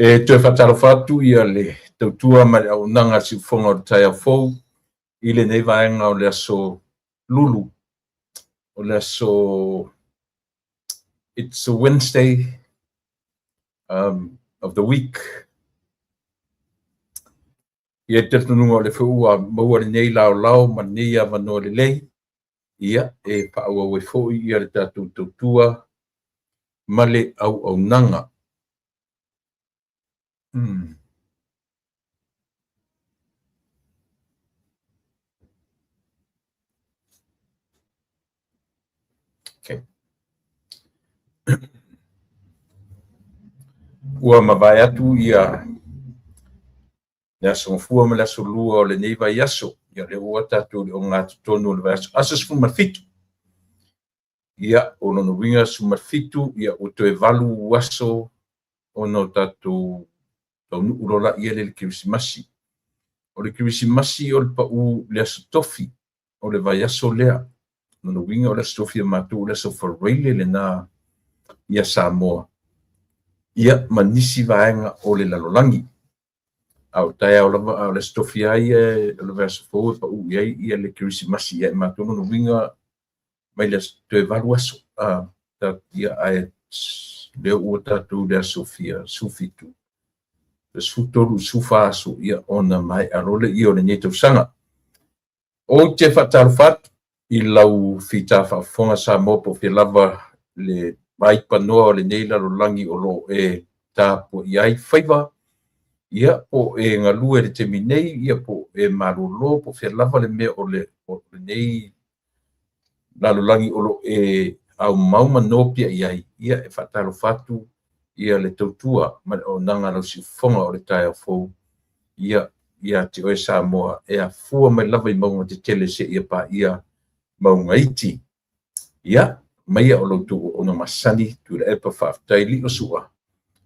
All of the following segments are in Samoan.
E toe faatalofa atu ia le tautua ma le auaunaga a le Siufofoga o le Taeao Fou i lenei vaega o le aso Lulu, o le aso It's a Wednesday of the week. Ia, le talitonuga o lea foi ua maua lenei laolao ma lenei avanoa lelei, ia, e faaauau ai foi ia le tatou tautua ma le auaunaga. Okay. Ua mavae atu ia le aso Gafua ma le aso Lua o lenei vaiaso. Ia, lea ua tatou i le ogatotonu o le vaiaso, aso 17. Ia, o lona uiga 17, ia, ua toe 8 aso ona o tatou taunuu loa laia lea i le Kerisimasi. O le Kerisimasi o le pau i le aso Tofi o le vaiaso lea. Lona uiga o le aso Tofi a matou o le aso Faraile lena ia Samoa, ia ma nisi vaega o le lalolagi. A o taeao lava, a o le aso Tofi lava ia o le vaiaso fou e pau i ai ia le Kerisimasi ia i matou. Lona uiga mai le aso, toe 8 aso, ia, ae lea ua tatou i le aso fia 17, 13, 14 aso, ia, ona maea loa lea o lenei tausaga. Ou te faatalofa atu i lau fita faafofoga Samoa po o fea lava le vaipanoa o lenei lalolagi o lo o e tapuai ai faiva, ia, po o e galue i le taimi nei, ia, po o e malolo, po o fea lava le mea o lenei lalolagi o lo o e aumau ma nopiai ai, ia, e faatalofa atu ia le tautua ma le auaunaga a lau siufofoga o le taeao fou, ia, ia te oe Samoa e afua mai lava i mauga tetele seia paia mauga iti. Ia, maia o lo outou auauna masani, Tuilaepa faafetai Liosua,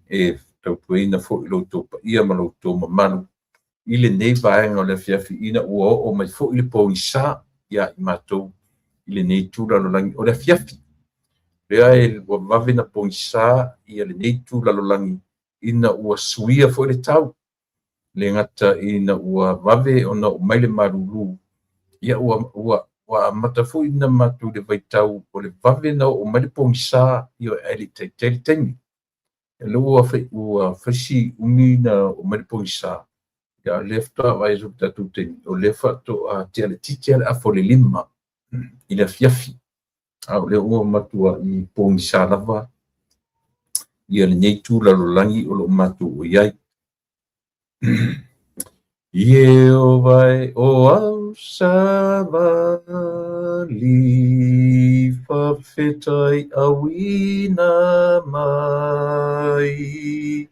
e tautuaina foi lo outou paia ma lo outou mamalu i lenei vaega o le afiafi ina ua oo mai foi le pogisa ia i matou i lenei itu lalolagi o le afiafi. Lea e ua vave na pogisa ia lenei itu lalolagi ina ua suia foi le tau. Le gata ina ua vave ona oo mai le malulu, ia ua amata foi na matou le vaitau o le vave na oo mai le pogisa, ia ae le i taitai le taimi. Lea ua faisi umi na oo mai le pogisa, ia lea faatoa vaai atu i le tatou taimi, o lea faatoa tea le titi le afa o le 5 i le afiafi. A o lea ua matua i pogisa lava ia lenei itu lalolagi o lo o matou i ai. Ieova e o au savali, faafetai auina mai,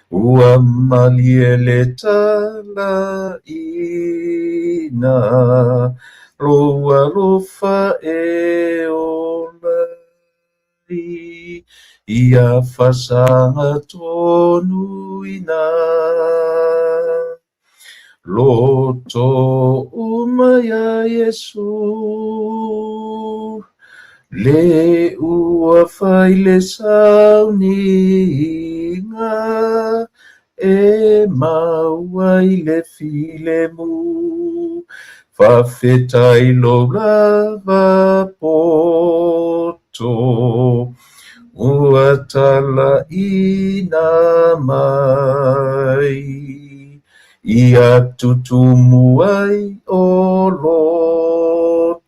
ua malie le talaina, lou alofa e ola ai, ia fasaga tonu ina. Loto uma ia Iesu, le ua fai le sauniga, e maua ai le filemu. Faafetai lou lava poto, ua talaina mai, ia tutumu ai o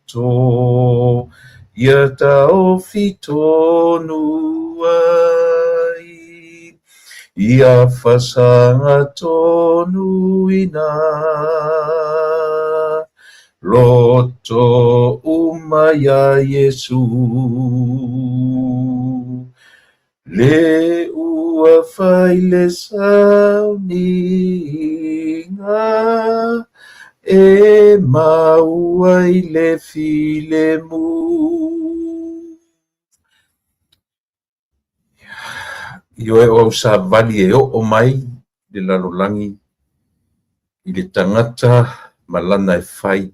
loto, ia taofi tonu ai, ia fasaga tonu ina. Loto uma ia Iesu, le ua fai le sauniga, e maua ai le filemu. Ioe o au savali e oo mai le lalolagi i le tagata ma lana e fai.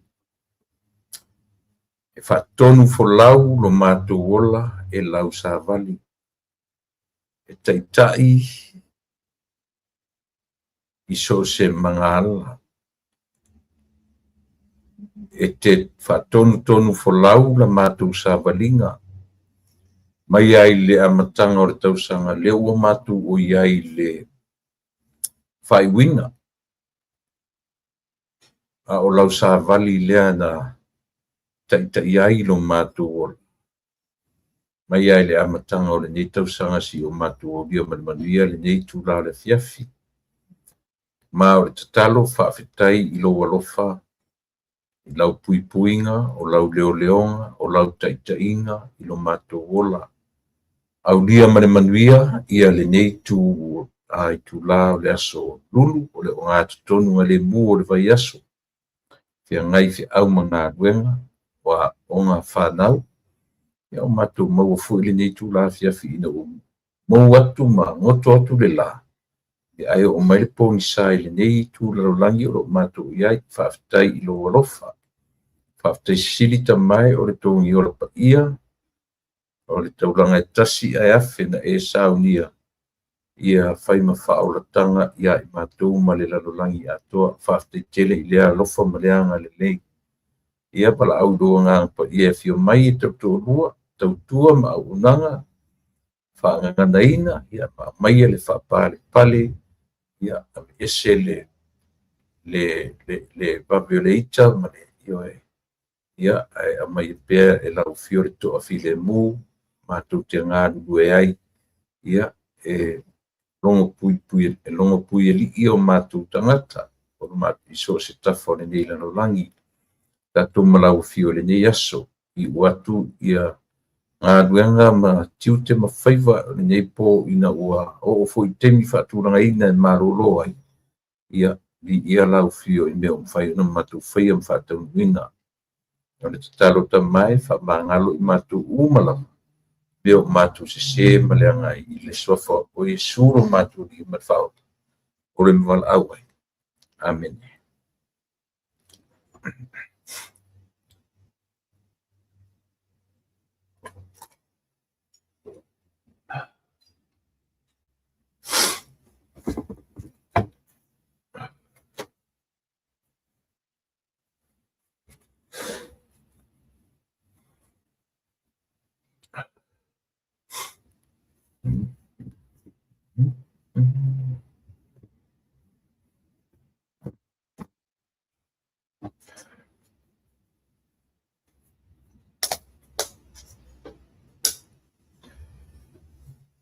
E faatonu folau lo matou ola e lau savali. E taitai I so o se magaala e te faatonutonu folau la matou savaliga mai ai le amataga o le tausaga lea ua matou oi ai i le faaiuina, a o lau savali lea na taitai ai lo matou ola mai ai le amataga o lenei tausaga seia o matou aulia ma le manuia lenei itula o le afiafi. Ma o le tatalo faafetai i lou alofa, i lau puipuiga, o lau leoleoga, o lau taitaiga i lo matou ola. Aulia ma le manuia ia lenei itula o le aso Lulu o le ogatotonu o le vaiaso, feagai feau ma galuega, o aoga a fanau. Ia o matou maua foi lenei itula afiafi ina ua mou atu ma goto atu le la, ae oo mai le pogisa i lenei itu o le lalolagi o lo o matou i ai. Faafetai i lou alofa. Faafetai sili Tama e o le togiola paia, o le taulaga e tasi ae afe na e saunia ia fai ma faaolataga ia i matou ma le lalolagi atoa. Faafetai tele i lea alofa ma lea agalelei. Ia valaau i lou Agaga Paia e afio mai e tautoalua, tautua ma auaunaga, faagaganaina, ia ma aumaia le faapalepale, ia aveese le vave o le ita ma le ioe, ia ae aumaia pea e lau afio le toafilemu matou te galulue ai, ia e logopuialii o matou tagata i so o se tafa o lenei lalolagi. Tatou ma lau afio i lenei aso, iu atu ia galuega ma tiute ma faiva o lenei po ina ua oo foi i taimi faatulagaina e malolo ai, ia viia lau afio i mea ua mafai ona matou faia ma faataunuuina. O le tatalo Tama e faamagalo i matou uma lava, mea o matou sese ma leaga ai i le suafa o Iesu lo matou Alii ma le Faaola, o le valaau ai. Amene.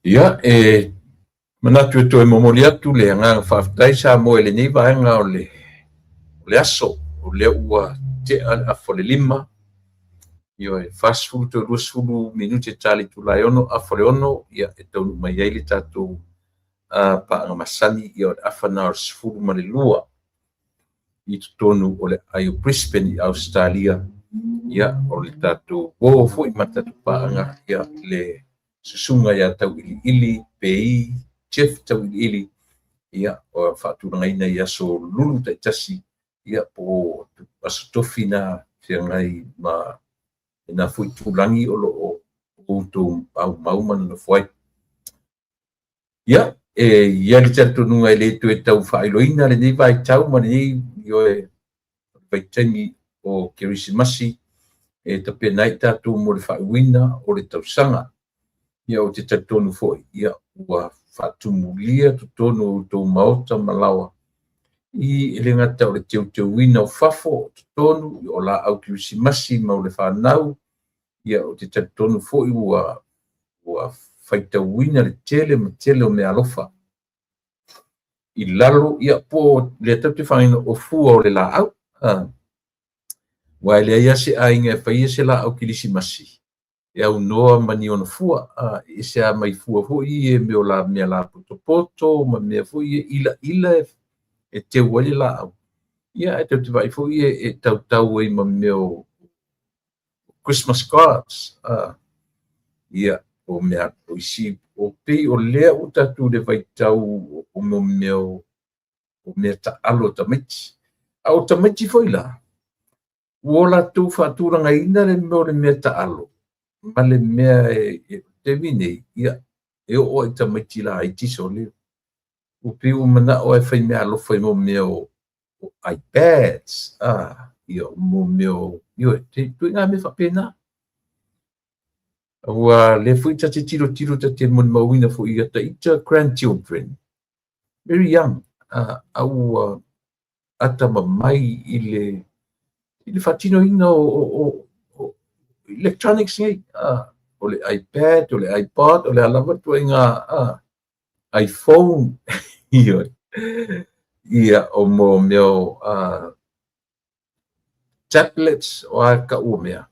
Ia, e manatu e toe momoli atu le agaga faafetai Samoa i lenei vaega o le aso, o lea ua tea le afa o le 5, ioe, 40 toe 20 minute e ta le itula e 6, afa o le 6, ia e taunuu mai ai le tatou paaga masani, ia o le afa na o le 12 i totonu o le aai o Brisbane i Ausetalia, ia o le tatou uo foi ma tatou paaga, ia le susuga ia Tauiliili Pei, Jeff Tauiliili, ia o faatulagaina i aso Lulu taitasi, ia po o aso tofi na feagai ma lena foi itulagi o lo o outou aumau ma nonofo ai. Ia, e i ai le talitonuga e le toe tau faailoaina lenei vaitau ma lenei ioe vaitaimi o Kerisimasi e tapena ai tatou mo le faaiuina o le tausaga. Ia ou te talitonu foi, ia ua faatumulia totonu o outou maota ma laoa i e le gata o le teuteuina o fafo o totonu, o laau Kerisimasi ma o le fanau. Ia ou te talitonu foi ua faitauina le tele ma tele o meaalofa i lalo, ia po lea tatou te faaaogaina o fua o le laau. Aua e leai lava se aiga e faia se laau kerisimasi e aunoa ma ni ona fua. E ese lava mai fua foi ia mea o mea lapotopoto ma mea foi ia ilaila e teu ai le laau. Ia ae tatou te vaai foi e tautau ai ma mea o Christmas cards. Ia, o mea o isi, o pei o lea ua tatou le vaitau o mea o mea taalo a tamaiti. A o tamaiti foi la, ua latou faatulagaina le mea o le mea taalo ma le mea e taimi nei, ia, e oo i tamaiti laiti sole. Ua pei ua manao e fai meaalofa i mea o iPads, ia mo mea o, ioe, ituaiga mea faapena. Ua lea foi ta te tilotilo ta te molimauina foi ia ita grandchildren, very young, a ua atamamai i le faatinoina o electronics nei, o le iPad, o le iPod, o le a lava ituaiga iPhone, ioe, ia, o mea o tablets, o a tau o mea.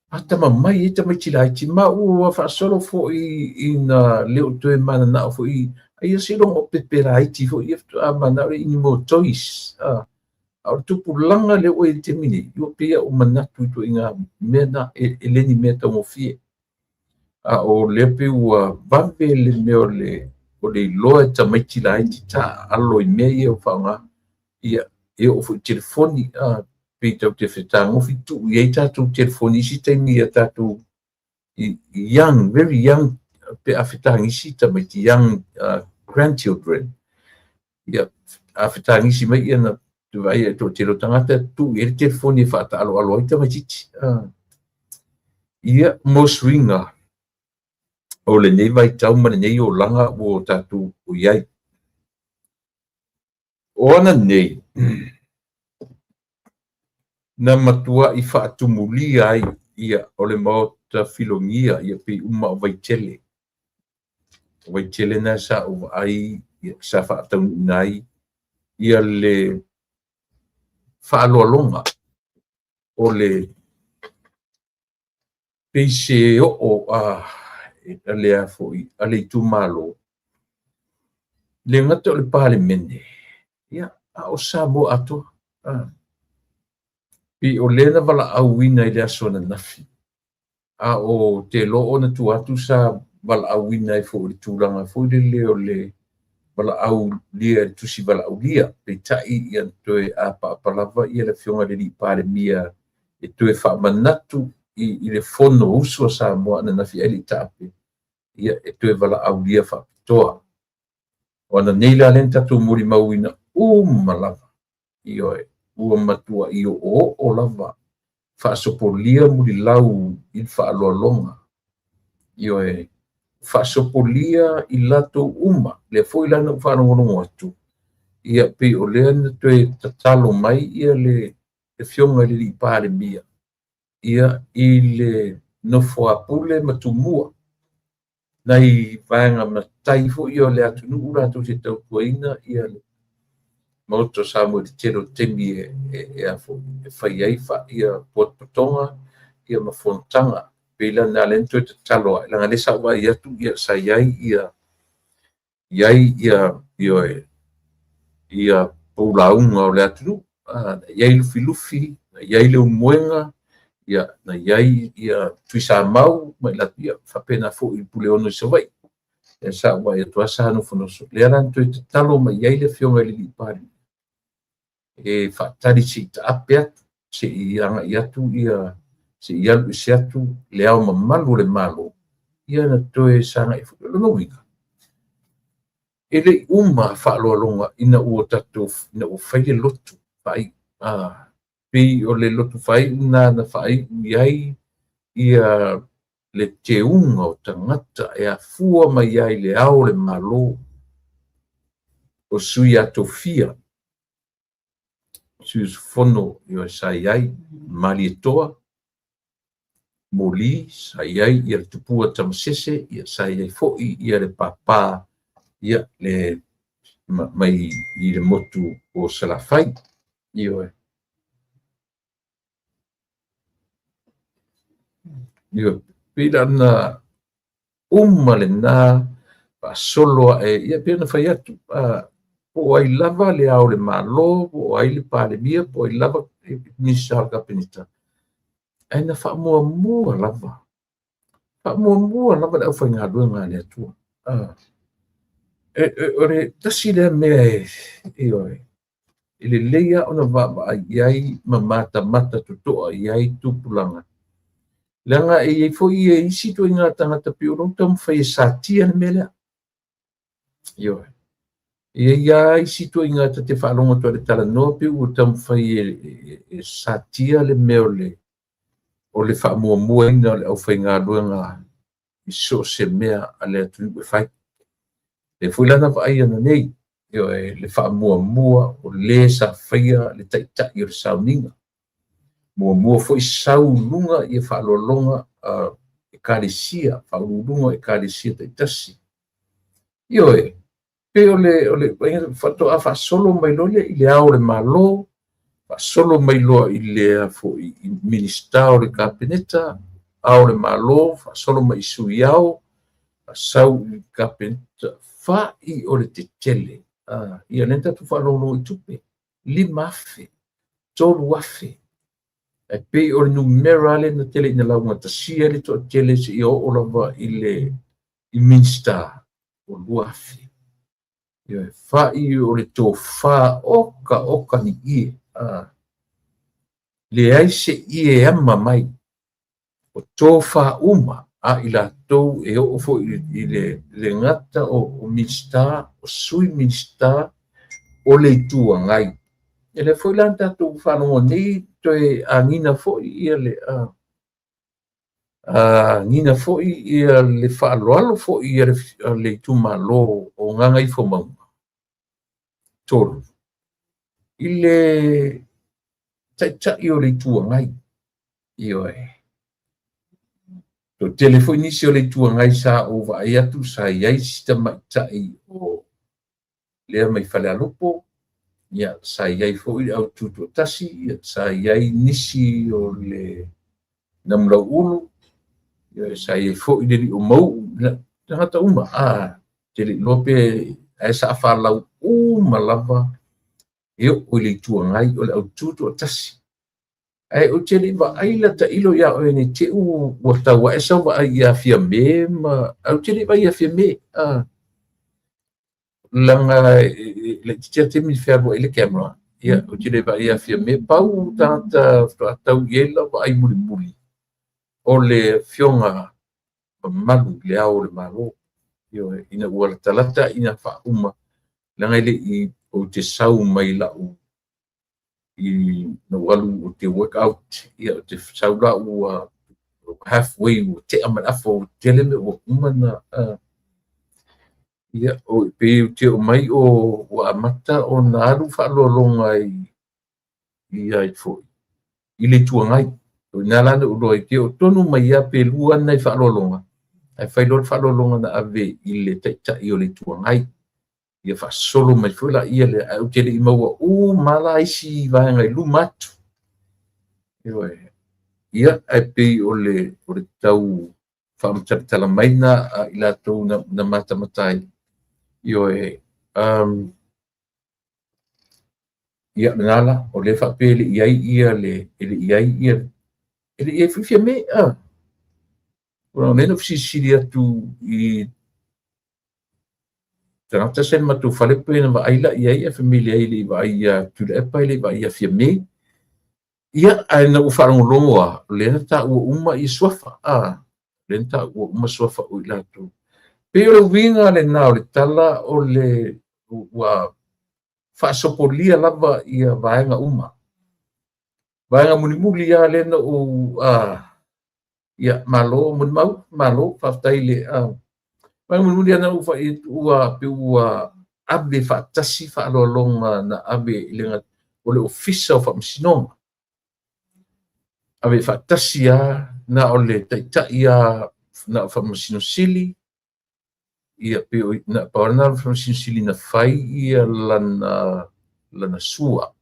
Atamamai ai tamaiti laiti, ma ua faasolo foi ina le o toe mananao foi, aia seiloga o pepe laiti foi ia faatoa mananao lea i ni mo toys. A o le tupulaga lea ua i le taimi nei, ua pei lava ua manatu i ituaiga mea na, e le ni mea taugofie. A o lea pei ua vave le mea o le iloa e tamaiti laiti taaalo i mea ia o faaaoga. Ia, e oo foi i telefoni, pei tatou te fetagofi tuu i ai tatou telefoni isi taimi ia tatou young, very young, pe a fetagisi tamaiti, young grandchildren. Ia, a fetagisi mai ia na vaai e toatele o tagata tuu i ai le telefoni e faataaloalo ai tamaitiiti. Ia, mo suiga o lenei vaitau ma lenei olaga ua tatou i ai. O ana nei, na matuai faatumulia ai ia o le Maota Filogia ia pei uma o Vaitele. O Vaitele na sa ou vaai ia, sa faataunuuina ai ia le faaloaloga o le pei se oo a le foi a le itumalo. Le gata o le Palemene, ia, a o Samoa atoa. Pei o lea na valaauina i le aso ananafi, a o te iloa ona tua atu sa valaauina ai foi i le tulaga foi lele o le valaaulia, le tusi valaaulia. Peitai ia toe apaapa lava ia le afioga i le alii Palemia e toe faamanatu i le Fonousu a Samoa ananafi ae le i taape, ia e toe valaaulia faapitoa. O ana nei la lea na tatou molimauina uma lava, ioe, ua matuai oooo lava faasopolia mulilau i le faaaloaloga, ioe, faasopolia i latou uma. Lea foi la na ou faalogologo atu, ia pei o lea na toe tatalo mai ia le afioga i le alii Palemia, ia i le nofo a Pule ma Tumua, nai vaega matai foi o le atunuu latou te tautuaina ia le Maota o Samoa i le tele o taimi e fai ai ia potopotoga ia ma fonotaga. Pei la na lea na toe tatalo ai, leaga lea sa ou vaai atu ia sa i ai ia ioe ia poulauga o le atunuu, na i ai Lufilufi, na i ai Leulumoega, ia na i ai ia Tuisamau ma i latou, ia faapena foi i Puleono i Savaii. Lea sa ou vaai atu sa nofonofo. Lea la na toe tatalo mai ai le afioga i le alii Palemia e faatali se i taape atu, se i agai atu ia, se i alu ese atu le ao mamalu o le Malo, ia na toe sagai foi. O lona uiga, e le i uma faaaloaloga ina ua tatou, ina ua fai le lotu faaiu. Pei o le lotu faaiu na faaiu i ai ia le teuga o tagata e afua mai ai le ao o le Malo, o sui atofia, sui usufono sa i ai Malietoa, Moli, sa i ai ia le Tupua Tamasese, ia sa i ai foi ia le Papa, ia le mai i le motu o Salafai. Ioe. Ioe, pei la na uma lena faasolo ae, ia pei ona fai atu, po o ai lava le ao o le Malo, po o ai le Palemia, po o ai lava le Minisita o le Kapeneta, ae na faamuamua lava, faamuamua lava le aufaigaluega a le Atua. O le tasi lea mea ioe, e lelei lava ona vaavaai i ai ma matamata totoa i ai tupulaga, leaga e i ai foi ia isi ituaiga tagata pei o lou taumafai e satia le mea lea. Ioe. E i ai lava isi ituaiga ta te faalogo atu ai i le talanoa pei ua taumafai e satia le mea o le faamuamuaina o le aufaigaluega i so o se mea a le atunuu e fai. O lea foi la na vaai ananei, ioe, le faamuamua o le sa faia le taitai o le sauniga. Muamua foi sau i luga ia faaaloaloga a ekalesia, faauluuluga o ekalesia taitasi. Ioe, pei o le faatoa faasolo mai loa lea i le Ao o le Malo, faasolo mai loa i le foi i Minisita o le Kapeneta, Ao o le Malo, faasolo mai i Sui Ao, sau i le Kapeneta, fa'i o le tetele. Ia lea na tatou faalogologo i tupe, 5,000, 3,000, ae pei o le numera lea na tele ina laugatasia ai le toatele seia oo lava i le Minisita, o 2,000. Ioe, fa'i o le tofa oka oka ni ie. Leai se ie e ama mai, o tofa uma a i latou e oo foi i le gata o Minisita, o Sui Minisita, o le Itu Agai. Ia lea foi la na tatou faalogo nei toe agiga foi ia le agiga foi ia le faaaloalo foi a le itumalo o Gagaifomauga 3 i le Taitai o le Itu Agai. Ioe. Toatele foi nisi o le Itu Agai sa ou vaai atu sa i ai si tamaitai o lea mai Falealupo, ia, sa i ai foi le au Tutoatasi, ia, sa i ai nisi o le Namulauulu, ia, sa i ai foi le Lio Mauu, tagata uma, te le iloa pe ae sa falau uma lava e oo i le Itu Agai o le au Tutoatasi. Ae ou te le i vaai la tailo ia oe nei te i ua tau ae sau vaai ia Fiame ma ae ou te le i vaai ia Fiame. Leaga laitiiti lava le taimi na fealuai ai le camera, ia, ou te le i vaai ia Fiame. Pau tagata faatoa tau i ai lau vaai mulimuli, o le afioga mamalu i le Ao o le Malo. Ioe, ina ua latalata ina faauma, leaga e le i, ou te sau mai lau i na ou alu ou te work out, ia, ou te sau la ua halfway, ua tea ma le afa, ua tele mea ua uma na, ia, pei ou te oo mai o ua amata ona alu faaaloaloga i ai foi i le Itu Agai. O i ina la na ou iloa ai, te oo tonu mai lava pe lua nai faaaloaloga, ae fai loa le faaaloaloga na ave i le Taitai o le Itu Agai. Ia faasolo mai foi laia lea, ae ou te le i maua uma la isi vaega i luma atu. Ioe. Ia, ae pei o le tau faamatalatala mai na a i latou na matamata ai. Ioe. Ia, lena la, o lea faapea e le i ai ia le, e le i ai ia, e le i ai foi Fiame, a. O lea na ou fesilisili atu i tagata sa i le matou fale pe na vaai la i ai, ae fai mai leai, e le i vaai ia Tuilaepa, e le i vaai ia Fiame. Ia, ae na ou faalogologo lava, o lea na taua uma ia suafa, a, o lea na taua uma suafa o i latou. Pei o le uiga lena o le tala o le ua faasopolia lava ia vaega uma. Vaega mulimuli lava lea na ou, ia, malo, molimau, malo, faafetai le, vaega mulimuli lava na ou vaai atu ua, pei ua ave faatasi faaaloaloga na ave i le, o le Ofisa o Faamasinoga. Ave faatasi lava na o le taitai lava na o Faamasino Sili, ia, pei o, na pau lena o le Faamasino Sili na fai ia lana sua.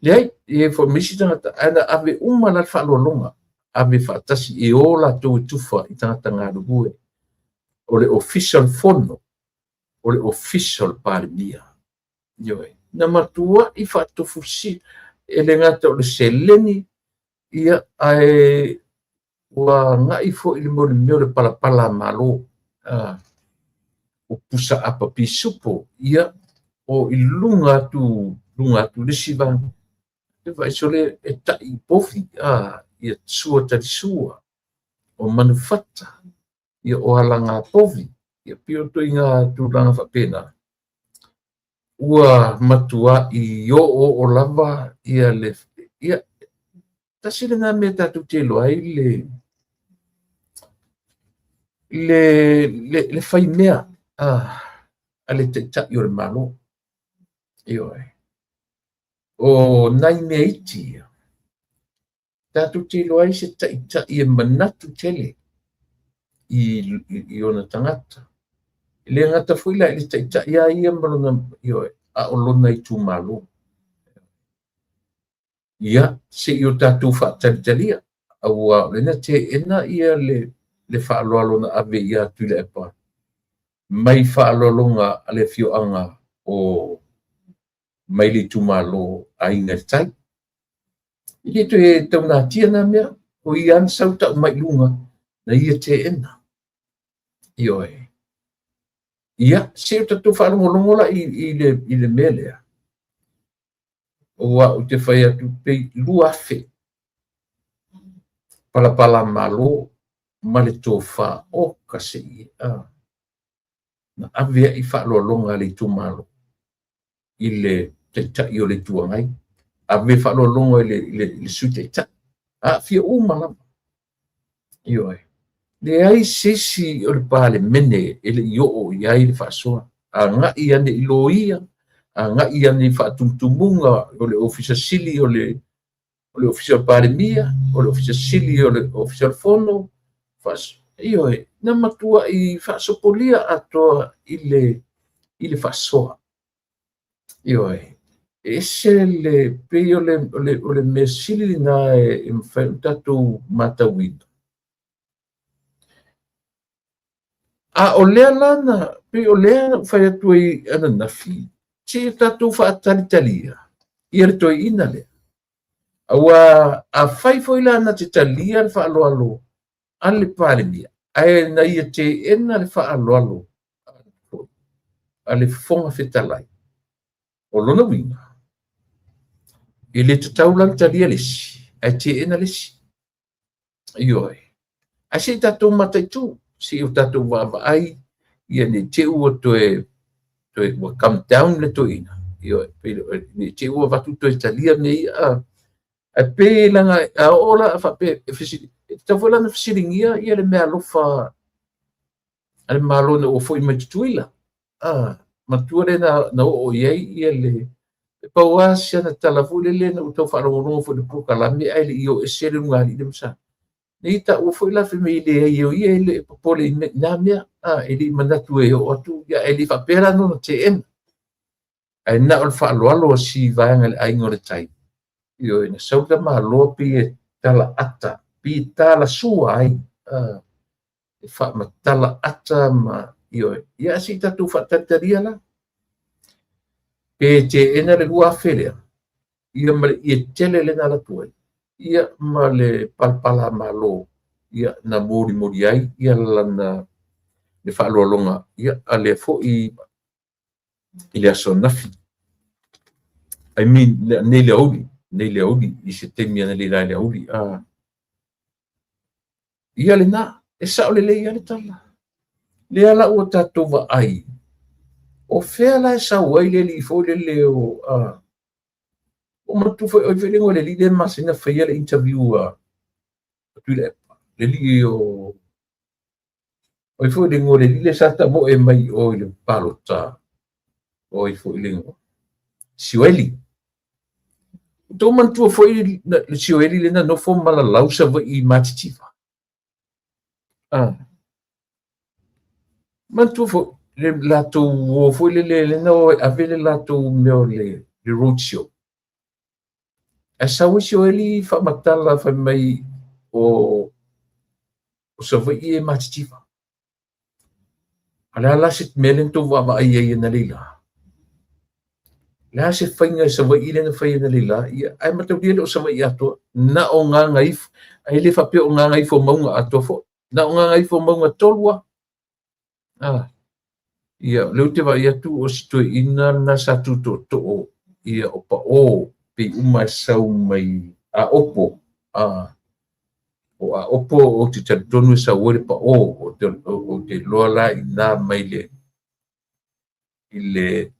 Leai, e i ai foi ma isi tagata, ae na ave uma la le faaaloaloga, ave faatasi e o latou e tufa i tagata galulue. O le Ofisa o le Fono, o le Ofisa o le Palemia. Ioe, na matuai faatofusia, e le gata o le seleni, ia, ae ua agai foi i le mea o le palapala a Malo, o pusa apa pisupo, ia, o i luga atu, luga atu le isi vaega. E vaai sole e tai povi, ia sua talisua, o manufata, ia o alaga povi, ia pei o ituaiga tulaga faapena. Ua matuai oooo lava ia le, ia, tasi lena mea tatou te iloa ai le faimea a le Taitai o le Malo. Ioe. O nai mea iti ia, tatou te iloa ai se taitai e manatu tele i ona tagata. E le gata foi la i le taitai lava ia ma lona, ioe, a o lona itumalo. Ia, se i o tatou faatalitalia, aua o lea na teena ia le faaaloalo na ave ia Tuilaepa mai faaaloaloga a le afioaga o mai le itumalo Aiga i le Tai. E le toe taunatia na mea, o ia na sau tau mai i luga, na ia teena. Ioe. Ia, se i o tatou faalogologo la i le mea lea. Aua ou te fai atu pei 2,000 palapala malo ma le tofa o ka sei na ave ai faaaloaloga a le itumalo i le Taitai o le Itu Agai, ave faaaloaloga i le Sui Taitai, aafia uma lava. Ioe. Leai se isi o le Palemene e le i oo i ai le faasoa. Agai ane i loia, agai ane i faatumutumuga o le Ofisa Sili o le Ofisa o le Palemia, o le Ofisa Sili o le Ofisa o le Fono, ioe, na matuai faasopolia atoa i le faasoa. Ioe, e ese le pei o le mea sili lena e mafai ona tatou matauina. A o lea la na, pei o lea na fai atu ai ananafi, se i tatou faatalitalia ia le toeaina lea. Aua a fai foi la na te talia le faaaloalo a le Palemia, ae na ia teena le faaaloalo a le Fofoga Fetalai, o lona uiga, e le tatau la ona talia le isi, ae teena le isi. Ioe. Ae se i tatou mataitu, se i o tatou vaavaai, ia ne i te i ua toe ua come down le toeaina, ioe, ne i te i ua avatu toe talia mea ia. Ae pei leaga a oo la faapea e fesili, e tatau foi la ona fesiligia ia le meaalofa a le Malo ina ua foi mai Tutuila. Matua lea na oo i ai ia le pau lava si ana tala foi lele na ou tau faalogologo foi i le polokalame ae le i o ese le ulugalii lea ma sa. Nei taua foi la fai mai leai o ia e le popole i na mea, e le i manatu e oo atu, ia e le faapea la ona teena. Ae na o le faaaloalo a si vaega i le Aiga o le Tai, ioe, na sau tamaloa pei e tala ata, pei e talasua ai, e faamatala ata ma, ioe, ia se i tatou faatalitalia la. Pe teena le 2,000 lea, ia ma le ie tele lea na alu atu ai, ia ma le palapala malo, ia na molimoli ai ia lana le faaaloaloga, ia a lea foi i le aso ananafi. I mean, nei le aoauli, i se taimi analeila i le aoauli. Ia lena, e sao lelei lava le tala. Lea la ua tatou vaai, o fea la e sau ai le alii foi lele o... o manatua foi, oi foi le igoa o le alii lea e masani ona faia le interview a Tuilaepa, le alii o... oi foi le igoa o le alii lea sa tamoe mai o i le palota, oi foi le igoa, Sioeli. Tou manatua foi le Sioeli lea na nofo ma lalau Savaii i Matitiva. Manatua foi le latou o foi lele lea na o e ave le latou mea o le road show. Ae sau ai Sioeli faamatala fai mai o Savaii e Matitiva. A le a la se mea lea na tou vaavaai ai analeila? Le a se faiga e Savaii lea na fai analeila? Ia, ae mataulia le o Savaii atoa. Na o Gagaifo, ae le faapea o Gagaifomauga atoa foi. Na o Gagaifomauga 3 lava. Ia, lea ou te vaai atu o si toeaina lena sa tutootoo, ia o Pao, pei uma e sau mai Aopo. O Aopo ou te talitonu e sau ai le Pao, ou te iloa la i na mai le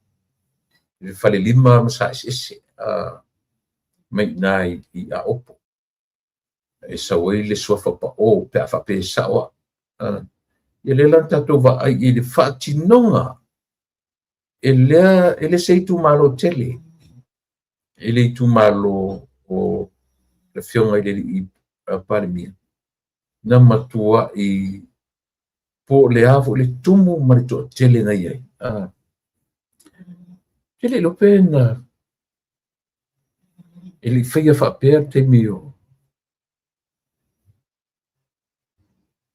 le Falelima ma Saeseese mai i ina i Aopo e sau ai le suafa pao pe a faapea e sao au. Ia lea la na tatou vaai i le faatinoga e lea e le se itumalo tele i le itumalo o le Afioga i le Alii Palemia na matuai po o le a foi le tumu ma le toatele na i ai. Ou te le iloa pe na e le i faia faapea le taimi o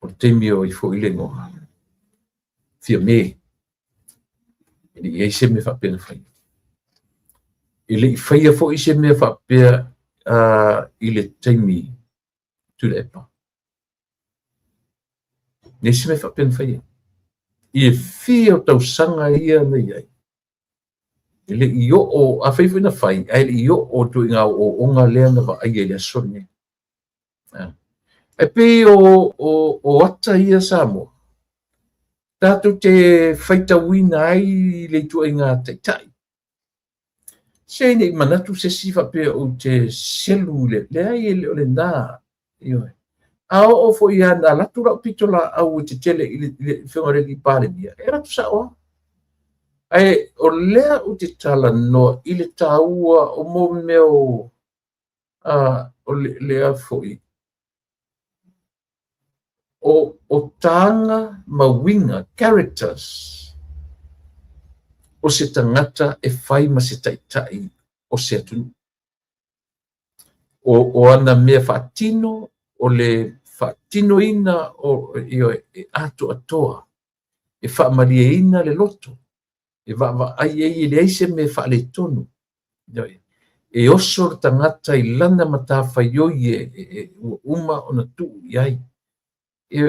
le taimi o ai foi le igoa Fiame. E le i i ai se mea faapea na faia. E le i faia foi se mea faapea i le taimi Tuilaepa. Leai se mea faapea na faia. I le fia o tausaga ia na i ai, e le i oo, afai foi na fai, ae le i oo i ituaiga ooooga lea na vaaia i le aso lenei. E pei o ata ia Samoa, tatou te faitauina ai le ituaiga taitai. Se ne i manatu se isi faapea ou te selu i le, leai e le o lena. Ioe. A oo foi lava na alu atu lau pitolaau e tetele i le Afioga i le Alii Palemia, e alu atu sao lava. Ae o lea ou te talanoa i le taua o mo mea o, o lea foi, o taga ma uiga, characters, o se tagata e fai ma se taitai o se atunuu. O ana mea faatino, o le faatinoina o, ioe, e atoatoa, e faamalieina le loto, e vaavaai ai e leai se mea faaletonu. Ioe. E oso le tagata i lana matafaioi e ua uma ona tuu i ai.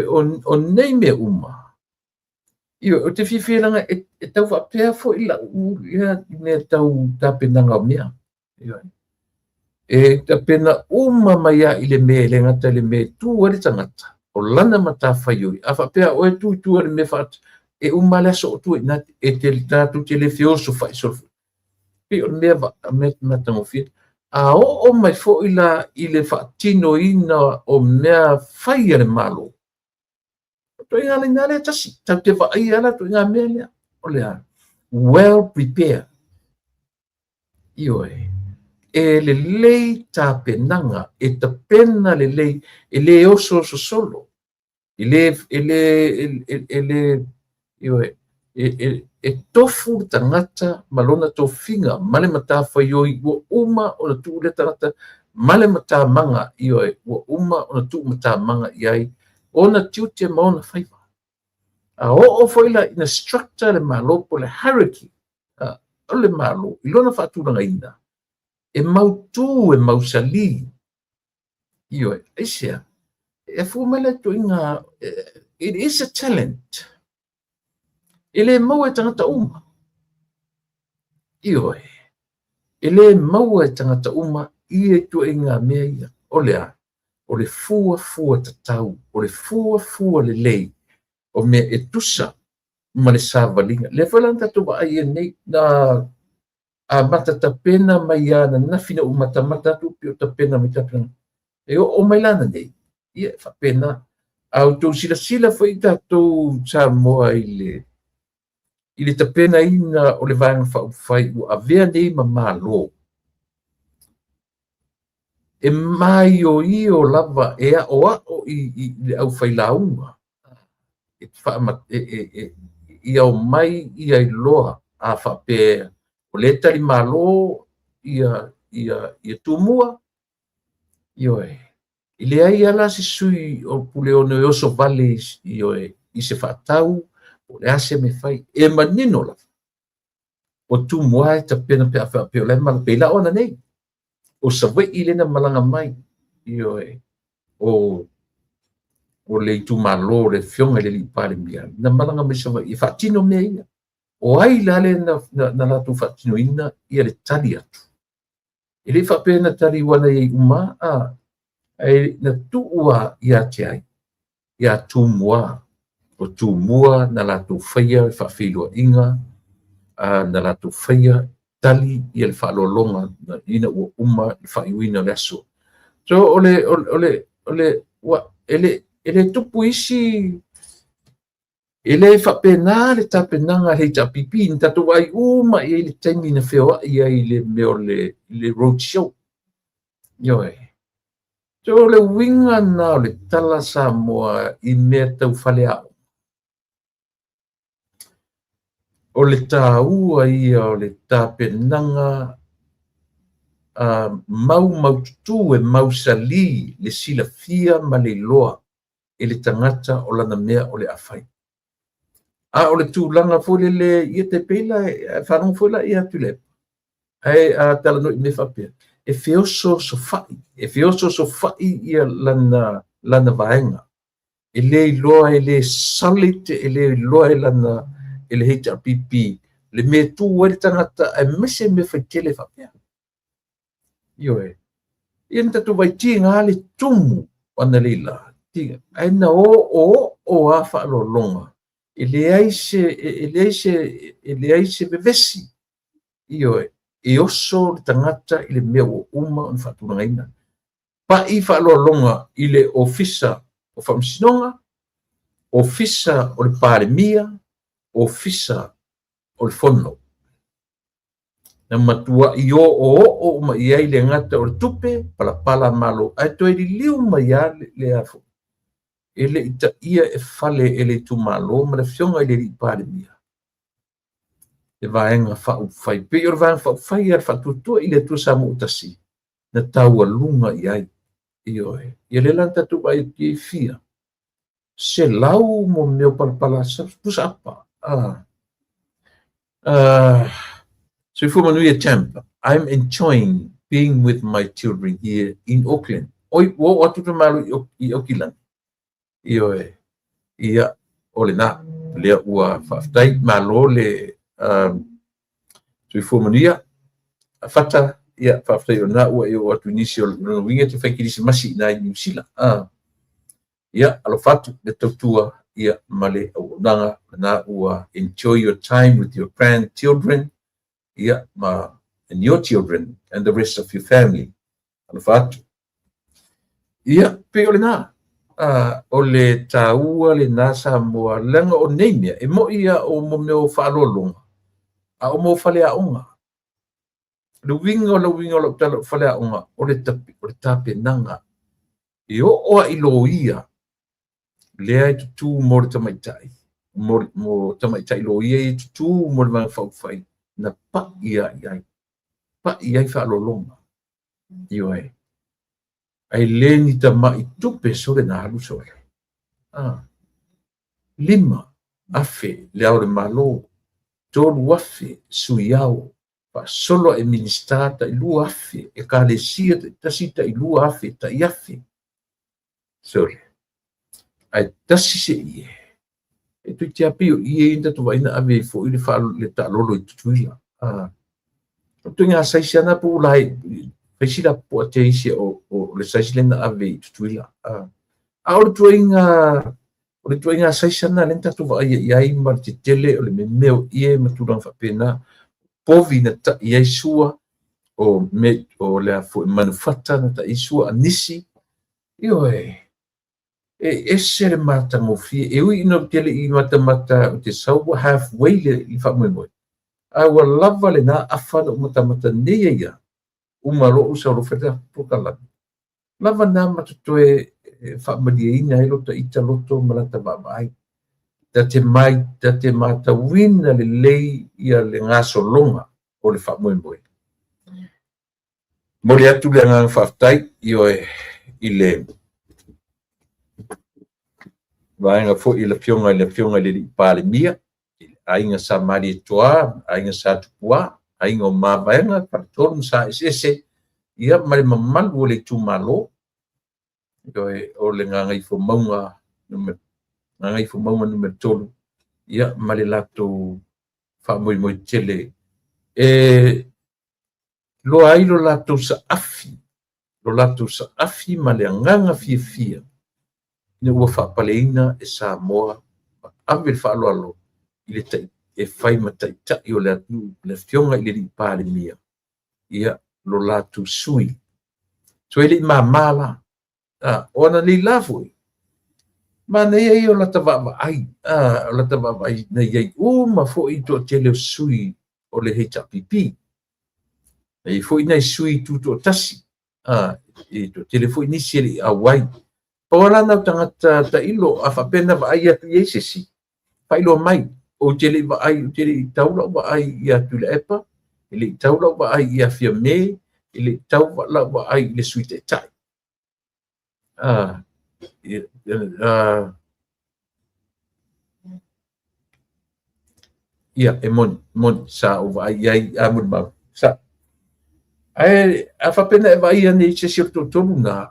O nei mea uma, ioe, ou te fiafia leaga e tau faapea foi lau lea mea tau tapenaga o mea. Ioe. E tapena uma mai lava i le mea, e le gata i le mea e tu ai le tagata, o lana matafaioi. A faapea oe tu i tua i le mea faat, e uma le aso o tua i ina, e te tatou te le feosofai solo. Pei o le mea mea matagofie. A oo mai foi la i le faatinoina o mea fai a le Malo, o ituaiga laina lea tasi, tatou te vaaia la ituaiga mea lea. O le a? Well prepared. Ioe. E lelei tapenaga, e tapena lelei, e le osooso solo, e le, e le, e le, ioe, e tofu le tagata ma lona tofiga ma le matafaioi ua uma ona tuu lea tagata ma le matamaga, ioe, ua uma ona tuu matamaga i ai ona tiute ma ona faiva. A oo foi la ina structure le Malo po o le hierarchy o le Malo i lona faatulagaina, e mautu, e mausali. Ioe, aisea? E afua mai la ituaiga, it is a talent. E le maua e tagata uma. Ioe, e le maua e tagata uma ia ituaiga mea ia. O le a? O le fuafua tatau, o le fuafua lelei, o mea e tusa ma le savaliga. Lea foi la na tatou vaai ai nei, na amata tapena mai lava ananafi na ou matamata atu pei o tapena mai tapenaga. E oo mai la ananei, ia e faapena. A outou silasila foi tatou Samoa i le tapenaina o le Vaega Faaupufai ua avea nei ma Malo, e maioio lava, e aoao i le aufailauga, ia omai ia iloa a faapea o lea e talimalo ia Tumua, ioe, e leai lava la se sui o Puleono e oso vale, ioe, i se faatau, o le a se mea fai, e manino lava. O Tumua e tapena pe a faapea o la e malaga, pei la o ananei, o Savaii lea na malaga mai, ioe, o le itumalo o le Afioga i le Alii Palemia, na malaga mai Savaii e faatino mea ia. O ai la lea na latou faatinoina ia le tali atu? E le faapea na tali ua na iai uma, ae na tuu ia te ai, ia Tumua. O Tumua na latou faia le faafeiloaiga, na latou faia tali ia le faaaloaloga ina ua uma le faaiuina o le aso. So o le, o le, o le, ua, e le tupu isi, e le faapena le tapenaga a le HRPP, na tatou vaai uma i ai i le taimi na feoai ai i le mea o le road show. Ioe. So o le uiga lena o le tala Samoa i mea tau faleaoga. O le taua ia o le tapenaga maumaututu e mausali le silafia ma le iloa e le tagata o lana mea o le a fai. A o le tulaga foi lele, ia te pei la, faalogo foi la ia Tuilaepa, ae a talanoa i mea faapea, e feosoosofai, e feosoosofai ia lana vaega. E le iloa, e le solid, e le iloa e lana e le HRPP le mea e tu ai le tagata aemaise mea faitele faapea. Ioe. Ia na tatou vaai tiga le tumu o analeila, tiga, ae na oooo lava faaaloaloga, e leai se, e leai se, e leai se vevesi. Ioe, e oso le tagata i le mea ua uma ona faatulagaina. Pai faaaloaloga i le Ofisa o Faamasinoga, Ofisa o le Palemia, Ofisa o le Fono. Na matuai oooo uma i ai le gata o le tupe, palapala malo, ae toe liliu mai lava le a foi. E le i taia e fale e le itumalo ma le afioga i le alii Palemia le Vaega Faaupufai. Pei o le Vaega Faaupufai a le Faatuatua i le Atua Samoa Tasi na taualuga i ai. Ioe. Ia lea la na tatou vaai atu i ai fia selau mo mea o palapala pusa apa. Soifua manuia champ. I'm enjoying being with my children here in Auckland. Oi, ua oo atu le Malo i Aukilani. Ioe. Ia, o lena. Lea ua faafetai, malo le soifua manuia. Fata, ia, faafetai o lena ua e oo atu i nisi o lona uiga e te fai kerisimasi i ina i Niu Sila. Ia, alofa atu le tautua ia ma le auaunaga lena ua enjoy your time with your grandchildren ia ma and your children and the rest of your family. Alofa atu. Ia, pei o lena. O le taua lena Samoa, leaga o nei mea, e moni ia o mo mea o faaaloaloga, a o mo faleaoga. Le uiga o le uiga o lau tala o faleaoga, o le tapenaga. E oo lava i loia, lea e tutū mo le tamaitai, mo tamaitai loia e tutū mo le Vaega Faaupufai, na pai lava i ai. Pai i ai faaaloaloga. Ioe. Ae le ni tamai tupe sole na alu sole. 5,000 le Ao o le Malo, 3,000 sui ao, faasolo ae Minisita tai 2,000, ekalesia taitasi tai 2,000, tai 1,000. Sole. Ae tasi se ie. E toeitiiti lava pei o ie ia na tatou vaai na ave ai foi le taalolo i Tutuila. O le ituaiga saisi lava na po ua lae, fai si lapopoa tea isi o le saisi lea na ave i Tutuila. A o le ituaiga saisi lena lea na tatou vaaia i ai ma le tetele o le memeo o ie ma tulaga faapena. Povi na tai ai sua, o le a foi manufata na tai ai sua, anisi. Ioe, e ese le matagofie. E ui ina ou te le i matamata ou te sau ua halfway le faamoemoe, ae ua lava lena afa na ou matamata nei ai lava, uma loa ou sau loa fai le polokalame. Lava na ma totoe e faamalieina ai lota ita loto ma lata vaavaai. Ta te mai, ta te matauina lelei ia le gasologa o le faamoemoe. Momoli atu le agaga faafetai, ioe, i le vaega foi i le afioga i le afioga i le alii Palemia, i le aiga Sa Malietoa, aiga Sa Tupua, aiga o Mavaega, Faletolu ma Sa Eseese, ia ma le mamalu o le itumalo, ioe, o le Gagaifomauga Gagaifomauga 3, ia ma le latou faamoemoe tele e loa ai lo latou saafi, lo latou saafi ma le agaga fiafia ina ua faapaleina e Samoa ma ave le faaaloalo i le e fai ma taitai o le atunuu, le Afioga i le alii Palemia, ia, lo latou sui. So e le i mama la. O ana nei la foi, manaia ia o lata vaavaai, o lata vaavaai na i ai uma foi toatele o sui o le HRPP. Na i ai foi nai sui tutoatasi, e toatele foi nisi e le i auai. Pau lava la na o tagata tailo, a faapea na vaai atu i ai se isi, faailoa mai, ou te le i vaai, ou te le i tau lau vaai ia Tuilaepa, e le i tau lau vaai ia Fiame, e le i tau lau vaai i le Sui Taitai. Ia, e moni, moni, sa ou vaai i ai a molimau. Sa. Ae a faapea na e vaai ane i se isi o le toatolu na,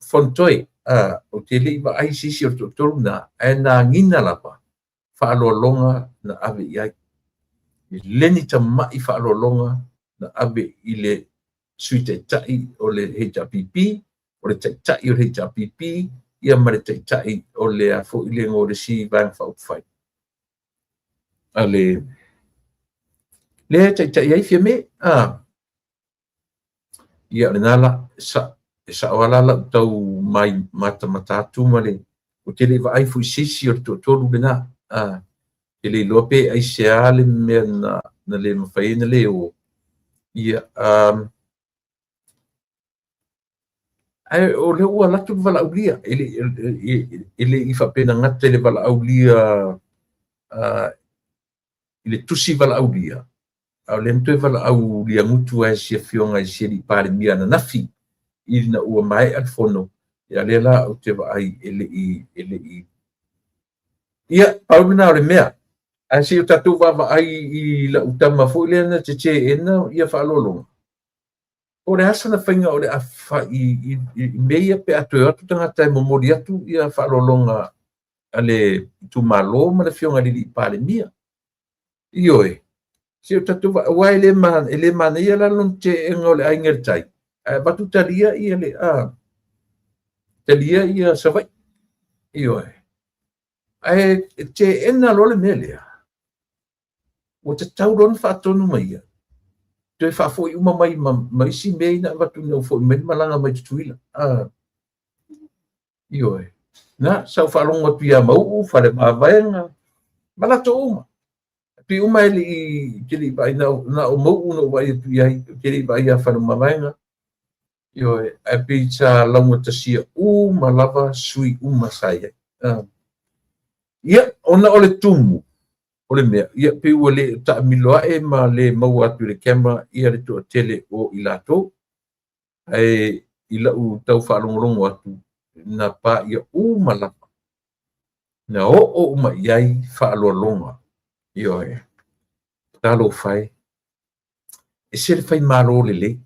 Fonotoe, ou te le i vaai i se isi o le toatolu na, ae na agiga lava faaaloaloga na ave i ai. E le ni tamai faaaloaloga na ave i le Sui Taitai o le HRPP, o le Taitai o le HRPP, ia ma le Taitai o le a foi le igoa o le isi Vaega Faaupufai a le lea e taitai ai Fiame. Ia, o lena la, e sao lava la lau tau mai matamata atu ma le, ou te le i vaai foi i se isi o le toatolu lena. Ou te le iloa pe aisea le mea na le mafai ai ona le o. Ia, ae o lea ua alu atu le valaaulia, e le i faapea na gata i le valaaulia i le tusi valaaulia, a o lea na toe valaaulia gutu ai si afioga i si alii Palemia ananafi ina ua maea le fono. Ia lea la ou te vaai e le i, e le i. Ia, pau lena o le mea. Ae se i o tatou vaavaai i lau tama foi lea na teteena ia faaaloaloga. Po o le a sana faiga o le a fai i mea ia pe a toe o atu tagata e momoli atu ia faaaloaloga a le itumalo ma le afioga i le alii Palemia. Ioe, se o tatou aua e le ma, e le manaia la lona teena o le Aiga i le Tai, ae avatu talia ia le a talia ia Savaii. Ioe. Ae teena loa le mea lea, ua tatau loa ona faatonu mai ia, toe faafoi uma mai ma isi mea ia na avatu ina ua foi mai le malaga mai Tutuila. Ioe. Na, sa ou faalogo atu ia Mauu, Faleomavaega, ma latou uma. Pei uma e le i, te le i vaai, na o Mauu na ou vaai atu i ai, te le i vaai ia Faleomavaega. Ioe, ae pei sa laugatasia uma lava sui uma sa i ai. Ia, ona o le tumu o le mea, ia pei ua le taamilo ae ma le maua atu i le camera ia le toatele o i latou. Ae i lau tau faalogologo atu, na paia uma lava, na oo uma i ai faaaloaloga. Ioe, talofa e, ese le faimalo lelei.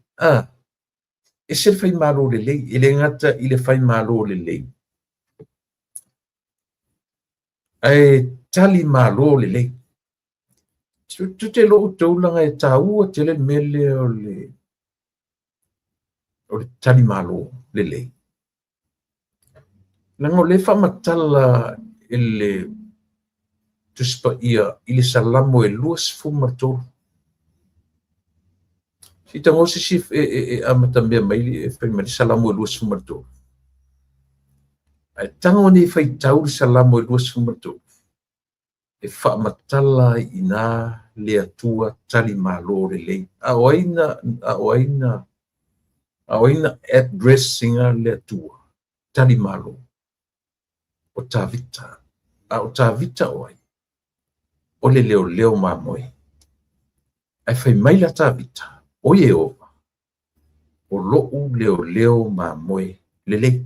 Ese le faimalo lelei, e le gata i le faimalo lelei, ae tali malo lelei. Tou te iloa outou leaga e taua tele le mea lea o le o le talimalo lelei. Leaga o lea e faamatala e le Tusi Paia i le Salamo e 23. Se i tago se isi e amatamea mai e fai mai le Salamo e 23. Ae tago nei faitau le Salamo e 23. E faamatala ai i ina le Atua talimalo lelei. A o ai na, a o ai na, a o ai na address ina le Atua talimalo? O Tavita. A o Tavita o ai? O le leoleo mamoe. Ae fai mai la Tavita, o Ieova, o lo'u leoleo mamoe lelei.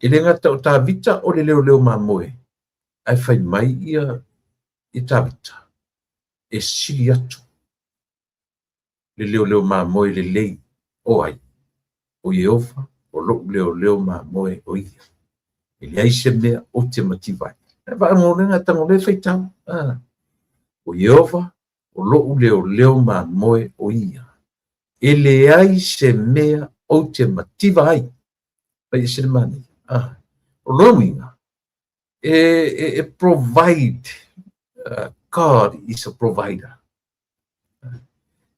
E le gata o Tavita o le leoleo mamoe, ae fai mai ia i Tavita, e sili atu le leoleo mamoe lelei o ai? O Ieova, o lo'u leoleo mamoe o ia. E leai se mea ou te mativa ai. E vaai tago le faitau. O Ieova, o lo'u leoleo mamoe o ia. E leai se mea ou te mativa ai. Fai ese le manaia. O lona uiga, e provide. God is a provider.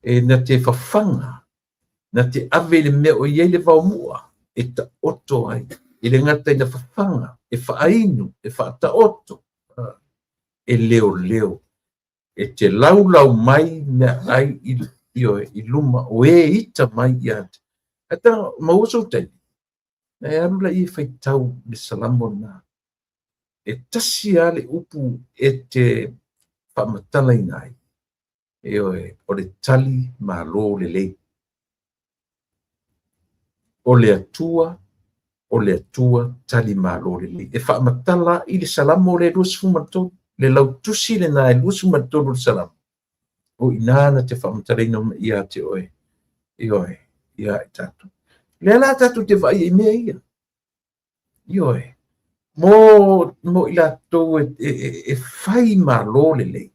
E na te fafaga, na te ave i le mea o i ai le vaomua e taoto ai. E le gata ina fafaga, e faainu, e faataoto, e leoleo. E te laulau mai meaai i, ioe, i luma o e ita mai ia te. Ae taga, maua sou taimi, na e alu laia e faitau le Salamo lena. E tasi lava le upu e te faamatalaina ai, ioe, o le tali malo lelei. O le Atua, o le Atua tali malo lelei. E faamatala i le Salamo le 23, le lautusi lena e 23 o le Salamo. O i ina na te faamatalaina mai ia te oe, ioe, ia i tatou. Lea la tatou te vaai i mea ia. Ioe, mo i latou e fai malo lelei,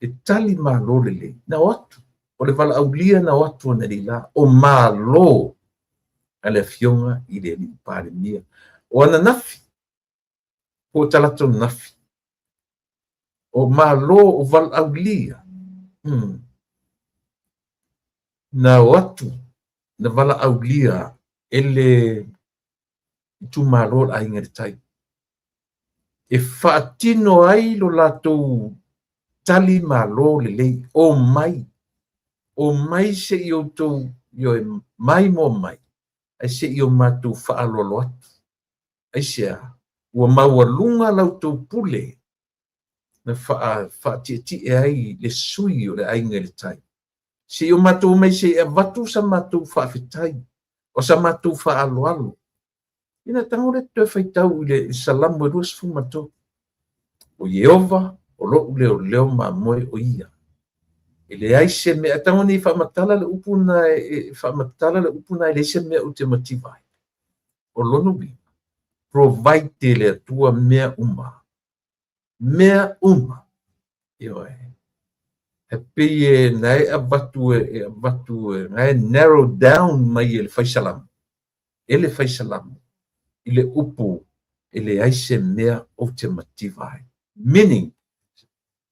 e tali malo lelei, na o atu, o le valaaulia na o atu analeila, o malo a le afioga i le alii Palemia. O ananafi, po o talaatu ananafi, o malo o valaaulia, na o atu, na valaaulia e le itumalo o le Aiga i le Tai, e faatino ai lo latou tali malo lelei, o mai, o mai se i outou, ioe, mai moa mai, ae se i o matou faaaloalo atu. Aisea? Ua maualuga la outou pule na faatietie ai le sui o le Aiga i le Tai. Se i o matou mai se i avatu sa matou faafetai, o sa matou faaaloalo. Ina tago lea toe faitau i le Salamo e 23. O Ieova, o lou leoleo mamoe o ia. E leai se mea, tago nei faamatala le upu na e faamatala le upu na e leai se mea ou te mativa ai. O lona uiga, provide le Atua mea uma. Mea uma. Ioe. E pei e na e avatu e avatu e na e narrow down mai e le fai salamo. E le fai salamo. I le upu e leai se mea ou te mativa ai. Meaning,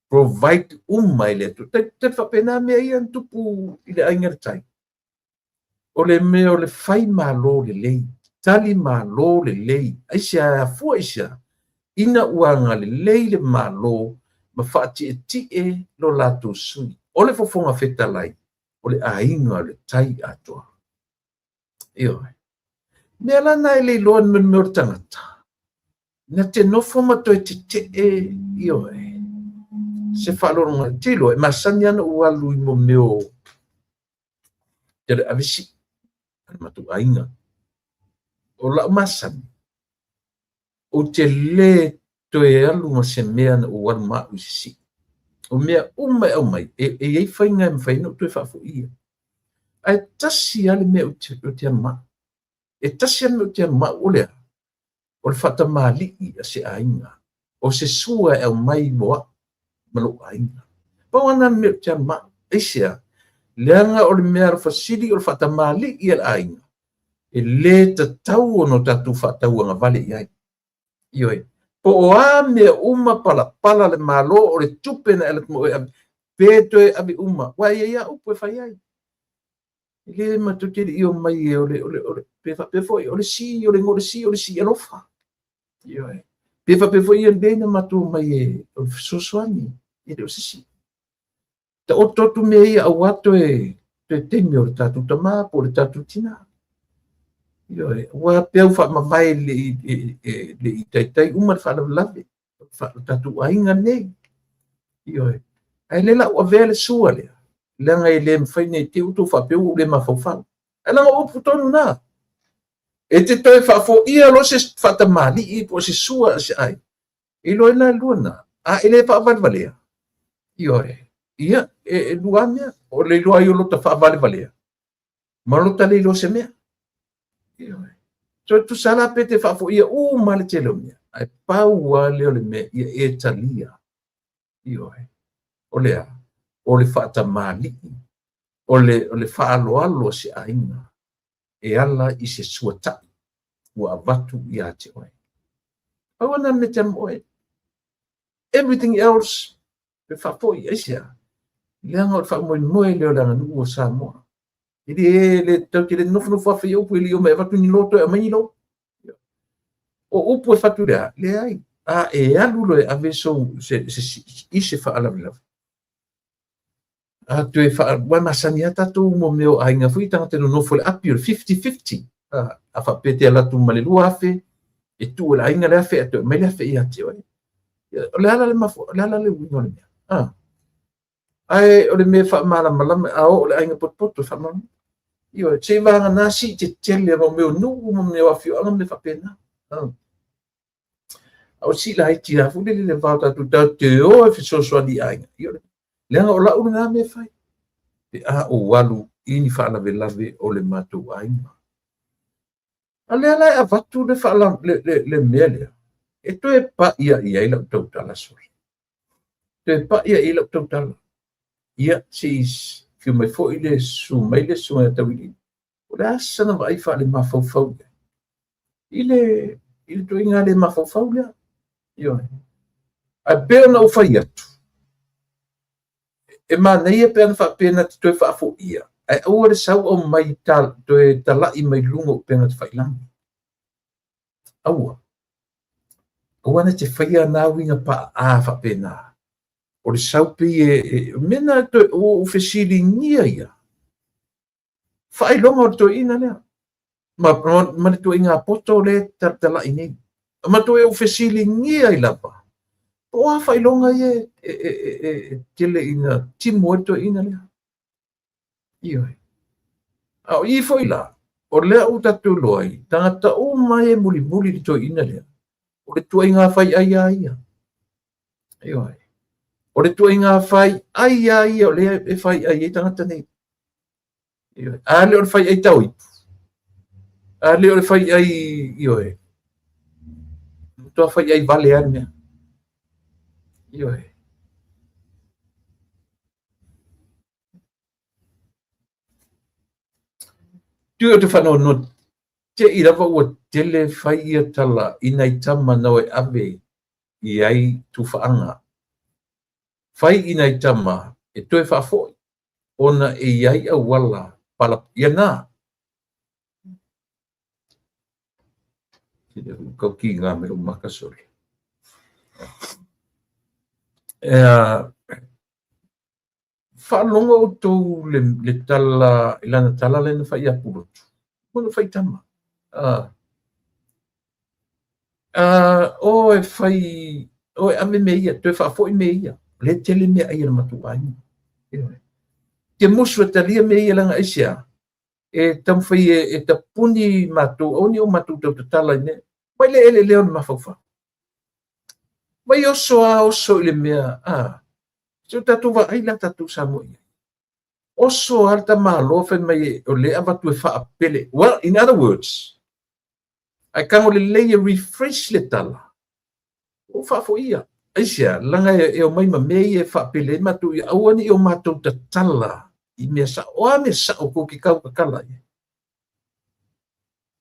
provide uma e le Atua. Te faapena mea ia na tupu i le Aiga i le Tai. O le mea o le fai malo lelei, tali malo lelei, aisea e afua aisea, ina ua agalelei le Malo ma faatietie lo latou sui. O le Fofoga Fetalai, o le aiga o le tai atoa. Ioe. Mea la na e le iloa e mea o le tagata, na te nofo ma toe tetee, ioe, se faaaloaloga. Te iloa, e masani lava ona ou alu i mo mea o te le ave sii a le matou aiga. O lau masani, ou te le toe alu ma se mea na ou alu ma au i se sii. O mea uma e aumai, e i ai faiga e mafai ona ou toe faafoia. Ae tasi lava le mea ou te alu ma au. E tasi lava le mea ou te alu ma au, o le a? O le faatamalii a se aiga. O se sua e aumai mo au ma lou aiga. Pau lava lena mea ou te alu ma au. Aisea? Leaga o le mea alofa sili o le faatamalii a le aiga, e le tatau ona o tatou faatauagavale i ai. Ioe. Po o a mea uma palapala le Malo o le tupe na e alu atu ma oe e ave, pe toe ave uma, aua e i ai lava upu e fai ai. E le matou te le i omai e o le, o le, o le, pe faapea foi, o le si, o le igoa o le si, o le si alofa. Ioe. Pe faapea foi ia le na matou omai e o le fesoasoani, e le o se si. Taoto atu mea ia aua toe taimi o le tatou tama po o le tatou tina. Ioe, aua peau faamavae le i taitai uma le faalavelave o tatou aiga nei. Ioe, ae le la ou avea le sua lea, leaga e le mafai nei te i ua outou faapea ua ou le mafaufau. Ae leaga o upu tonu na. E te toe faafoia loa se faatamalii po o se sua a se aiga, E iloa ai la lua na, a e le faavalevalea, ioe, ia, e lua mea, o le iloa ai o lota faavalevalea, ma lota le iloa se mea. Ioe. So, tusa la pe te faafoia uma le tele o mea, ae pau lava lea o le mea, ia e talia. Ioe. O le a? O le faatamalii, o le faaaloalo a se aiga, e ala i se suata'i ua avatu ia te oe. Pau lava lena o le mea e te alu ma oe. Everything else, Toe faafoi, aisea? Leaga o le faamoemoe lea o le aganuu a Samoa. E le, le, tatou te le nofonofo afe i upu e le i omai avatu ni lo, toe aumai ni lo. O upu e fatu le a? Leai. A e alu loa e ave sou, se, se, i se faalavelave, a toe faa, ua masani lava tatou mo mea o aiga foi tagata nonofo i le api o le 50-50. A, a faapea te alu atu ma le 2,000, e tuu e le aiga le 1,000 ae toe aumai le 1,000 ia te oe. O le ala le mafua, o le ala le uiga o le mea. A. Ae o le mea faamalamalama, a oo le aiga potopoto e faamalamalama. Ioe, se i vagana sii tetele ma mea o nuu ma mea o afioaga ma mea faapena. A. A o sii laiti lava foi lele le va o tatou, tatou te o e fesoasoani i aiga. Ioe, leaga o lau lena mea e fai. Pe a ou alu i ni faalavelave o le matou aiga. A lea la e avatu le, faala, le, le, le mea lea, e toe paia i ai lau tautala sole. Toe paia i ai lau tautala. Ia, se i fiu mai foi le susu mai le susuga ia Tauiliili. O le a sana vaai faale-mafaufau i le, i le ituaiga le mafaufau lea. Ioe. Ae pei ona ou fai atu, e manaia pe ana faapea na te toe faafoia, ae aua le sau aumai ta, toe tala'i mai luga o upega tafailagi. Aua. Aua na te faia na uiga pa'a faapena. O le sau pei e, e mea na toe, ua ou fesiligia ia. Faailoga o le toeaina lea. Ma, ma, ma le tuaiga poto lea e talatalai nei. Ma toe ou fesiligia ai lava, po o a faailoga ia e, e, e, e, e tele ina timu ai le toeaina lea. Ioe. A o i foi la, o lea ua tatou iloa ai, tagata uma e mulimuli i le toeaina lea, o le tuaiga fai ai a ia. Ioe. O le tuaiga fai ai a ia o lea e fai ai ai tagata nei. Ioe. A le o le fai ai tau ipu. A le o le fai ai, ioe. Matua fai ai vale a le mea. Ioe. Tui o te whanoanoa, te i lava ua tele fai ia tala i nai tama nau e ave i ai tufaanga. Fai i nai tama e toe faafoi, ona e i ai auala pala ia na. Kau ki ngā me lo maka sore. E, Faalogo outou le, le tala, i lana tala lea na fai ia Pulotu. Ua na fai tama. Ah. Ah, o e fai, o e ave mea ia, toe faafoi mea ia. O lea tele mea ai a le matou aiga. Te musu e talia mea ia leaga aisea? E taumafai e, e tapuni matou, aua ne i o matou tautatala i mea. Mai le eleele o le mafaufau. Mai oso a oso i le mea, ah, se o tatou vaai la tatou Samoa i ai. Oso a le tamaloa fai mai o lea avatu e faapele. Well, in other words, ae tago lelei e refresh le tala, ua faafoia. Aisea, leaga e omai ma mea ia e faapele ai matou ia aua ne i o matou tatala i mea sao. O a mea sao tou te tau tatala i ai?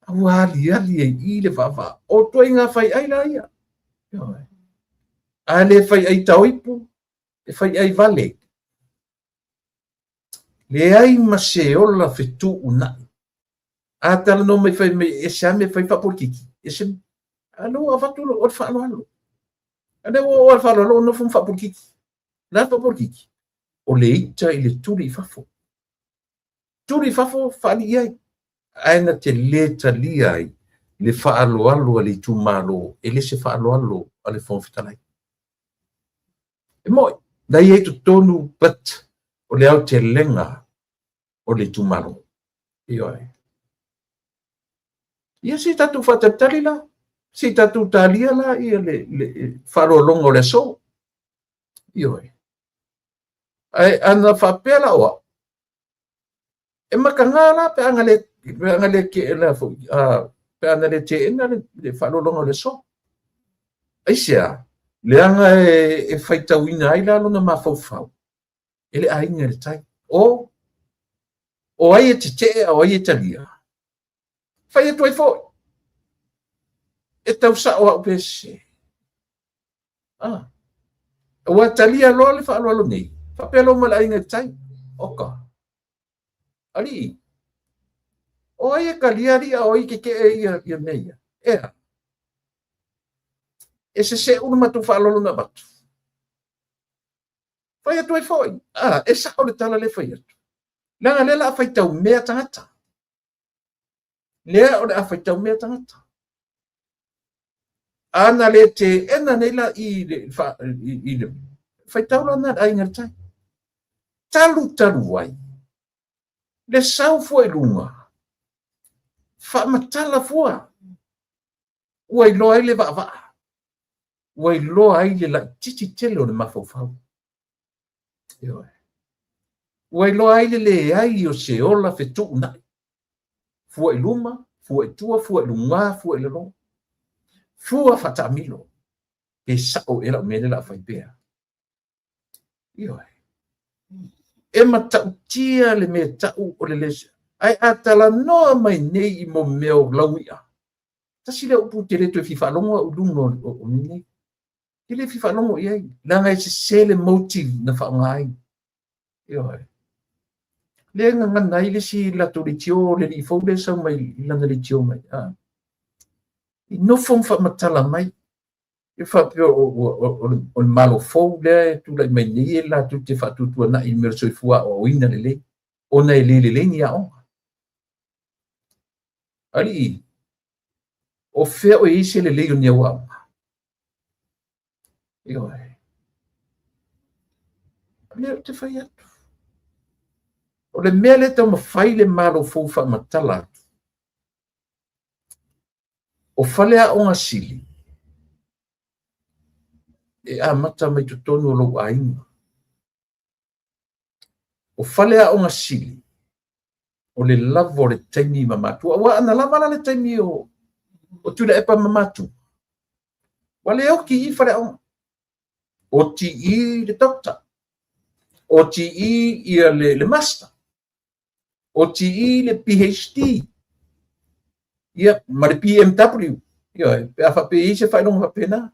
A ua aliali ai i le vaavaa. O ituaiga fai ai la ia. A le fai ai taoipu, e fai ai vale. Leai ma se ola fetuunai. A talanoa mai fai mai e se a mea fai faapolitiki. E se a lea ua avatu o le faaaloalo. A lea ua oo lava le faaaloalo ua nofo ma faapolitiki. O le a le faapolitiki? O le ita i le tuli i fafo. Tuli i fafo faalii ai. Ae na te le talia ai le faaaloalo a le itumalo e le se faaaloalo a le Fofoga Fetalai. E moi, na i ai totonu but o le aotelega o le itumalo. Ioe. Ia se i tatou faatalitali la, se i tatou talia la ia le, le faaaloaloga o le aso. Ioe. Ae ana faapea la o au, e mataga la pe ana le, pe ana le teena foi, pe ana le teena le, le faaaloaloga o le aso. Aisea, leaga e, e faitauina ai la lona mafaufau e le aiga i le tai. O, o ai e tetee a o ai e talia? Fai atu ai foi. E tau sao au pe sese. Ah. Ua talia loa le faaaloalo nei, faapea loa ma le aiga i tai, oka, alii, o ai e talia alii a o ai e tetee ia mea ia? Ea, e sese'u le matou faaaloalo na avatu. Fai atu ai foi, a, e sao le tala lea e fai atu. Leaga lea o le a faitau mea tagata. Lea o le a faitau mea tagata. A na le teena nei la i le, i le faitau la na le aiga i le tai. Talu talu ai, le sau fua i luga, faamatala fua, ua iloa ai le vaavaa, ua iloa ai le laitiiti tele o le mafaufau. Ioe. Ua iloa ai le leai o se ola fetuunai. Fua i luma, fua i tua, fua i luga, fua i lalo. Fua faataamilo. Pe sao ea lau mea lea o le a fai pea. Ioe. E matautia le mea tau o le le... Ae a talanoa mai nei i mo mea o laui'a, tasi lea upu ou te le toe fia faalogo au i luga o mea nei. Te le fia faalogo i ai, leaga e sese le motive na faaaoga ai. Ioe. Lea e gagana ai le isi latou leitio, le alii fou lea e sau mai i lana leitio mai. I nofo ma faamatala mai, e faapea o le Malo fou lea e tulai mai nei e latou te faatuatuanai i mea o le soifua aoaoina lelei, ona e le lelei ni aoga. Alii, o fea o i ai se lelei o ni au aoga? Ioe. O lea ou te fai atu. O le mea lea e taumafai le Malo fou faamatala atu, o faleaoga sili e amata mai totonu o lou aiga. O faleaoga sili, o le lava o le taimi ma matua. Aua ana lava la le taimi o Tuilaepa ma matua, ua le oti i i faleaoga. Oti i le doctor, oti i ia le master, oti i le PhD, ia, ma le BMW. Ia, pe a faapea e i ai se faailoga faapena.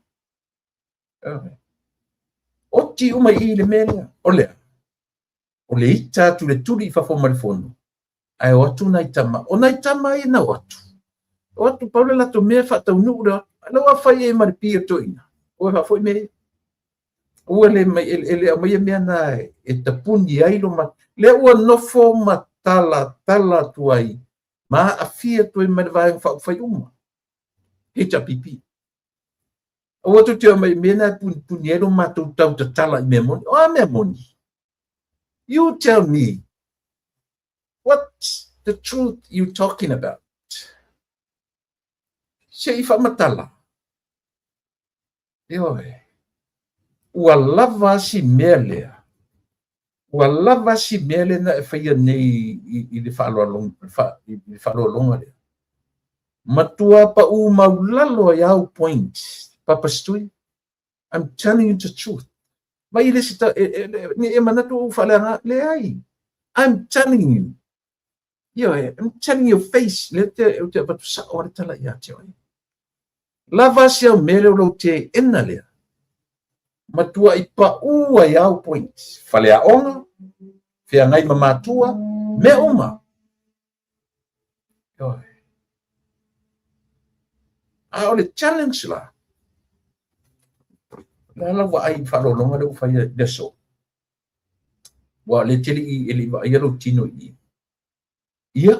Oti uma i i le mea lea. O lea, o le ita atu le tuli i fafo ma le fono, ae o atu nai tama. O nai tama ia na o atu. O atu pau le latou mea faataunuu le o atu. A ua fai ai ma le pi o toeaiina, ua faafoi mea ia. Ua le mai, e le aumaia mea na e tapuni ai lo matou. Lea ua nofo ma talatala atu ai ma aafia atu ai ma le Vaega Faaupufai uma, HRPP. Aua tou te omai i mea na e punipuni ai lo matou tautatala i mea moni. O a mea moni? You tell me what's the truth you talking about? Se i faamatala. Ioe. Ua lava si mea lea. Ua lava si mea lea na e faia nei i le faaaloaloga lea. Matua paū maulalo ai au point, Papa Stui. I'm telling you the truth. Mai le si ta, ne e manatu ou faaleaga, leai. I'm telling you. Ioe, I'm telling your face, lea te, ou te avatu sao le tala ia te oe. Lava si au mea lea o lou teena lea. Matuai paū ai au point. Faleaoga, feagai ma matua, mea uma. Ioe. A o le challenge la, le a lau vaai i faaaloaloga lea ua faia i le aso. Ua le tele i e le i vaaia lou tino i i. Ia.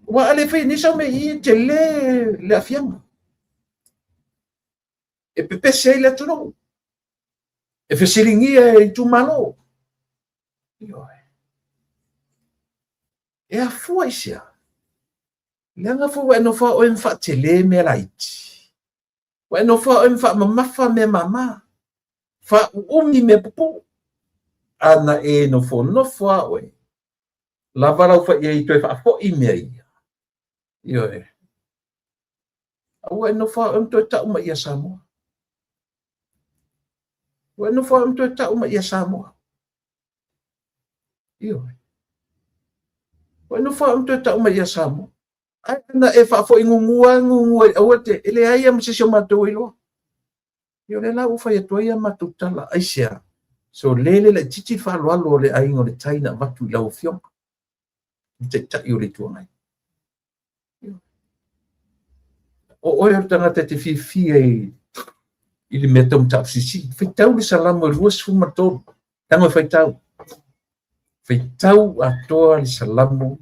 Ua a le fai nei sau mea i i tele le aafiaga. E pepese ai le atunuu. E fesiligia e itumalo. Ioe. E afua i se a? Leaga foi ua e nofo lava oe ma faatele mea laiti. Ua e nofo oe ma faamamafa mea mama, faauumi mea pupuu. A na e nofonofo lava oe, lava lau fai i ai toe faafoi mea ia. Ioe. A ua e nofo lava oe ma toe tau mai ia Samoa. Ua e nofo lava oe ma toe tau mai ia Samoa. Ioe. Ua e nofo lava oe ma toe tau mai ia Samoa. Ae ana e faafoi gugu lava gugu ai, aua te, e leai lava ma se isi o matou e iloa. Ia o lea la ua fai atu ai a matou tala, aisea? So le le laitiiti le faaaloalo o le Aiga o le Tai na avatu i lau Afioga, le Taitai o le Itu Agai. O oe o le tagata e te fiafia i le mea tau mataupu silisili. Faitau le Salamo e 23, tago e faitau. Faitau atoa le Salamo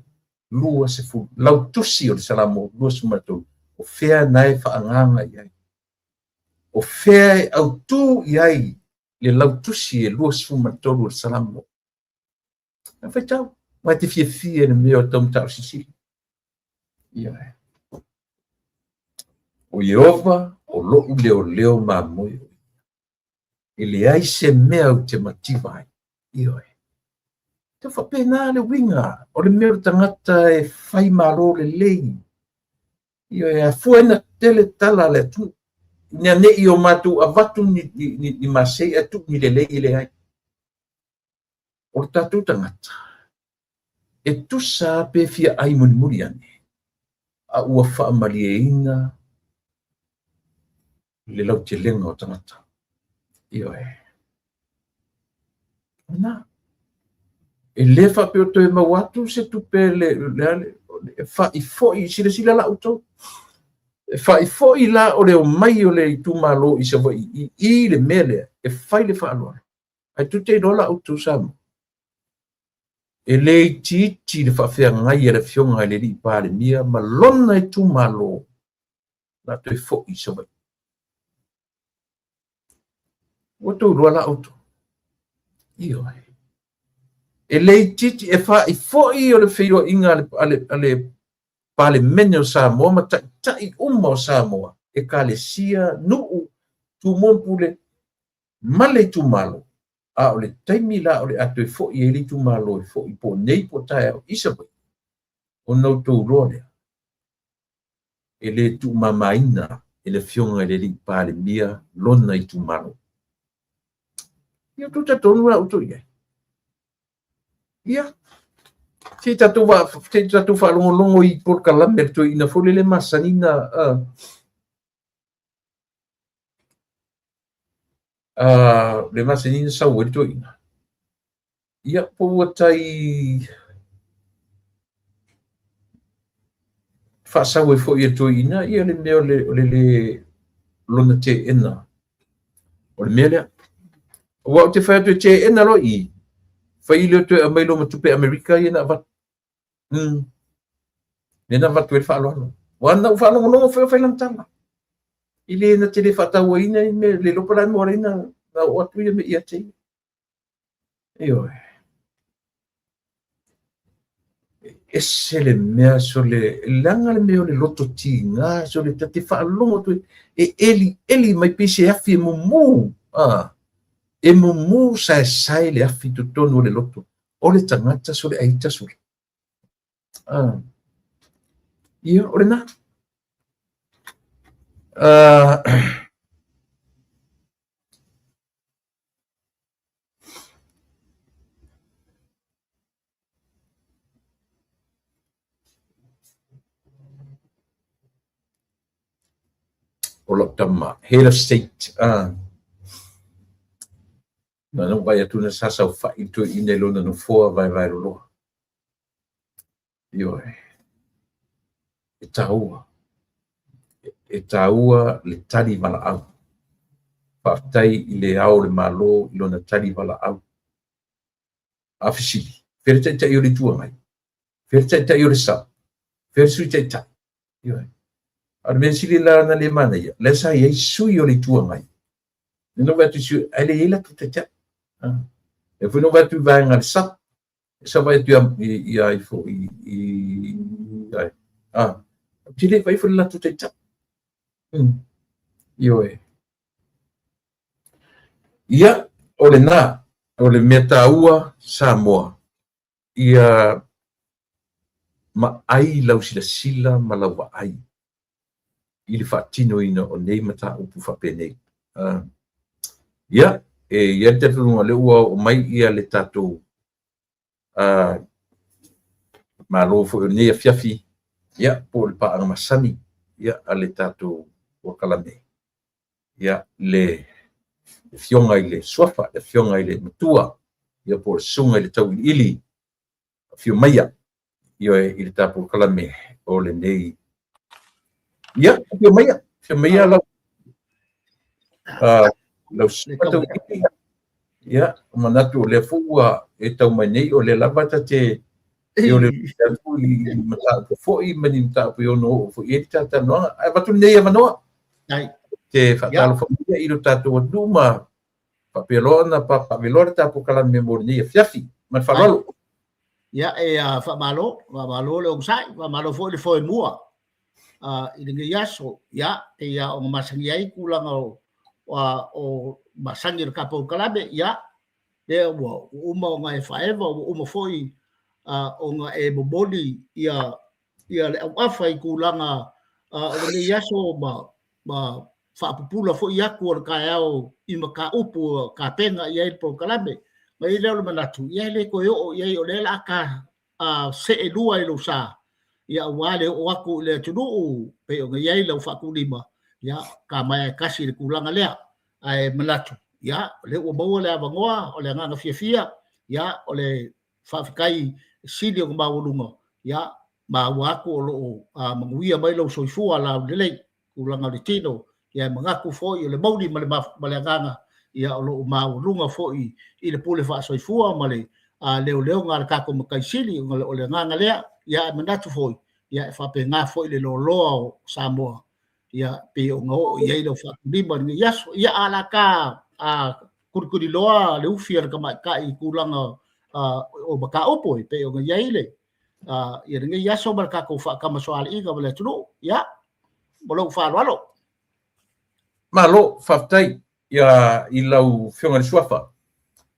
20, lau tusi o le Salamo 23, o fea na e faaagaaga i ai? O fea e autū i ai le lautusi e 23 o le Salamo? Na faitau, aua e te fiafia i le mea o tau mataupu silisili. Ioe. O Ieova o lo'u leoleo mamoe o ia. E leai se mea ou te mativa ai. Ioe. Tau faapena le uiga o le mea o le tagata e fai malo lelei. Ioe, afua ina tele tala a le atunuu. Ina ne i o matou avatu ni masei ae tuu ni lelei e leai. O le tatou tagata, e tusa pe fia ai mulimuli ane, a ua faamalieina le lautelega o tagata. Ioe. Na. E le faapea o toe maua atu se tupe le, le, e faifoi, silasila la outou. E faifoi la o le omai o le itumalo i Savaii i le mea lea, e fai le faaaloalo. Ae tou te iloa la outou Samoa, e le itiiti le faafeagai a le Afioga i le Alii Palemia ma lona itumalo la toe foi i Savaii. Ua outou iloa la outou. Ioe. E le itiiti e faifoi o le feiloaiga a le Palemene o Samoa ma taitai uma o Samoa, ekalesia, nuu, tumua ma pule, ma le itumalo. A o le taimi la o le a toe foi ai le itumalo e foi po o nei po o taeao i Savaii, ona outou iloa lea, e le tuumamaina e le Afioga i le Alii Palemia lona itumalo. Ia outou talitonu la outou i ai. Ia, se i tatou faalogologo i polokalame a le toeaina foi lele masani na le masani na sau ai le toeaina. Ia, po ua tai faasau ai foi e le toeaina ia le mea o le le lona teena o le mea lea. Aua ou te fai atu e teena loa i i, fai lea toe aumai loa ma tupe Amerika ia na avatu. Lea na avatu ai le faaaloalo. Aua na ou faalogologo foi o fai lana tala. I le na te le faatauaina i mea, le iloa po o le a le mea ua ala ai na oo atu ia mea ia te ia. Ioe. E ese le mea sole, leaga le mea o le loto tiga, sole ta te faalogo atu e eli eli mai pei se afi e mumu, e mumu saesae le afi i totonu o le loto o le tagata sole aita sole. Ia, o lena. O lau tama, head of state. Na na ou vaai atu na sa saofai le toeaina i lona nofoa vaevae loloa. Ioe. E taua. E taua le tali valaau. Faafetai i le Ao o le Malo i lona tali valaau. A fesili, fea le Taitai o le Itu Agai? Fea le Taitai o le SUPP? Fea le Sui Taitai? Ioe. A o le mea sili la ona le manaia, lea sa i ai sui o le Itu Agai. Na ou vaai atu i sui, ae le i ai latou taitai. Lea foi na ou vaai atu i vaega a le SUPP, sa vaai atu ia ai foi i ai. Ou te le vaai foi i le latou taitai. Ioe. Ia, o lena, o le mea taua Samoa, ia maai lau silasila ma lau vaai i le faatinoina o nei mataupu faapenei. Ia, e i ai le talitonuga o lea ua oo mai ia le tatou malo foi o lenei afiafi, ia, po o le paaga masani, ia, a le tatou polokalame, ia, le le Afioga i le Suafa, le Afioga i le Matua, ia po o le Susuga i le Tauiliili, afio maia, ioe, i le ta polokalame o lenei. Ia, afio maia, afio maia lau lau Susuga Tauiliili. Ia, manatu o lea foi ua e tau mai nei, o lea lava ta te e o le i mataupu foi ma ni mataupu e ono oo foi i ai le talatalanoaga. Ae avatu lenei avanoa te faatalofa mai i lo tatou atunuu ma faapea loa ona papaaveloa le tatou polokalame mo lenei afiafi. Ma le faaaloalo. Ia, e faamalo, faamalo le onosai, faamalo foi le foemua i lenei aso. Ia, pei lava ona masani ai tulaga o masani o le tatou polokalame, ia, lea ua uma ona e faaeva, ua uma foi ona e momoli ia le auafa i tulaga o lenei aso ma faapupula foi atu o le taeao i mataupu ua tapena i ai le polokalame. Ona i ai lea o le manatu, ia e le toe oo i ai, o lea o le a ta see lua i lou sa, ia aua le oo atu i le atunuu pei ona i ai lau faatulima, ia ta maea e tasi le tulaga lea. Ae manatu, ia o lea ua maua le avanoa, o le agaga fiafia, ia o le faafetai sili ona maualuga, ia maua atu o lo o manuia mai lou soifua laulelei, tulaga o le tino, ia e manatu foi o le mauli ma le agaga, ia o lo o maualuga foi i le pule faasoifua ma le leoleoga a le tatou Matai Sili, o le agaga lea, ia e manatu foi, ia e faapena foi le loaloa o Samoa, ia pei ona oo i ai lau faatulima i lenei aso. Ia a o le a ta kulikuliloa le ufi a le tamaitai i tulaga o mataupu e pei ona i ai le ia lenei aso ma le tatou faatamasoaliiga ma le atunuu. Ia, ma lou faaaloalo. Malo, faafetai ia i lau Afioga i le Suafa.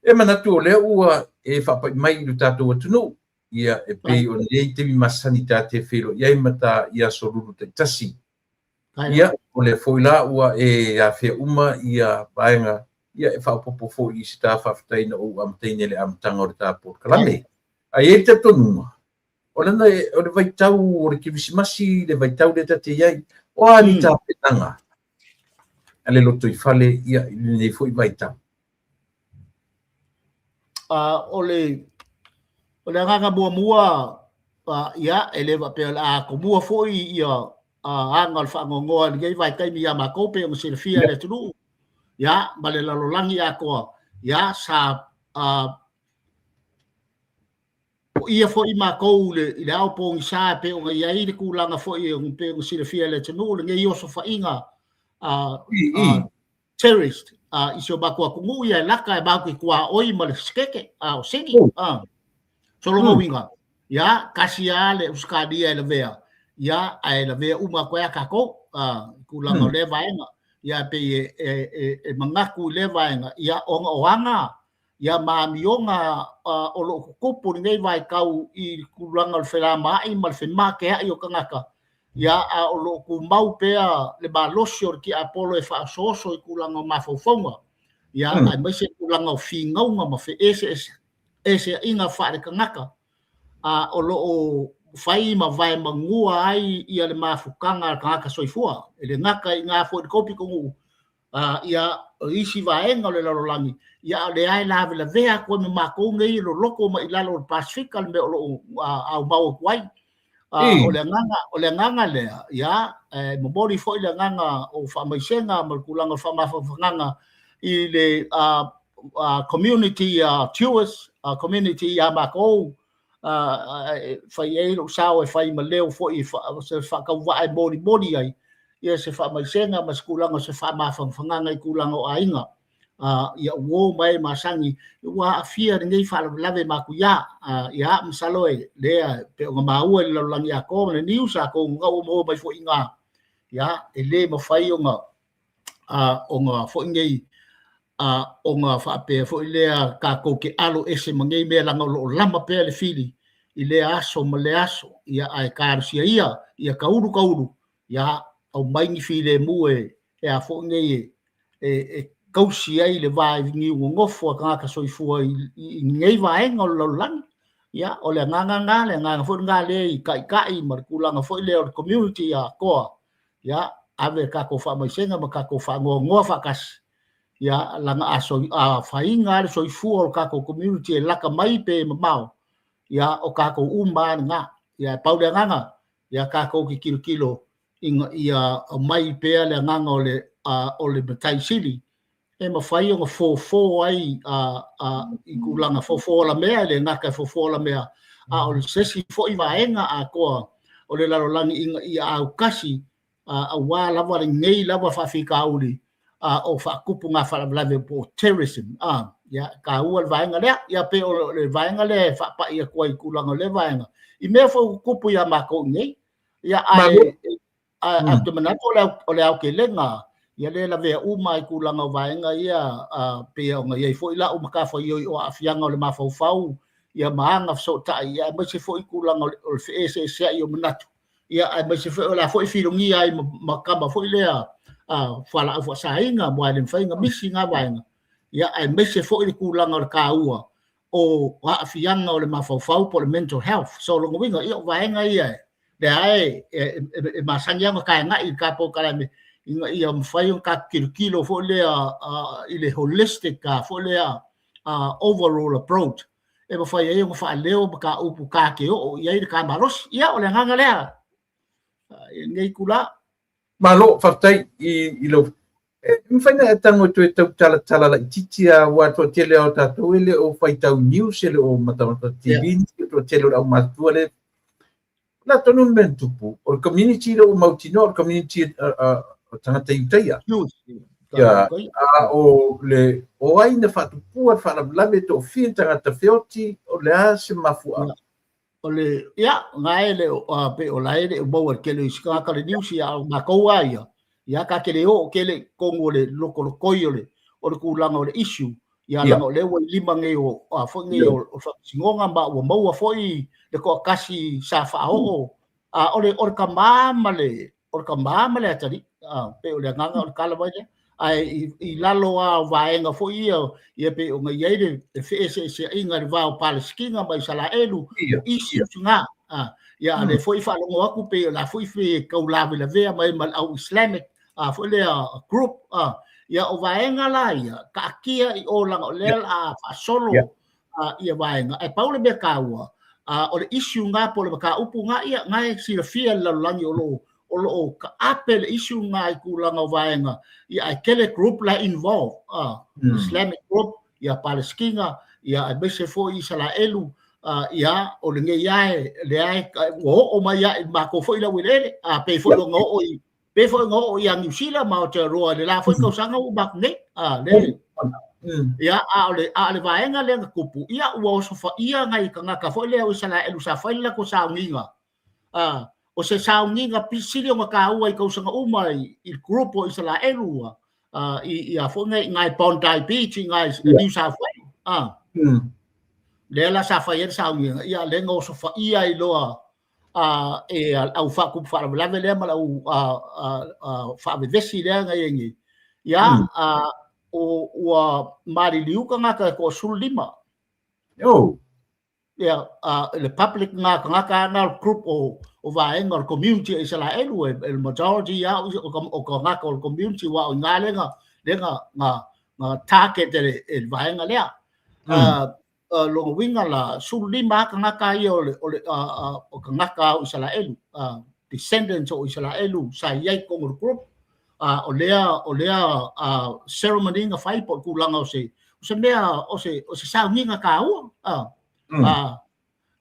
E manatu o lea ua e faapai mai i lo tatou atunuu, ia e pei o lenei taimi masani ta te feiloai ai ma ta i aso lulu taitasi. Ia, o lea foi la ua e afea uma ia vaega, ia e faaopoopo foi i se ta faafetai na ou amataina i le amataga o le ta polokalame. Ae i ai le talitonuga, o lana o le vaitau o le Kerisimasi, le vaitau lea ta te i ai, o a ni tapenaga a le lotoifale ia i lenei foi vaitau? O le agaga muamua, ia, e le faapea o le a tomua foi ia aga o le faanoanoa i lenei vaitaimi ia matou, pei ona silafia e le atunuu, ia, ma le lalolagi atoa, ia, sa Poia foi matou i le ao pogisa e pei ona i ai le tulaga foi e pei ona silafia e le atunuu lenei osofaiga terrorist i si o matou atunuu, ia e lata e matou te tuaoi ma le sekete o Sini. So lona uiga, ia, tasi lava le Ausetalia e lavea, ia, ae lavea uma atu ai a tatou i tulaga o lea vaega. Ia, pei e manatu i lea vaega, ia, ona o aga ia ma amioga o lo o tutupu i lenei vaitau i le tulaga o le felamaai ma le femateai o tagata, ia, a o lo o tumau pea le malosi o le tiapolo e faaosooso i tulaga o mafaufauga, ia, aemaise tulaga o finauga ma feeseeseaiga faale-tagata, a o lo o fai ma vaemanua ai ia le mafutaga a le tagata soifua. E le gata i ina foi i le tou pitonuu, ia o isi vaega o le lalolagi, ia a o lea e lavelavea atu ai ma matou nei e loloto mai i lalo o le Pasefika le mea o lo o aumau atu ai. O le agaga, o le agaga lea, ia, e momoli foi le agaga o faamaisega ma le tulaga o le faamafanafanaga i le community Jewish community ia matou, e fai ai lou sao e fai ma leo foi se faatauvaa e molimoli ai ia se faamaisega ma se tulaga o se faamafanafanaga i tulaga o aiga, ia uo ma e masani ua aafia lenei faalavelave matuia. Ia masalo e lea pei ona maua i le lalolagi atoa ma le news atonu na ua maua mai foi i ina, ia e le mafai ona ona foi nei ona faapea foi lea tatou te alo ese ma nei mea leaga o lo o lama pea le fili i lea aso ma lea aso, ia ae talosia ia ia taulu taulu, ia aumai ni filemu e a foi nei e tausi ai le va niu nonofo a tagata soifua i nei vaega o le lalolagi. Ia o le agaga lena, le agaga foi lena lea i taitai ma le tulaga foi lea o le community atoa, ia ave tatou faamaisega ma tatou faanoanoa faatasi. Ia, laga a afaina lava le soifua o le tatou community e laka mai pe mamao, ia, o tatou uma lava lena. Ia, e pau le agaga, ia tatou te tilotilo ina ia aumai pea le agaga o le, o le Matai Sili e mafai ona fofo ai i tulaga fofo alamea, e le gata e fofo alamea, a o se isi foi vaega atoa o le lalolagi ina ia autasi aua lava lenei lava faafitauli o faatupu faalavelave po o terrorism. Ia, taua le vaega lea. Ia, pei o le vaega lea e faapai atu ai i tulaga o lea vaega i mea foi ua tutupu ia matou nei. Ia, ae ou te manatu o le aotelega ia lea lavea uma i tulaga o vaega ia, pei ona i ai foi lau matafaioi o aafiaga o le mafaufau ia ma aga fesootai, ia aemaise foi tulaga o le feeseeseai o manatu, ia aemaise foi o le a foi filogia ai ma tama foi lea fualaau faasaina, aua e le mafai ona misi na vaega, ia aemaise foi le tulaga o le taua o aafiaga o le mafaufau po o le mental health. So lona uiga, ia o vaega ia lea e masani lava ona taegai i le ta polokalame ina ia mafai ona tatou tilotilo foi lea i le holistic foi lea overall approach e mafai ai ona faaleo mataupu ta te oo i ai le ta malosi. Ia, o le agaga lea i lenei itula. Malo, faafetai i lau. E mafai ona e tago e toe tau talatala laitiiti lava, aua e toatele lava o tatou e le o faitau news, e le o matamata TV, e toatele o le aumatutua lea. O le a tonu le mea na tupu? O le community lea ua mautinoa, o le community o tagata Iutaia. Ia, a o le o ai na faatupua le faalavelave, toafia tagata feoti, o le a se mafuaaga? O le, ia, na e le o, pe o la e le o maua i le tele o isi tagata le news, ia, a o matou lava ia, ia, ta te le oo tele i totonu o le lokolokoi o le, o le tulaga o le issue, ia, leaga o lea ua i lima nei o, a foi nei o, o faamasinoga, ma ua maua foi le toatasi sa faaoo, a o le, o le tama ma le, o le tama ma le atalii, pei o le agaga o le tala mai lea. Ae i lalo lava o vaega foi ia, ia pei ona i ai le feeseeseaiga i le va o Palesitina ma Isaraelu, o issues na. Ia, a o lea foi e faalogo atu pei o la foi e tau lavelavea mai ma le au Islamic foi lea group. Ia, o vaega la ia, taatia i o leaga o lea o le a faasolo ia vaega. Ae pau le mea taua, o le issue na po o le mataupu na, ia, na e silafia e le lalolagi o lo o taape le issue na i tulaga o vaega, ia, ae tele group la involve, Islamic group, ia Palesitina, ia aemaise foi Isaraelu, ia, o lenei lava lea e ua oo mai lava i matou foi laueleele, pei foi ona oo i pei foi ona oo ia Niu Sila ma Aotearoa i le la foi tausaga ua uma atu nei. Le, ia, a o le vaega lea na tupu, ia, ua osofaia nai tagata foi lea o Isaraelu sa fai le latou sauniga. O se sauniga sili ona taua i tausaga uma i le group o Isaraelu i a foi nei i Bondi Beach i New South Wales. Lea la sa fai ai le sauniga, ia, lea na osofaia ai loa e au faatupu faalavelave lea ma le au faavevesi lea na i ai nei. Ia, ua maliliu tagata e toa-15. Ia, le public na tagata na o le group o vaega o le community o Isaraelu, e le majority lava o tagata o le community, aua o i ina lea na target e le vaega lea. Lona uiga la, 15 lava tagata ia o tagata o Isaraelu, descendants o Isaraelu sa i ai i totonu o le group. O lea ceremony na fai po o le tulaga o se mea o se sauniga taua.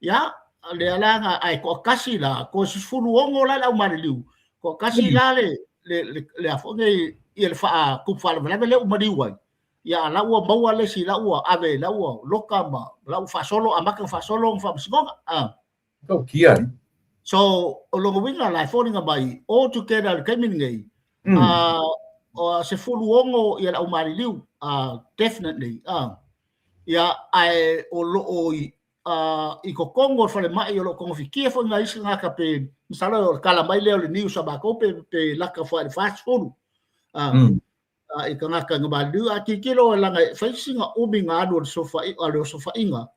Ia, lea la na, ae toatasi la, toe 16 la le au maliliu, toatasi la le a foi nei, ia le faatupu faalavelave lea ua maliu ai. Ia, a la ua maua le isi, la ua ave, la ua loka ma la ua faasolo, amata ona faasolo ona faamasinoga. Tautia. So, o lona uiga la e foliga mai, all together i le taimi lenei, o 16 ia le au maliliu, definitely. Ia, ae o lo o i totonu o le falemai o lo o togafitia foi nai isi tagata pe masalo o le tala mai lea o le news a matou pe lata foi i le 40. I tagata na maliliu. A tilotilo leaga e fai sina umi na alu o le osofaiga.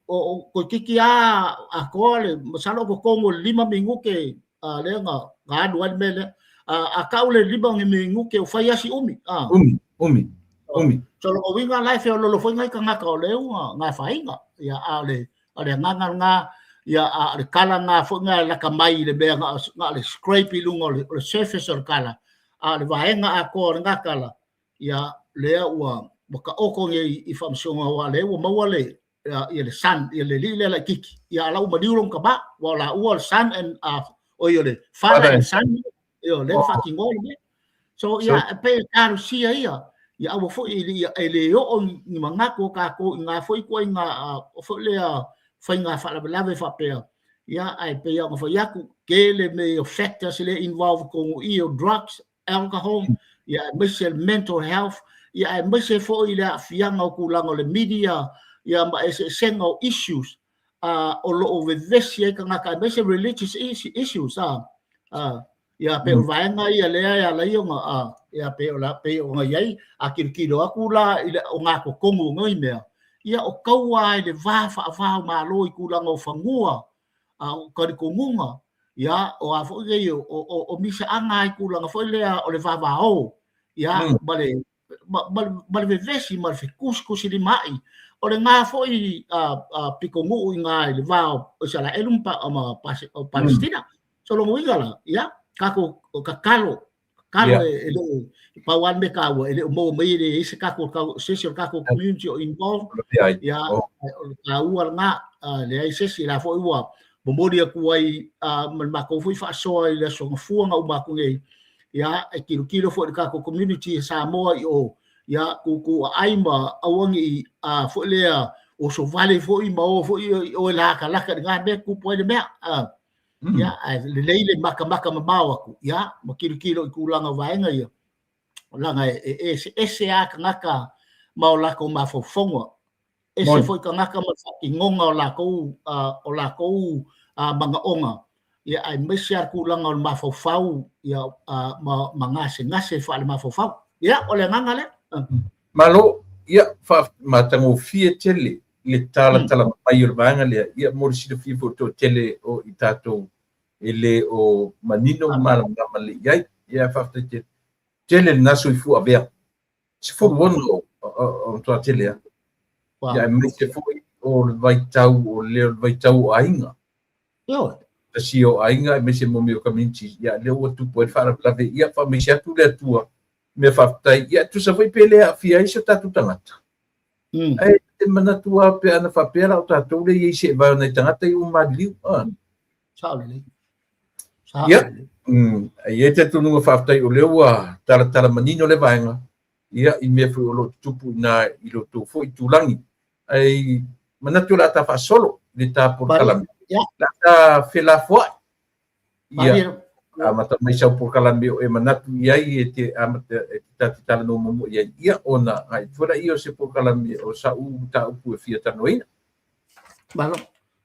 O toeitiiti lava atoa le masalo o totonu o le 5 minute lea na alu ai le mea lea. A tau le 5 o ni minute, ua fai lava si umi. Umi, umi, umi. So lona uiga la e feololo foi nai tagata o lea ua afaina. Ia, a o le, o le agaga lena, ia, a o le kala lena foi na e lata mai i le mea na o le scrape i luga o le surface o le kala, a o le vaega atoa o lena kala, ia, lea ua taoto nei i faamasinoga aua o lea ua maua le, ia le son, ia le alii lea laitiiti, ia a la ua maliu lona tama, aua o laua o le son and, oi o le father and son, ia o lea na faatinoa le mea. So ia e pei e talosia ia, ia aua foi e le oo ni manatu o tatou i na foi ituaiga foi lea faiga faalavelave faapea, ia ae pei lava ona fai atu, tele mea o factors lea e involve i totonu i i o drugs, alcohol, ia aemaise le mental health, ia aemaise foi le aafiaga o tulaga o le media, ia ma eseesega o issues o lo o vevesi ai tagata aemaise religious issues ia pei o vaega ia lea e ala ai ona ia pei o la pei ona i ai a tilotilo atu la i le ogatotonu o nei mea, ia o taua i le va faava o Malo i tulaga o fanua, o talitonuga, ia o a foi nei o misaaga i tulaga foi lea o le vavao, ia ma le ma le vevesi ma le fetusitusilimai. O lena foi pitonuu i ina i le va o Isaraelu ma Palesitina. So lona uiga la, ia, tatou tatalo, tatalo e le o, pau lava le mea taua, e le o maua mai e leai se tatou, se isi o le tatou community o involved. Ia, o le taua lena, leai se isi, la foi ua momoli atu ai ma le matou foi faasoa i le Aso Gafua na uma atu nei, ia, e tilotilo foi i le tatou community e Samoa i o, ia, tuutuu aai ma aua ne i, foi lea, osovale foi ma o foi i o e latalata i lena mea, tupu ai le mea. Ia, ae lelei le matamata mamao atu, ia, ma tilotilo i tulaga o vaega ia, leaga e eseese lava tagata ma o latou mafaufauga. Ese foi tagata ma le faatinoga o latou, o latou manaoga, ia, aemaise lava le tulaga o le mafaufau, ia, ma gasegase faale-mafaufau. Ia, o le agaga lea. Malo, ia, matagofie tele le talatala mai o le vaega lea, ia, mo le silafia foi o le toatele o i tatou e le o manino ma malamalama lelei i ai. Ia, faafetai tele. Tele lena soifua avea. 16 o matua tele lava. Ia, aemaise foi o le vaitau o le vaitau o aiga. Tasi o aiga aemaise mo mea o community, ia, lea ua tupu ai le faalavelave, ia, faamaise atu le Atua, mea faafetai, ia, tusa foi pe le aafia ai so tatou tagata. Ae te manatu lava pe ana faapea la o tatou lea e i ai seevae o nai tagata ia ua maliliu. Sao lelei. Ia, e i ai talitonuga faafetai o lea ua talatala manino le vaega, ia, i mea foi o lo o tutupu i ina i lo outou foi itulagi. Ae manatu o le a ta faasolo i le ta polokalame. O le a ta felafoai. Ia, amata mai sau polokalame o e manatu i ai e te amata e te ta te talanoa muamua i ai, ia, ona agai atu foi laia o se polokalame o sa'u mataupu e fia talanoaina. Malo.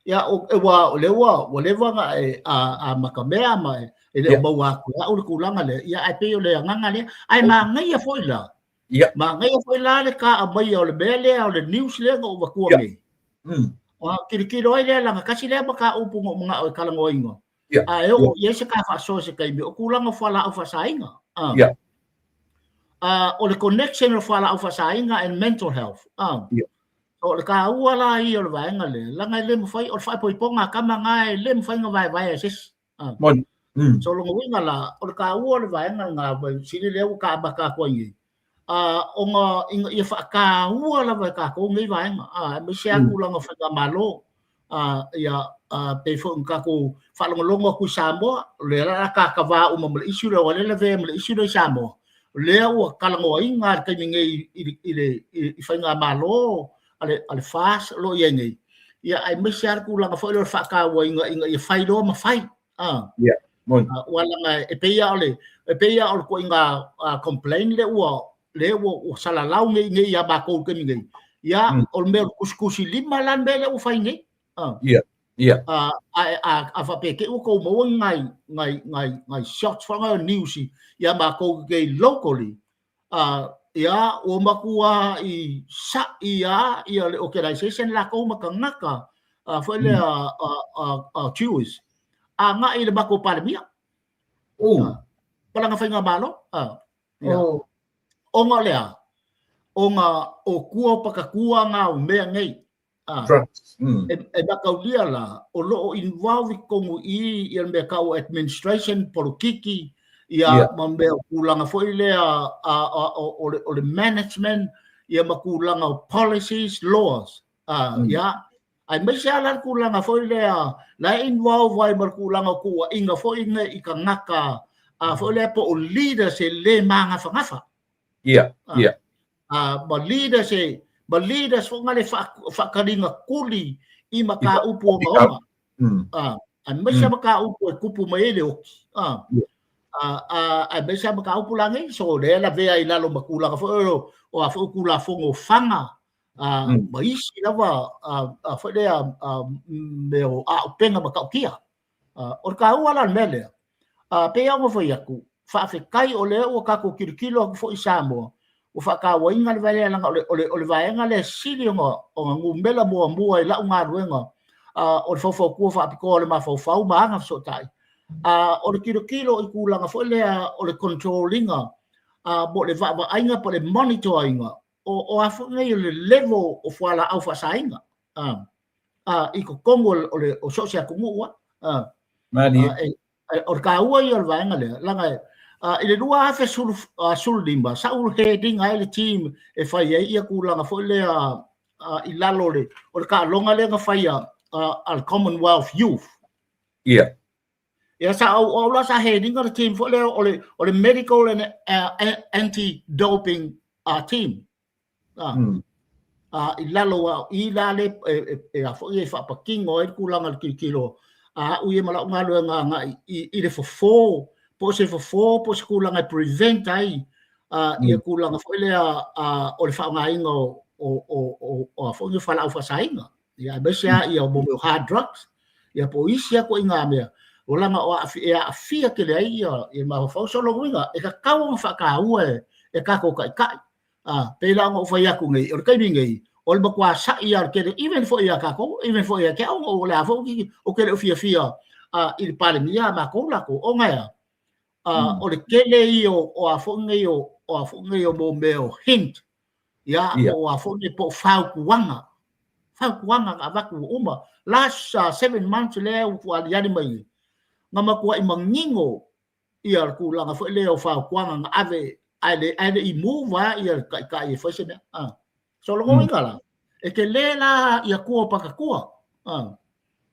Ia, ua, o lea ua, ua leva ona e amata mea ma e le o maua atu e au le tulaga lea, ia, ae pei o le agaga lea. Ae manaia foi la, manaia foi la le ta aumaia o le mea lea, o le news lea na ou avatua nei. Ona tilotilo ai lea, leaga tasi lea mataupu na ou manao e talanoaina, a e oo i ai se ta faasoa i se taimi, o tulaga o fualaau faasaina. O le connection o fualaau faasaina and mental health. O le taua la ia o le vaega lea, leaga e le mafai, o le faaipoipoga a tama na e le mafai ona vaevaea e se isi. So lona uiga la, o le taua o le vaega lena, sili lea ua ta amata atu ai nei, ona ina ia faataua lava e tatou nei vaega, aemaise lava tulaga o faigamalo, ia, pei foi ona tatou faalogologo atu i Samoa, o lea o le a takava uma ma le issue lea, ua le lavea ma le issue lea i Samoa, o lea ua talanoaina i le taimi nei i faigamalo a le FAST o lo o i ai nei, ia, aemaise lava le tulaga foi lea o le faatauaina ina ia fai loa ma fai. Ua leaga e pei lava o le, e pei lava o le ituaiga complain lea ua, lea ua salalau nei nei ia matou i le taimi nei, ia, o le mea o le tusitusilima la le mea lea ua fai nei. Ia. A faapea te i ua tou maua ni nai shots foi nai news ia matou nei locally, ia, ua matua i sa'i lava ia le organization latou ma tagata foi lea Jewish agai i le matou Palemia. Palaga faigamalo. A. Ia. Oh. Ona o le a? Ona o kua o pakakua ngā o mea nei. A. Drugs. E, e makaulia la, o loo involve i totonu i ia le mea tau o administration, polokiki, ia Yeah. ma mea o tulaga foi lea a, a, o, o, le, o le management, ia ma tulaga o policies, laws. A, ia, aemaise lava la le tulaga foi lea la e involve ai ma le tulaga o tuuaiga foi nei i tagata a foi lea po o leaders e le magafagafa. Ia, ia. A, ma leaders e, ma leaders foi na le faataliga tuli i mataupu ogaoga. A, aemaise lava mataupu e tupu mai ai le oti. A, a, a, aemaise lava mataupu la nei, so lea e lavea i lalo ma tulaga foi o, o a foi Tulafono o Fana, a, ma isi lava a, foi lea a, mea o aupega matautia. A, o le taua la o le mea lea, a, pei lava ona fai atu, faafetai o lea ua tatou tilotilo atu foi i Samoa, ua faatauaina le mea lea, leaga o le, o le, o le vaega lea e sili ona, ona numera muamua i lau galuega, a, o le faufautua faapitoa o le mafaufau ma aga fesootai. A, o le tilotilo i tulaga foi lea o le control ina, a, po o le vaavaaiga po o le monitor ina o, o a foi nei o le level o fualaau faasaina a, a, i totonu o, o, le, o so o se atunuu a. A, Malie. a, e, e, o le taua ia o le vaega lea, leaga e, a, i le 2015, sa ou heading ai le team e fai ai ia tulaga foi lea a, i lalo o le, o le taaloga lea na faia a, a le Commonwealth Youth. Ia. Ia sa au au la sa heading le team foi lea o le o le medical and anti doping team. I lalo a i la le e, e, e a foi e faapatino ai le tulaga o le tilotilo a au ia ma lau galuega agai i, i le fofo po o se fofo po o se tulaga e prevent ai ia tulaga foi lea o le faaaogaina o o o o, o a foi ni fualaau faasaina. Ia aemaise lava ia mo mea o hard drugs, ia po o isi lava ituaiga mea, o leaga o aafi, e aafia tele ai ia, ia mafaufau. So lona uiga, e tatau ona faataua e, e tatou taitai. A, pei la ona ou fai atu nei, o le taimi nei, o le matua sa'i lava o le tele, even foi ia tatou, even foi ia te au, o le a foi ou te le o fiafia a, i le Palemia a matou latou, ona e a? A, o le tele ia o, o a foi nei o, o a foi nei o mo mea o hint, ia, po o a foi nei, po o fautuaga, fautuaga na avatu ua uma, last 7 months lea ua aliali mai nei, na matuai manino ia le tulaga foi lea o fautuaga na ave ae le ae le i move lava ia le taitai e fai se mea. Ah. So lona uiga la, e tele la ia tua o pakatua. Ah.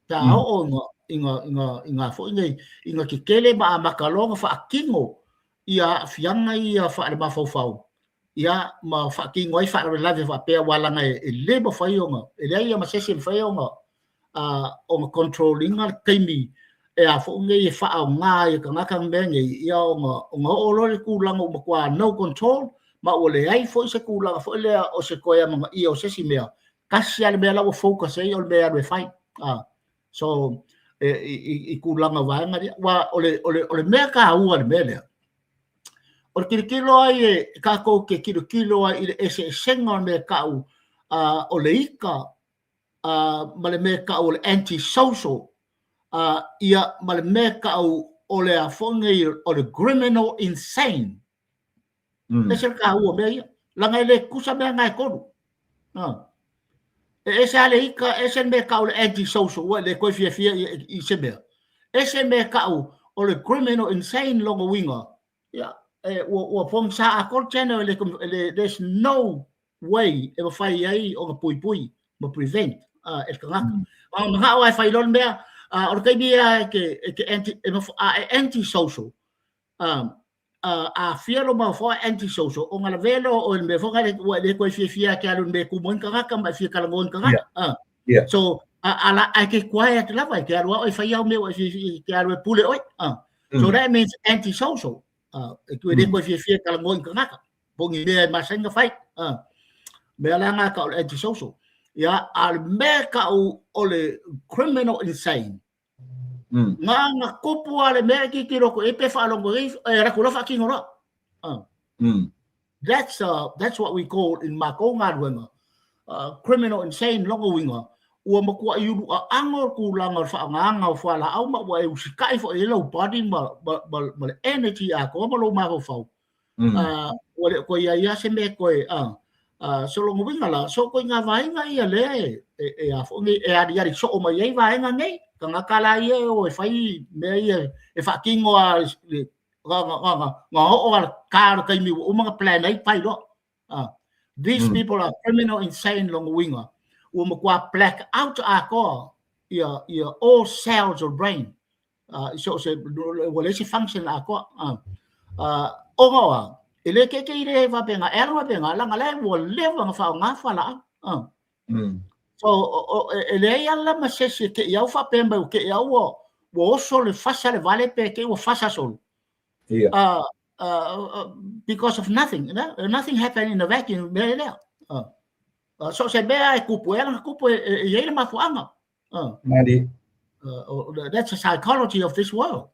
Pe a oo ina ina ina ina foi nei ina tetele ma amata loa ona faatino ia aafiaga ia faalemafaufau ia ma faatino ai faalavelave faapea aua leaga e le mafai ona e leai lava ma se isi e mafai ona ona control ina le taimi e a foi nei e faaaoga ai e tagata mea nei ia ona ona oo loa le tulaga ua matua no control ma ua leai foi se tulaga foi lea o se toe amanaia o se isi mea tasi lava le mea la ua focus ai o le mea e alu e fai. So e, i, i, i tulaga o vaega ia aua o le, o le, o le mea taua le mea lea O le tilotilo ai e tatou te tilotilo ai i le eseesega o le mea e tau o le ika ma le mea e tau o le anti-social ia ma le mea e tau o le a foi nei o le criminal insane. Ese le taua o mea ia. Leaga e le tutusa mea na e tolu. E ese lava le ika, ese le mea e tau o le anti-social, ua e le toe fiafia i se mea. Ese le mea e tau o le criminal insane lona uiga, ia, e, ua, ua pogisa atoa le channel, e le, e le, there's no way e mafai ai ona puipui ma prevent e le tagata. A manao lava e fai loa le mea, o le taimi lava e te, e te anti, e, a e anti-social, aafia lou mafaufau ae anti-social, ona lavea lea o oe i le mea foi lea ua e le toe fiafia e te alu i le mea e tumu ai ni tagata ma e fia talanoa i ni tagata. Yeah. So, a, a la, ae te quiet lava, e te alu lava oe e fai au mea ua e fiafia, e te alu e pule oe. So that means anti-social. E tu e le toe fiafia e talanoa i ni tagata. Po o ni mea e masani ona fai. Mea la na tau o le anti-social. Ia, a o le mea tau o le criminal insane, Na na tupu lava le mea e tilotilo atu i ai pe faalogo i ai, e alu atu loa faatino loa. That's, that's what we call in matou galuega, criminal insane lona uiga, Ua matuai uluaano le tulaga o le faaaogaina o fualaau ma ua e usitai foi i ai lou body ma ma ma le energy atoa ma lou mafaufau. Ua le o toe i ai lava se mea e toe so lona uiga la, so ituaiga vaega ia lea e e a foi nei e aliali soo mai ai vaega nei. Tagata la ia e o e fai mea ia e faatino lava na oo lava i le ta o le taimi ua uma ona plan ai fai loa. These people are criminal insane lona uiga ua matua black out atoa ia ia all cells of brain i so o se ua leai se function atoa. Ona o a? E le teitei le faapena, e ala faapena leaga la ua leva ona faaaoga fualaau. So e leai lava la ma se isi e te i au faapea mai ua te i au ua oso le fasa le vale pe te i ua fasa solo. Because of nothing, you know? Nothing happened in a vacuum, mea lea. So se mea e tupu, e ala ona tupu e i ai le mafuaaga. Malie. That's the psychology of this world.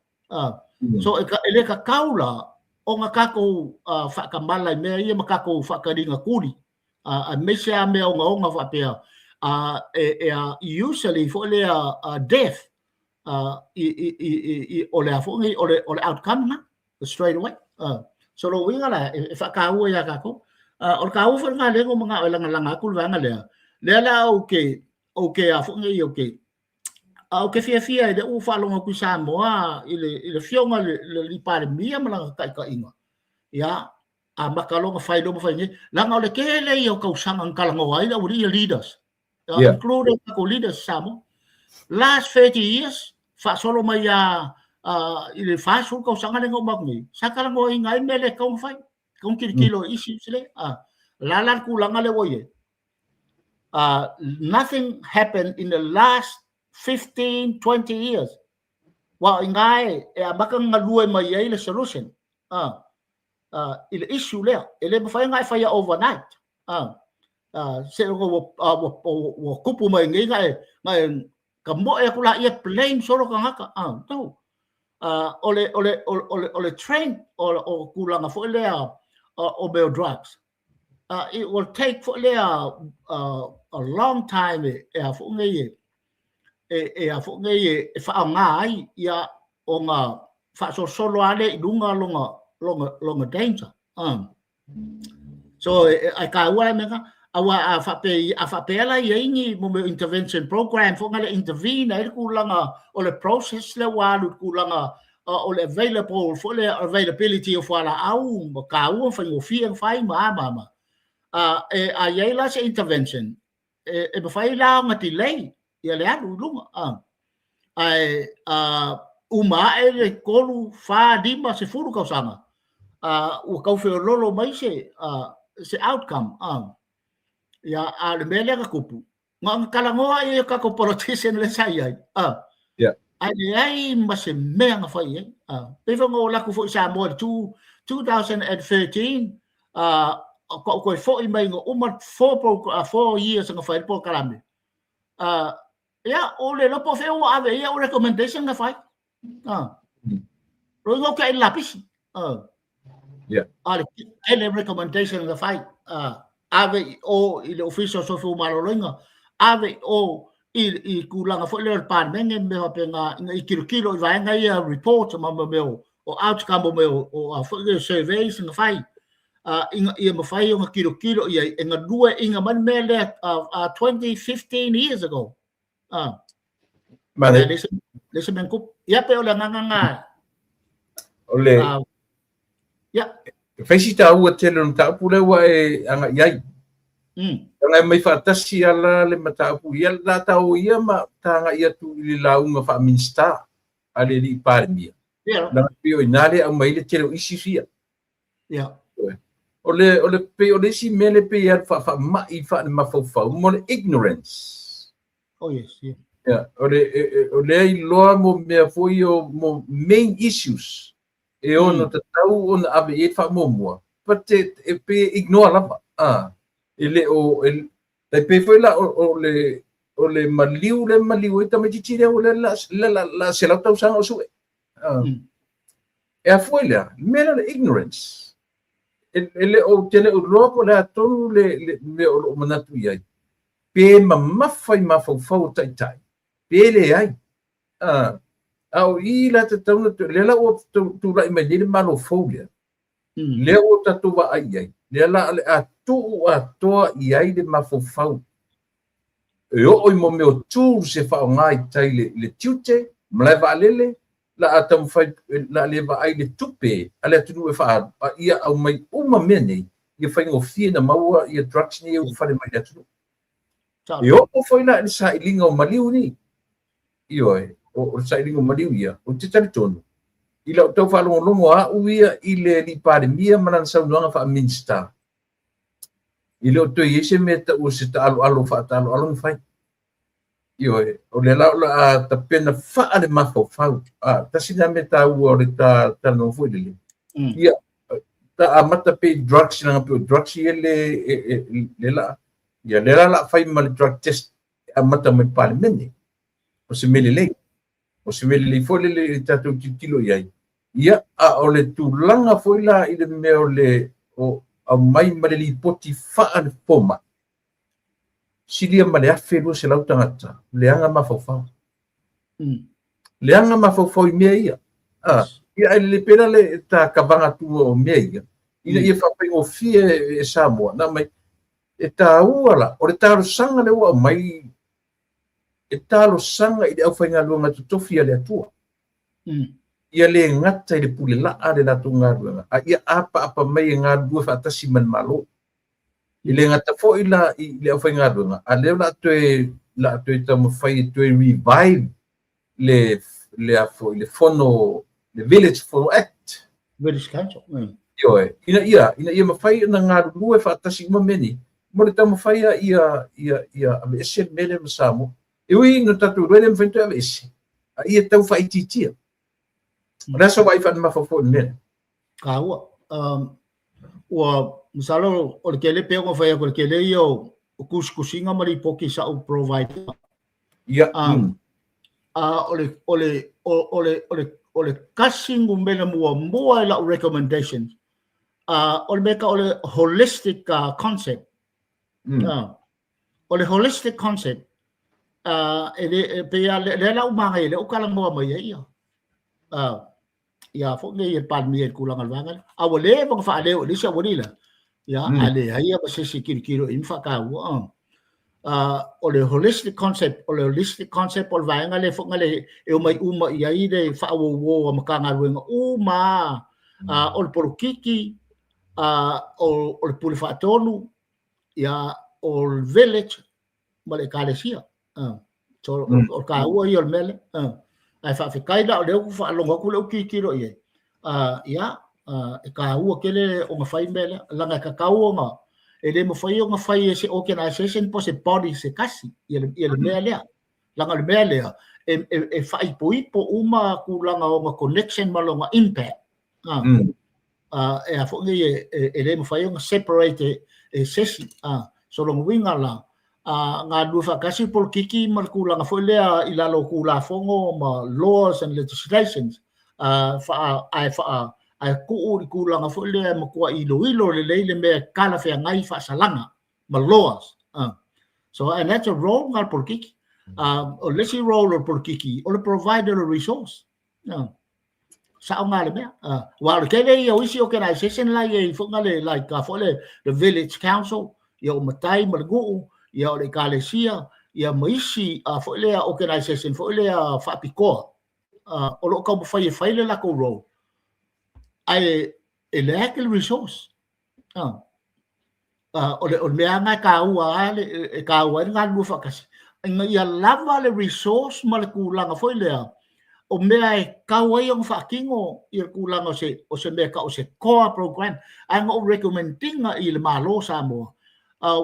So e le tatau la ona tatou faatamala i mea ia ma tatou faataliga tuli, aemaise lava mea ogaoga faapea, e usually foi lea death i o le a foi nei o le outcome na straight away. So lona uiga la e faataua ia tatou. O le taua foi lena lea na ou manao e lagalaga atu le vaega lea, lea la ou te ou te a foi nei ou te a ou te fiafia i lea ua faalogo atu i Samoa i le afioga i le alii Palemia ma lana taitaiga, ia amata loa ona fai loa ma fai nei, leaga o le tele ia o tausaga na talanoa ai le aualii ia leaders, including tatou leaders Samoa. Last 30 years, faasolo mai lava i le 40 tausaga lea na uma atu nei, sa talanoaina ai mea le tatau ona fai, tatau ona tilotilo i issues lea. O le a la le tulaga lea ua i ai? Nothing happened in the last 15, 20 years. Aua o i ina e amata ona galue mai ai le solution i le issue lea. E le mafai ona e faia overnight. Seiloga ua tupu mai nei ona e tamoe atu laia blame solo tagata. No. O le trend o tulaga foi lea o mea o drugs, it will take foi lea a long time e a foi nei e a foi nei e faaaoga ai ia ona faasolosolo lava lea i luga lona danger. So e taua la mea na, aua a faapea a faapea la i ai ni mo mea o intervention program foi na le intervene ai le tulaga o le process lea ua alu i le tulaga o le available foi lea availability o fualaau ma taua ma faigofie ona fai ma a ma a ma a e a i ai la se intervention e mafai la ona delay ia le alu i luga a ae a uma ae le 3, 4, 5, 10 tausaga a ua tau feololo mai se se outcome a ia a o le mea lea na tupu na ona talanoa i o tatou politician lea sa i ai a ae leai ma se mea na fai i ai a pei foi ona ou alu atu foi i Samoa i le 2013 ou toe foi mai na uma 4 years na fai le polokalame ia o le iloa po o fea ua ave i ai au recommendation na fai lona uiga ou te ai i le lapisi a le tele recommendation na fai ave i o i le Ofisa o Soifua Maloloina, ave i o i tulaga foi lea o le Palemene ma mea faapena ina ia tilotilo i vaega ia report ma mea o outcome o mea o a foi lea surveys na fai ina ia mafai ona tilotilo i ai e galueaiina mai le mea lea 20, 15 years ago. Mane. Leai se mea na tupu. Ia pei o le agaga lena. O le Ia. E fai si taua tele o le mataupu lea ua e agai i ai. Leaga e aumai faatasi lava la le mataupu ia la ta o ia ma ta agai atu i le lauga faa-Minisita a le alii Palemia. Leaga pei o i ina lea e aumai ai le tele o issues ia. O le, o le, pei o le isi mea lea pei e alu faa-faamai faale-mafaufau mo le ignorance. Oh yes, yeah. Yeah, o le, o lea iloa mo mea foi o mo main issues e ono tatau ona ave i ai le faamuamua, but e pei e ignore lava. E le o, e, tai pei foi la o le, o le maliu lea e maliu ai tamaitiiti lea, lea la, la, la, la 100 tausaga o sue. E afua i le a? Le mea lea o le ignorance. E le o, te le o iloa po o le a tonu le mea o lo o manatu i ai. Pe mamafa i mafaufau o taitai, pe leai. A o i la tatau ona, lea la ua tulai mai nei le Malo fou lea, lea ua tatou vaai i ai, lea la o le a tuu atoa i ai le mafaufau e oo i mo mea o tools e faaaoga i tai le tiute, malae vaalele, la a taumafai, la a le vaai le tupe a le atunuu e faaalu, a ia aumai uma mea nei, ia faigofie na maua ia drugs nei e ulufale mai le atunuu. E oo foi la i le sailiga o maliu nei. Ioe, o le sailiga o maliu ia, ou te talitonu, i lau tau faalogologo au ia i le alii Palemia ma lana saunoaga faa-Minisita, e le o toe i ai se mea e taua o se taaloalo faataaloalo na fai. Ioe, o lea la o le a tapena faa le mafaufau. Tasi lena mea taua o le ta talanoa foi lele. Ia, ta amata pea i drugs, leaga pei o drugs ia le, le la, ia lea la o le a fai ma le drug test e amata mai le Palemene. O se mea lelei. O se mea lelei foi lele i tatou tilotilo i ai. Ia, a o le tulaga foi la i le mea o le o aumai ma le lipoti faa le fomai, silia ma le 1,200 tagata, leaga mafaufau. Leaga mafaufau i mea ia. Ia, ae lelei pea la le ta kavaga atu o mea ia, ina ia faafaigofie e Samoa. Na aumai, e taua la, o le talosaga lea ua aumai, e talosaga i le aufaigaluega totofi a le Atua. Ia le gata i le pule laa le latou galuega, a ia apaapa mai e galulue faatasi ma le Malo. E le gata foi la i le aufaigaluega, a lea o le a toe taumafai e toe revive le le a foi le fono, le Village Fono Act. Village Council. Ioe, ina ia mafai ona galulue faatasi uma mea nei, mo le taumafai ia aveese le mea lea ma Samoa. E ui ina tatou iloa e le mafai ona toe aveese, a ia tau faaitiitia. O le a sau vaai faalemafaua i le mea lea? Taua. Ua masalo o le tele pei ona fai atu o le tele ia o tusitusiga ma lipoti sa ou provide. A o le o le o le o le o le tasi numera muamua i lau recommendation, o le mea tau o le holistic concept. O le holistic concept, e le e pei lava lea la ua manaia lea ua talanoa mai ai ia. Ia foi nei e le Palemia i le tulaga o le vaega lea. A ua leva ona faaleo i le isi aualii lea, ia, a leai lava se isi e tilotilo i ai ma faataua. O le holistic concept, o le holistic concept o le vaega lea foi le e omai uma i ai le faaauauo a Matagaluega uma lava, o le polokiki, o le pule faatonu, ia, o le village ma le ekalesia. So, o le taua ia o le mea lea. Ae faafetai la o lea ua faalogo atu lea ua tilotilo i ai. Ia, e taua tele ona fai mea lea, leaga e tatau ona, e le mafai ona fai e se organization po o se body se tasi ia le mea lea. Leaga o le mea lea, e faaipoipo uma tulaga o ona connection ma lona impact. E a foi nei e le mafai ona separate e se isi. So lona uiga la, galulue faatasi le polokiki ma le tulaga foi lea i lalo o Tulafono ma laws and legislations, ae ae tuu i le tulaga foi lea e matua iloilo lelei le mea e talafeagai faasalaga ma laws. So and that's a role na le polokiki. O le isi role o le polokiki, o le provide o le resource. Sao nga le mea. Aua o le tele ia o isi organization la i ai foi nga le like a foi le the village council, ia o matai ma le nuu, ia o le ekalesia, ia ma isi a foi lea organization foi lea faapitoa, o lo o taumafai e fai le latou role, ae e lack le resource. O le mea lava e taua ai e taua ai le galulue faatasi, ina ia lava le resource ma le tulaga foi lea o mea e tatau ai ona faatino ia le tulaga o se mea e tau o se core program. Ae na ou recommend ina i le Malo o Samoa,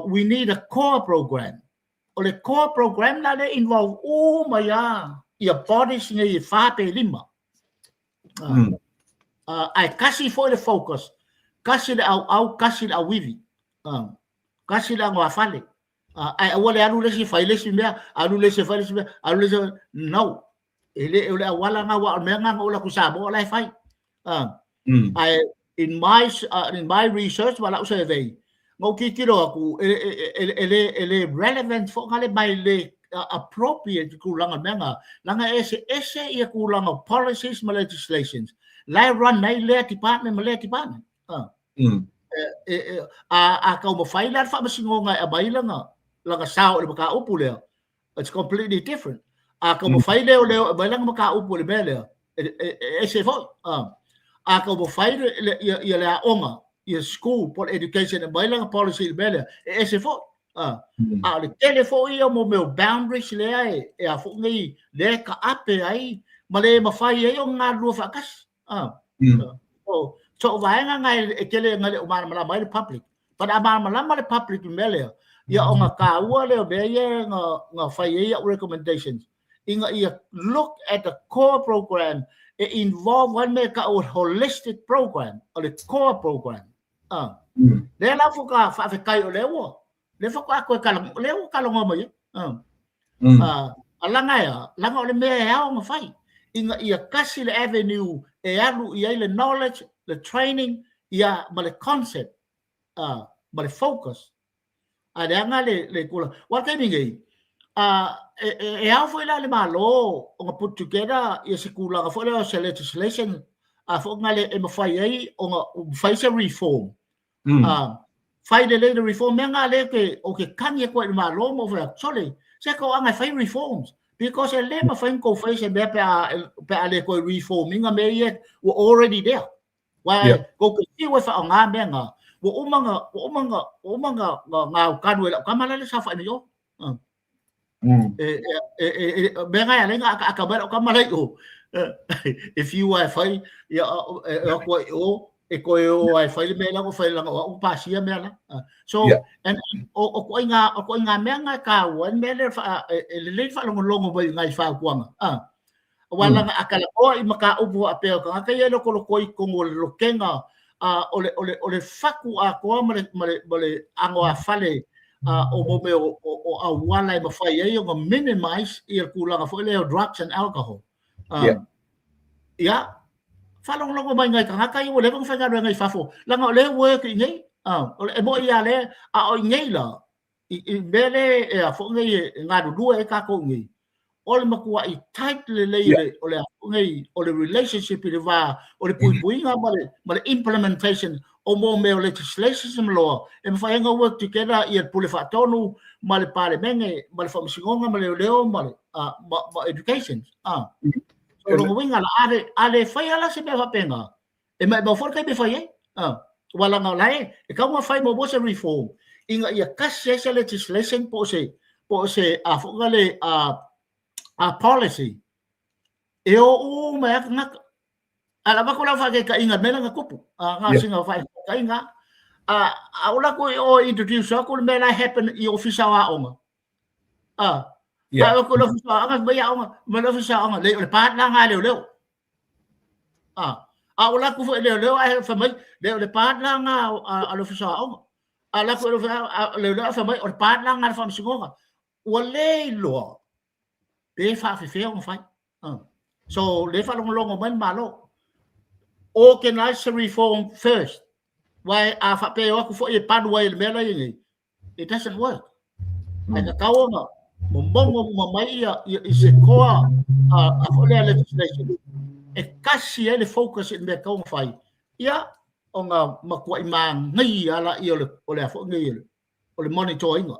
we need a core program. O le core program la lea e involve uma ai lava ia bodies nei e 4 pe 5. Ae tasi foi le focus, tasi le auau, tasi le auivi, tasi le anoafale. Ae aua le alu le isi fai le isi mea, alu le isi fai le isi mea, alu le isi. No. E le o le auala lena, aua o le mea lena na ou alu atu i Samoa la e fai. Ae in my research ma lau survey, Na ou tilotilo atu, e le relevant foi na le ma e le appropriate tulaga mea na, leaga e eseese ia tulaga o policies ma legislations la e run ai lea department ma lea department. A taumafai la le faamasinoga e aumai lana sao i le mataupu lea, it's completely different. A taumafai leoleo e aumai lana mataupu i le mea lea, e ese foi. A taumafai ia le aoga, ia school po o le education e aumai lana policy i le mea lea, e ese foi. A o le tele foi ia mo mea o boundaries lea e a foi nei, lea e taape ai ma le mafai ai ona galulue faatasi. So o vaega na e tele na le o malamalama ai le public. But a malamalama le public i le mea lea, ia ona taua lea o mea ia na fai ai au recommendations, ina ia look at the core program e involve ai le mea e tau o le holistic program, o le core program. Lea la faatoa faafetai o lea ua, lea faatoa toe tala, lea ua talanoa mai ai. A laga e a, laga o le mea e ao ona fai, ina ia tasi le avenue e alu i ai le knowledge, le training, ia ma le concept, ma le focus. A leaga le tulaga. Aua o le taimi nei, e ao foi la i le Malo ona put together ia se tulaga foi lea o se legislation a foi na le e mafai ai ona fai se reform. Fai lelei le reform, mea na lea ou te tagi atu ai i le Malo ma ou fai atu, sole, se toaga e fai reforms, because e le mafai ona tou fai se mea pe a le toe reform ina mea ia ua already there. Aua tou te fiu e faaaoga mea na, ua uma na, ua uma na, ua uma na gaukanu e lau tama la le saofai nei i o. Mea na e ala ai ona akaaka mai lau tama la i o, e fiu lava e fai, ia, e o atu ai i o, e toe o lava e fai le mea la ua fai leaga o au ua pasia mea la. So, and, o ituaiga mea na e taua ai le mea lea e lelei le faalogologo mai i nai fautuaga. Aua leaga a talanoa i mataupu faapea o tagata ia e lotolotoi i totonu o le lotega o le fatu atoa ma le anoāfale o mo mea o auala e mafai ai ona minimize ia le tulaga foi lea o drugs and alcohol. Ia, faalogologo mai nai tagata ia ua leva ona faigaluega i fafo, leaga o lea e work i inei. E moni lava lea, a o inei la, i mea lea e a foi nei e galulue ai tatou i inei, o le matuai tight lelei o le a foi nei o le relationship i le va o le puipuiga ma le implementation o mo mea o legislations ma loa e mafai ai ona work together ia le Pule Faatonu ma le Palemene ma le Faamasinoga ma Leoleo ma le ma education. So o lona uiga la, a le faia la se mea faapena, E maumau foi le taimi e fai ai. Aua leaga o la e, e tatau ona fai muamua se reform ina ia tasi ai se legislation po o se a foi na le a policy e o uma ai lava tagata. Ae avatu lau faataitaiga i le mea lea na tupu, na o sina faataitaiga lava. A ou alu atu i o e introduce atu le mea la e happen i Ofisa o Aoga, a o atu i le Ofisa o Aoga, fai mai aoga, fai mai le Ofisa o Aoga, leai o le part la lena a leoleo. A ou alu atu foi i leoleo ae fai mai, leai o le part la lena a le Ofisa o Aoga. A alu atu i le Ofisa o Leoleo ae fai mai, o le part la lena a le Faamasinoga. Ua le iloa pe faafefea ona fai. So, lea e faalogologo mai le Malo. Organize the reform first. Aua a faapea e o atu foi e palu ai i le mea la e i ai nei, it doesn't work. Ae tatau ona momono uma mai ia i se core a foi lea legislation e tasi ai le focus i le mea e tatau ona fai, ia ona matuai manaia lava lea o le a foi nei o le monitor ina.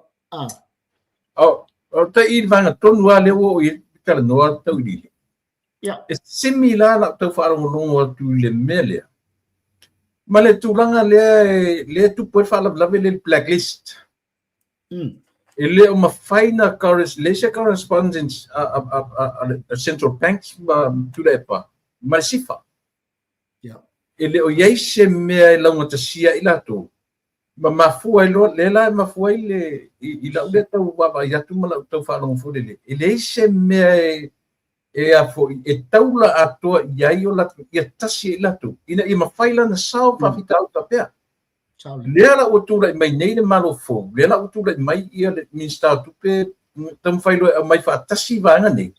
O tai i le vaega tonu lava lea ua oo i ai le talanoa tauiliili. E simi la lau tau faalogologo atu i le mea lea. Ma le tulaga lea lea e tupu ai le faalavelave lea i le blacklist. E le o mafai na leai se correspondence a Central Banks ma Tuilaepa ma le SIFA. E le o i ai se mea e laugatasia ai latou ma mafua ai loa, lea la e mafua ai le, i lau lea tau vaavaai atu ma lau tau faalogo foi lele, e leai se mea e a foi, e taula atoa i ai o latou, ia tasi ai latou, ina ia mafai la ona sao faafitauli faapea. Lea la ua tulai mai nei le Malo fou, lea la ua tulai mai ia le Minisita o Tupe, taumafai loa e aumai faatasi vaega nei,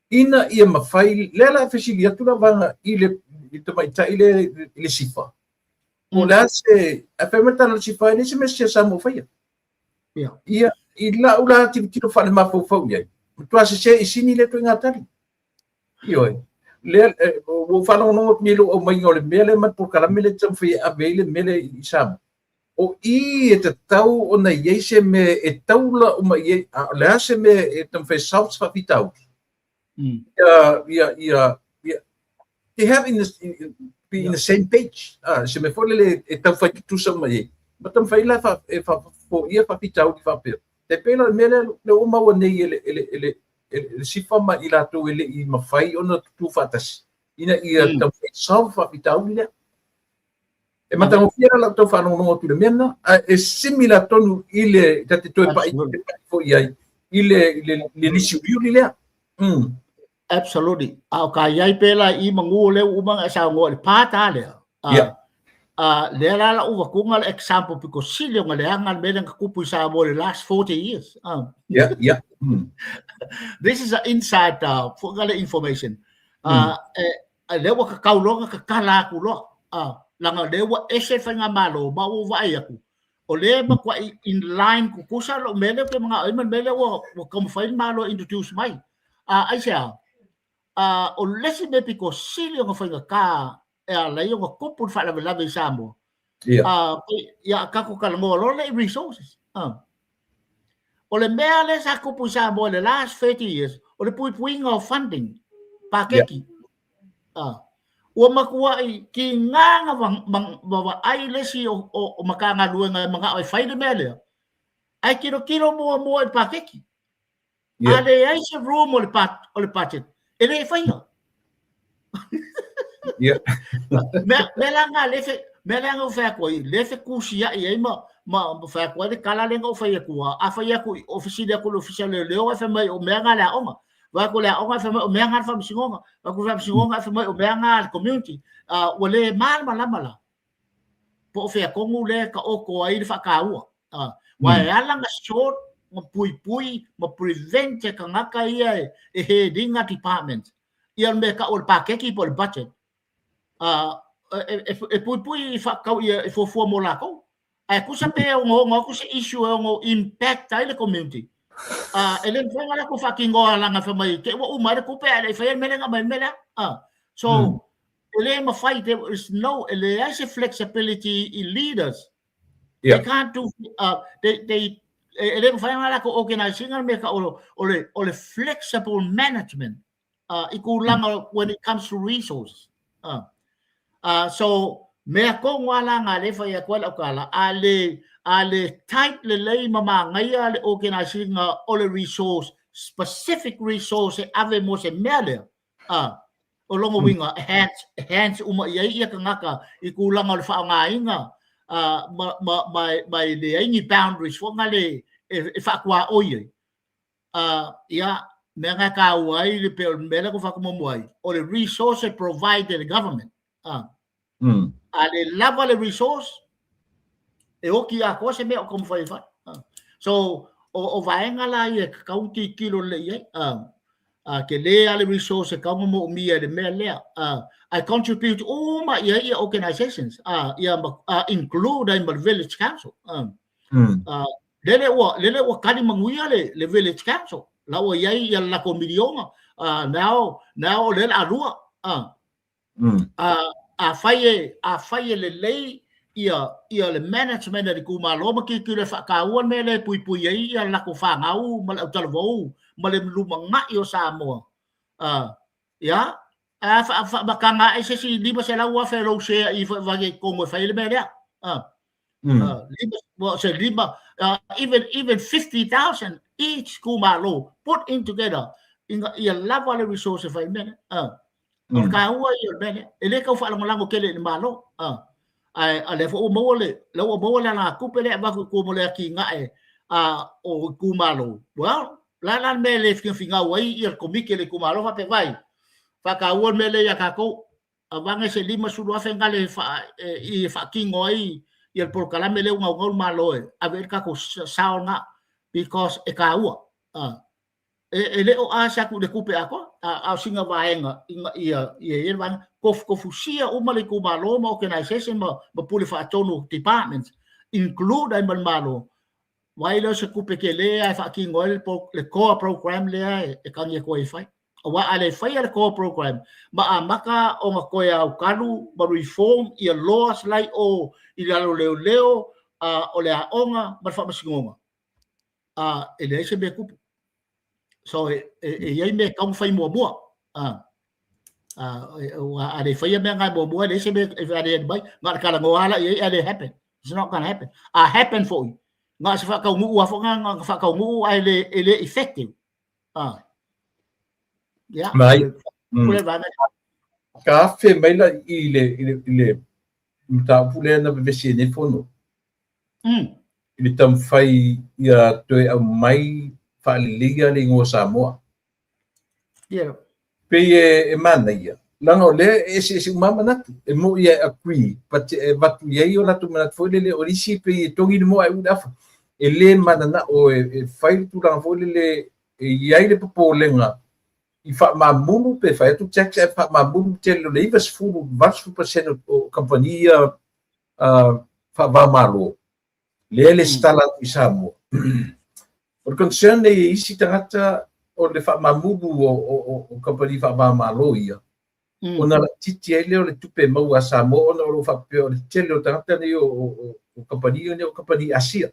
ina ia mafai, lea la e fesili atu la vaega i le tamaitai lea i le SIFA. Po o le a se, ae fai mai le tala a le SIFA, e leai se mea sese a Samoa o faia. Ia, i lau la tilotilo faalemafaufau i ai, matua sese i sini lea ituaiga tali. Ioe. Lea, ua ou faalogologo atu nei i lou aumaiga o le mea lea ma le polokalame lea e taumafai e ave ai le mea lea i Samoa. O i e tatau ona i ai se mea e taula uma i ai, a o le a se mea e taumafai e solve se faafitauli. Ia, ia, ia, ia, they have in the, in, be in the same page. Ah, se mea foi lele e taufai tutusa uma i ai. Ma taumafai la e faafoia faafitauli faapea. E pei la o le mea lea lea ua maua nei e le, e le, e le, e le SIFA ma i latou e le i mafai ona tutū faatasi ina ia taumafai e solve faafitauli lea. E matagofie la lau tau faalogologo atu i le mea lena, ae e similar tonu i le ta te toe pai foi i ai i le, i le, le lisiuliuli lea. Absolutely. A o ka iai pela i manu o lea ua uma ona e saunoa i le pā ta lea. Lea la lau vakuga le example because sili ona leaga le mea lea na tupu i Samoa i le last 40 years. Yeah. This is an inside foi le information. Lea ua kakau loa na tatala atu loa. Leaga o lea ua ese le faigamalo ma ua ou vaai atu, o lea e matuai in line tutusa lou mea lea ou te manao ai ma le mea lea ua taumafai le Malo e introduce mai. Aisea? O le isi mea pito sili ona faigata e ala ai ona tupu le faalavelave i Samoa, ia tatou talanoa loa lea i resources. O le mea lea sa tupu i Samoa i le last 30 years, o le puipuiga o funding, paketi. Ua matuai tiga na vaai le isi o Matagaluega e manao e fai le mea lea, ae tilotilo muamua i le paketi. A leai se room o le, o le budget, e le faia. Mea, mea la nga le fe, mea la nga fai atu ai, le fetusiai ai ma, ma fai atu ai le tala lea na ou fai atu, a fai atu i ofisi lea atu le ofisa o leoleo ae fai mai o mea nga le aoga. Vai atu le aoga ae fai mai o mea nga le faamasinoga. Vai atu le faamasinoga ae fai mai o mea nga le community. Ua le malamalama la. Po o fea tonu lea e taoto ai le faataua. Aua e ala ona short ma puipui ma prevent e tagata ia e head ina department ia le mea e tau o le paketi po o le budget e puipui i faatatau ia e fuafua mo latou. Ae tusa pe ogaoga atu se issue e ono impact ai le community, e le mafai ona latou faatinoa leaga fai mai te i ua uma ai le tupe ae le i faia le mea lea na aumai le mea lea. So e le mafai, there is no, e leai se flexibility i leaders. They can't do, they, e le mafai ona latou organize ina le mea tau o le flexible management i tulaga when it comes to resources. So, mea tonu lava la na lea e fai atu ai lau tala, a le tight lelei ma manaia le organize ina o le resource, specific resource e ave mo se mea lea, o lona uiga e hands, e hands uma i ai ia tagata i tulaga o le faaaogaina ma, ma, ma, ma e leai ni boundaries foi na le e faatuaoi ai. Ia, mea na e taua ai le pei o le mea lea na ou fai atu muamua ai, o le resource e provide e le government. A le lava le resource, e oti atoa se mea o taumafai e fai. So, o vaega la ia e tatau ona tilotilo lelei i ai. Tele lava le resource e tatau ona moomia i le mea lea. Ae contribute uma i ai ia organizations, ia ma include ai ma le village council. Lele ua, lele ua tali manuia le village council. La ua i ai ia le latou miliona. Now, now o lea o le a lua. Afai e, afai e lelei ia, ia le management a le itumalo ma tilotilo e faataua le mea lea e puipui ai ia latou fanau ma le autalavou ma le lumanai o Samoa. Ia, ae a faamataga ae se isi $500,000 e lou share i i totonu e fai ai le mea lea. Lima, well, se lima, even 50,000 each itumalo put in together ina ia lava le resource e fai ai le mea lea. O le taua ia o le mea lea. E le tau faalagolago tele i le Malo. Ae a lea foi ua maua le, lea ua maua le alagatupe lea e avatu i tua mo le atinae o itumalo. Well, o le a la le mea e le finafinau ai ia le komiti a le itumalo faapea, vai, faataua le mea lea ia tatou, avane se $50,000 gale e faatino ai ia le polokalame lea ua naunau le Malo e ave i ai le tatou sao lena, because e taua. E le o ask atu i le tupe atoa, a o sina vaega ina ia ia i ai le vaega tofutofusia uma le itumalo ma organization ma pule faatonu departments include ai ma le Malo, vaai lea o se tupe tele lava e faatino ai le core program lea e tagi atu ai e fai. Aua a le faia le core program ma amata ona toe aokalu ma reform ia laws la i o i lalo o leoleo, o le aoga ma le faamasinoga, e leai se mea e tupu. So e i ai mea e tatau ona fai muamua. A le faia mea na muamua, e leai se mea e aliali mai. Na o le talanoa lava la i ai ae le happen. It's not gonna happen. A happen foi, na o se faataunuu lava foi na faataunuu ae le effective. Yeah. Mai. Ka afe mai la i le mataupu lea na vevesi ai nei fono. I le taumafai ia toe aumai faaleleia le igoa Samoa. Pei e manaia, leaga o lea e eseese uma lava manatu. E moni e agree, but e avatu i ai o latou manatu foi lele, o nisi pei e togi le moa ae uu le afa. E le mananao e fai le tulaga foi lele e i ai le popolega i faamamulu pe fai atu tax ae faamamulu tele o le 90, 80% o kamupani ia faava-o-Malo lea e lesitala atu i Samoa. O le concern nei e isi tagata o le faamamulu o kamupani faava-o-Malo ia, ona laitiiti ai lea o le tupe e maua a Samoa ona o lo o faapea o le tele o tagata nei o kamupani ia o kamupani Asia.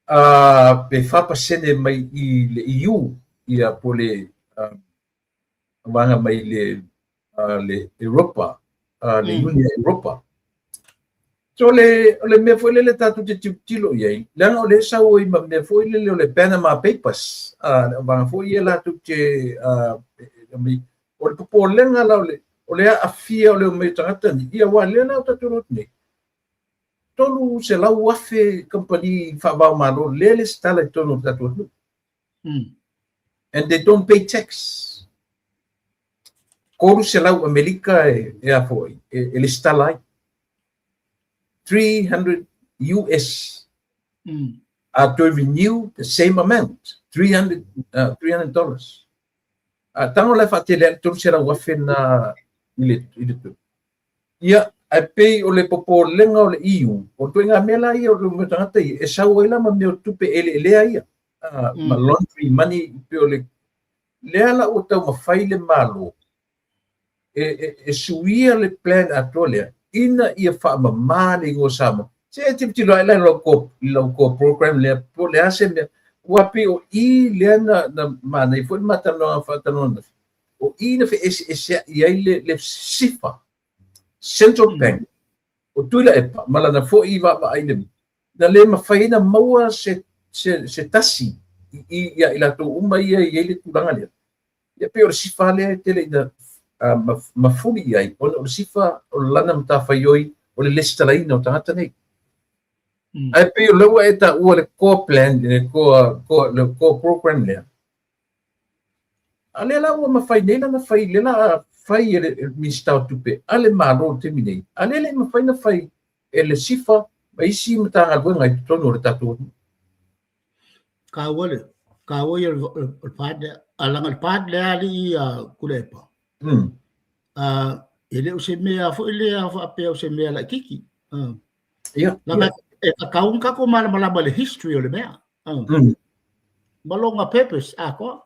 Pe 4% mai i le EU ia po o le vaega mai le Europa, le Iuni a Europa. So o le mea foi lele tatou te tilotilo i ai, leaga o lea e sau ai ma mea foi lele o le Panama Papers, le vaega foi ia latou te, o le popolega la o le aafia o le omai o tagata nei, ia aua o lea la ua tatou iloa atu nei, 300,000 kamupani faava-o-Malo lea e lesitala i totonu o le tatou atunuu. And they don't pay tax. 300 Amerika e a foi, e lesitala ai. 300 US. A toe renew the same amount, 300, $300. A tago la e faatele ai le 300,000 na i le tu. Ia, ae pei o le popolega o le EU, o le ituaiga mea la ia o le mea o tagata ia, e sau ai la ma mea o tupe eleelea ia, ma laundry money, pei o le lea la ua taumafai le Malo e suia le plan atoa lea, ina ia faamama le igoa Samoa. Se e tilotilo ae la i lau core program lea, po o le a se mea, aua pei o i lea na manaia foi le matalanoaga faatalanoa ananafi, o i na feeseeseai ai le SIFA, Central Bank, o Tuilaepa, ma lana foi vaavaai le na le mafai ai ona maua se tasi ia i latou uma ia e i ai le tulaga lea. Ia pei o le SIFA lea e tele ina mafuli i ai, ona o le SIFA o lana matafaioi o le lesitalaina o tagata nei. Ae pei o lea ua e taua le core plan, le core program lea, A lea la ua mafai nei la ona fai, lea la fai e le Minisita o Tupe a le Malo i le taimi nei, a lea e le i mafai ona fai e le SIFA ma isi Matagaluega i totonu o le tatou atunuu. Taua le taua ia o le part lea, a leaga o le part lea alii a Tuilaepa. E le o se mea foi lea faapea o se mea laitiiti. Leaga e tatau ona tatou malamalama i le history o le mea. Ma lona purpose atoa.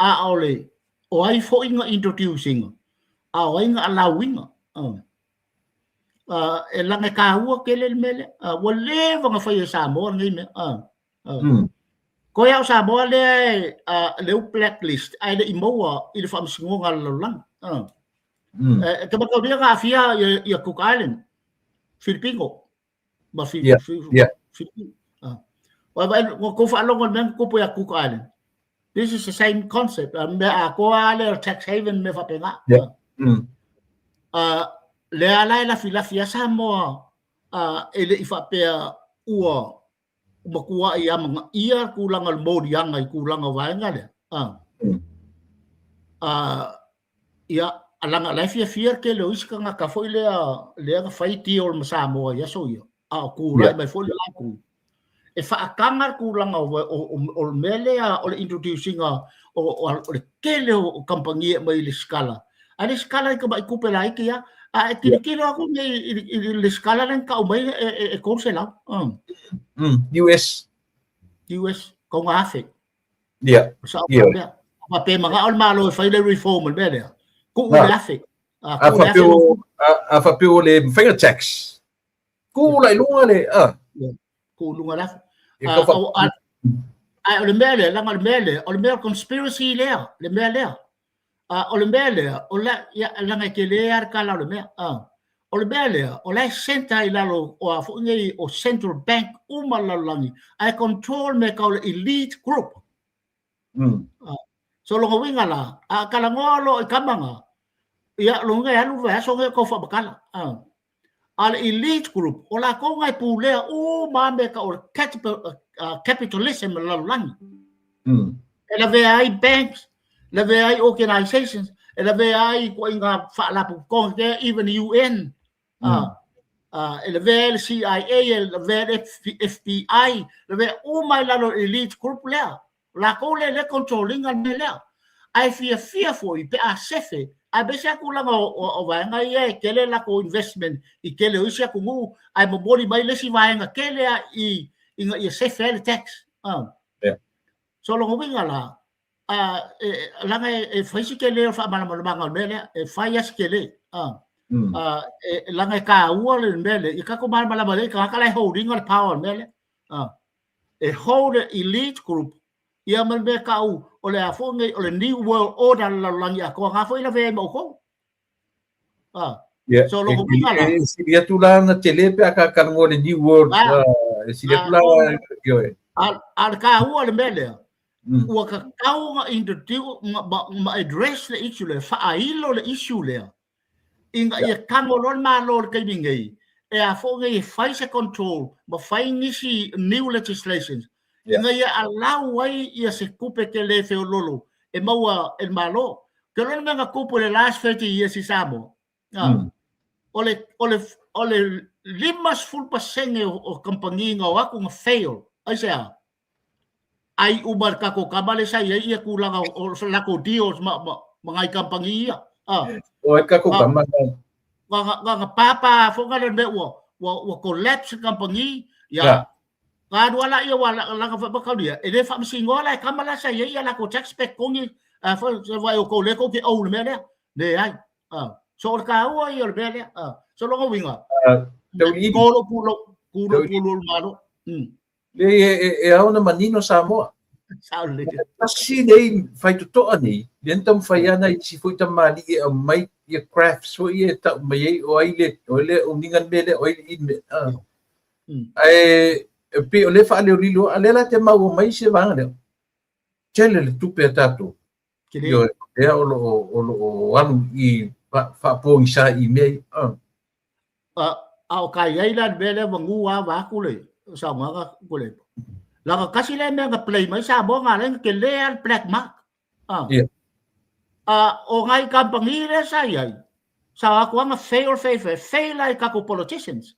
A o le o ai foi na introduce ina, a o ai na allow ina. E leaga e taua tele le mea lea. Ua leva ona faia e Samoa lenei mea. Koe lava o Samoa lea e lea ua blacklist ae le i maua i le faamasinoga a le lalolagi. E te mataulia na aafia ia Cook Island, Filipino ma Filipino. Ua tou faalogo i le mea na tupu ia Cook Island. This is the same concept. Mea atoa lea o tax haven mea faapena. Lea la e lafilafi lava Samoa e le i faapea ua matuai amanaia tulaga o le moliaga i tulaga o vaega lea. Ia, leaga o la e fiafia le tele o isi tagata foi lea lea na fai deal ma Samoa i aso ia, a o tulai mai foi le la itu. e faataga le tulaga o le mea lea o le introduce ina o le tele o kamupani e aumai i lesitala. Ae lesitala i tamai tupe laiti lava. A e tilotilo atu nei i le lesitala lea na tau mai e 300. US. US, kauga afe. Ia. Sao mea. Faapea manao le Malo e fai le reform o le mea lea. Tuu le afe. A faapea o le mafai ona tax. Tuu la i luga le a. Tuu luga le afe. Ae o le mea lea, leaga o le mea lea, o le mea o conspiracy lea, le mea lea. O le mea lea, o la, ia, leaga e tele lava le tala o le mea. O le mea lea, o la e centre i lalo o a foi nei o central bank uma le lalolagi, ae control mea tau le elite group. So lona uiga la, a talanoa loa i tama na, ia lona uiga e alu le vaiaso lenei o tau faamatala. A le elite group, o latou na e pulea uma lava mea tau o le capitalism o le lalolagi. E lavea ai banks, lavea ai organizations, e lavea ai ituaiga faalapotopotoga, even UN, e lavea ai le CIA, e lavea ai le FBI, lavea uma i lalo o le elite group lea. O latou lea lea control ina le mea lea. Ae fiafia foi pe a sefe, aemaise lava tulaga o vaega ia e tele latou investment i tele o isi atunuu, ae momoli mai le isi vaega tele lava ina ia sefe ai le tax. So lona uiga la, leaga e fai si tele o le faamalamalamaga o le mea lea, e fai lava si tele. Leaga e taua le mea lea, ia tatou malamalama lelei, tagata la e hold ina le power o le mea lea. E hold le elite group, ia ma le mea tau o le a foi nei, o le new world order le lalolagi atoa, na foi lavea ai ma outou. Yeah. So lona uiga la. E sili atu la ona tele pe a ka talanoa le new world. E sili atu la ioe. A le taua le mea lea, ua tatau ona introduce ma address le issue lea, faailo le issue lea, ina ia tago loa le Malo i le taimi nei, e a foi nei e fai se control ma fai nisi new legislations, ina ia allow ai ia se tupe tele feololo e maua e le Malo. Ke lona mea na tupu i le last 30 years i Samoa, o le, o le, o le 50% o kamupani na o atu na fail. Aisea? Ai uma le tatou tama lea sa i ai ia tulaga o latou deals ma, ma, ma ngai kamupani ia. O ai tatou tama na? Na pāpā foi na le mea ua, ua, ua collapse kamupani, ia, Ka alu a laia ua langa foi makaulia, e le faamasinoa la e tama la sa i ai ia latou tax pe totogi foi se vai o tou lea tou te ou i le mea lea. Leai. So o le taua ia o le mea lea. So lona uiga, ko lou pulou, ku lou pulou i le Malo. Leai, e ao ona manino Samoa. Sao lelei. Tasi nei faitotoa nei, lea na taumafai ana isi foi tamalii e aumai ia crafts foi ia e tau mai ai o ai le, o ai le owning-a le mea lea, o ai le i le mea. Ae e pei o lea faaleolilo, a lea la te maua mai se vaega lea, tele le tupe a tatou. Ioe, lea o lo o alu i faapogisa i mea ia. A o ka i ai la le mea lea manu a vaeatu le saunoaga Tuilaepa. Leaga tasi lea mea na play mai Samoa na ala ai ona tele lava le black mark. O nai kamupani lea sa i ai, sa o atu lava na fail, fail, fail, fail lava i tatou politicians.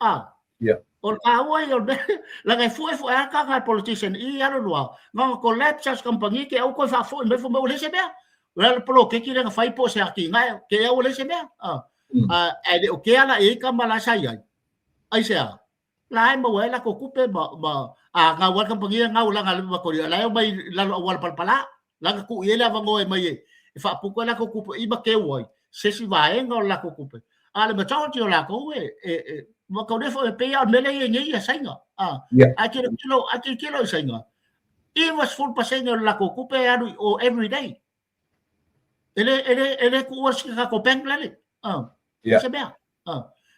O le taua ia o le mea, leaga e fu'efu'e lava tagata a le politician i alu alu lava, na ona collapse lava o se kamupani te i ua toe faafoi mai fai mai ua leai se mea. O le a le poloketi lea na fai po o se atinae, te i ua leai se mea. Ae le o kea la i ai tama la sa i ai. Aisea? La e maua ai latou tupe ma, ma a gau ai le kamupani e gau lana le makori, la e omai i lalo auala palapala, la na tuu i ai le avanoa e mai e, e faaputu ai latou tupe i ma keu ai se isi vaega o le latou tupe. A o le majority o latou e, e, e mataulia foi e pei lava o le mea lea e i ai nei ia Saina. A, a tilotilo, a tilotilo i Saina, 90% o le latou tupe e alu i o every day. E le, e le, e le tuua si tatou bank lele. Se mea.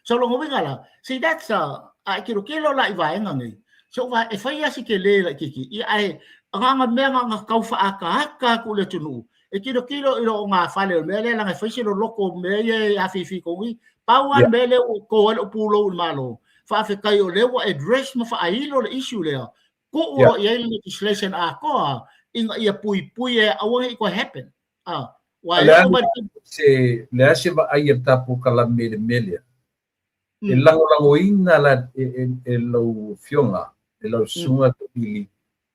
So lona uiga la, see that's a e tilotilo la i vaega nei, so va e fai lava si tele laitiiti, ia ae agaga mea na ona tau faaataata atu i le atunuu, e tilotilo i loo gafale o le mea lea leaga e fai si loloto o mea ia e afifi i tonu i. Pau lava le mea lea ua to ai lou pulou i le Malo, faafetai o lea ua address ma faailo le issue lea, tuu loa i ai le legislation atoa ina ia puipui e aua ne i toe happen. Ua e oo mai se le a se vaai a le tatou kalame i le mea lea. E lagolagoina la e lau Afioga E lau susuga Toilili,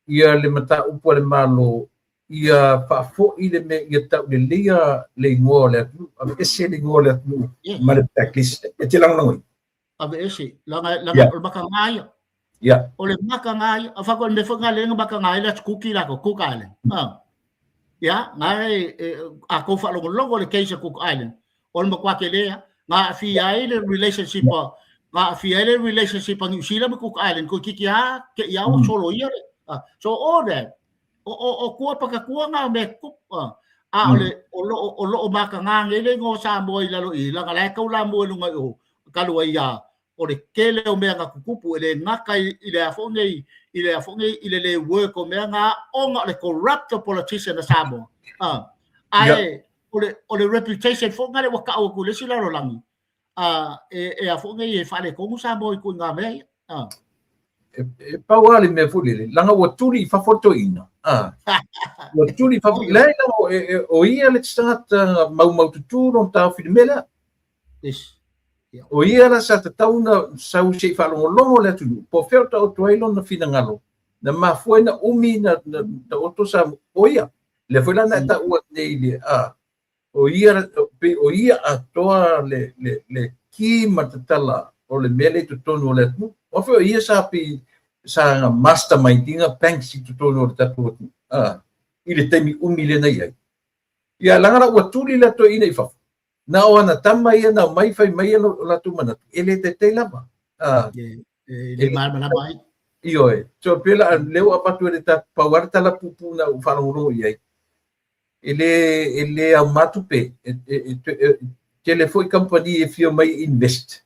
ia le mataupu a le Malo ia faafoi le mea ia tauleleia le igoa o le atunuu, aveese le igoa o le atunuu ma le blacklist. E te lagolagoina? Aveese, leaga o le makaga ia. O le makaga ia. A faapea o le mea foi lena lea na makaga ai le Atu Kuki latou, Cook Island. Ia, na e, a tou faalogologo i le case a Cook Island, o le matua tele lava. Na aafia ai le relationship a, na aafia ai le relationship a Niu Sila ma Cook Island, toeitiiti lava te i lava ua soloia le, so all that, o tua patatua na o mea tutupu. A o le, o lo o lo o makaga nei le igoa o Samoa i lalo i i, leaga la e taulamua i luga i o, talu ai lava, o le tele o mea na tutupu, e le gata i le a foi nei, i le a foi nei, i le le work o mea na, ona o le corrupt o politician a Samoa. Ae o le reputation foi lea ua tau atu i le isi lalolagi, e a foi nei, e faaletonu Samoa i ituaiga mea ia. E pau lava le mea foi lele, leaga ua tuli i fafo le toeaina. Ua tuli i fafo, leai, leaga o ia le tagata maumaututu lona taofi i le mea lea. Yes. O ia la sa tatau ona sau se i faalogologo le atunuu, po o fea o taoto ai lona finagalo, na mafua ai na umi na taoto sa, o ia. Lea foi la na e taua nei le, a, o ia, pei o ia atoa le ki ma tatala o le mea lea i totonu o le atunuu. O foi o ia sa pei, sa mastermind ina banks i totonu o le tatou atunuu, a, i le taimi umi lea na i ai. Ia, leaga la ua tuli le toeaina i fafo, na o ana tama ia na omai fai mai o latou manatu, e le taitai lava. E le malamalama ai. Ioe. So pei la lea ua avatu e le tatou pau lava le tala puupuu na ou faalogologo i ai. E le auma tupe. E tele foi kamupani e fia omai e invest.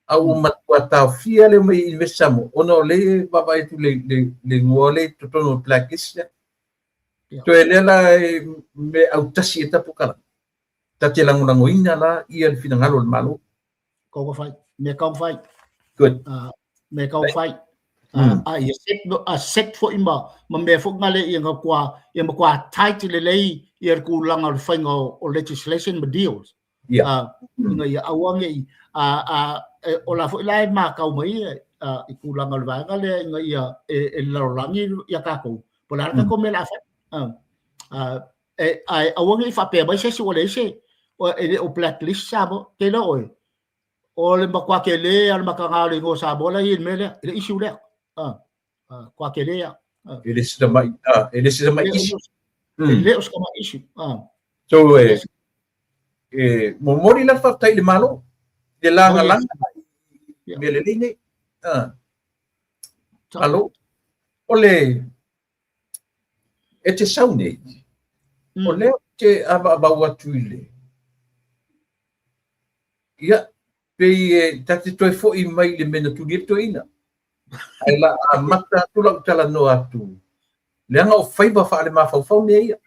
A ua matua taofia le omai e invest Samoa ona o lea e vaavaai atu le igoa lea i totonu o le blacklist lea. Toe lea la e mea autasi e tapokala. Ta te lagolagoina la ia le finagalo o le Malo. Kau fai, me kau fai. Good. Me kau fai. A ia set, a set foi ma mea foi ngale ia nga kua, ia ma kua tight lelei ia le tulaga o le faiga o legislation ma deals. Ina ia aua ne i, a, o la foi la e matau mai i tulaga o le vaega lea ina ia e lalolagi ia tatou. Po o le a le tatou mea o le a fai. Ae aua ne i faapea mai se isi ua leai se, e le o blacklist Samoa. Te iloa oe, o le matua tele lava o le makaga o le igoa Samoa la e i ai i le mea lea, i le issue lea. Matua tele lava. E le se tamai, e le se tamai issue. E le o se tamai issue. So, e momoli la le faafetai i le Malo, i le lagalaga i mea lelei nei. Malo. O le, e te sau nei, o lea ou te avaavau atu i le, ia, pei e ta te toe foi mai i le mea na tuli ai le toeaina. Ae la amata atu lau talanoa atu, leaga o faiva faalemafaufau mea ia.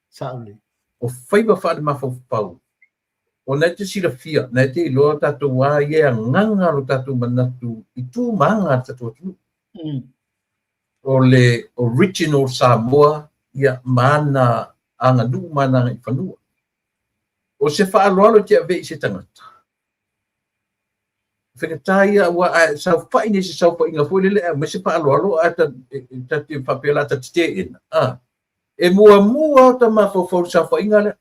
Saole. O faiva faalemafaufau, o na e te silafia, na e te iloa tatou a ia e agaga lo tatou manatu i tu ma aga a le tatou atunuu. O le original Samoa ia ma ana aganuu ma ana agaifanua. O se faaaloalo e te ave i se tagata, faigata ia aua a e saofai nei i se saofaiga foi lele ae aumai se faaaloalo ae ta te faapea la ta te teena, e muamua lava ta mafaufau i le saofaiga lea.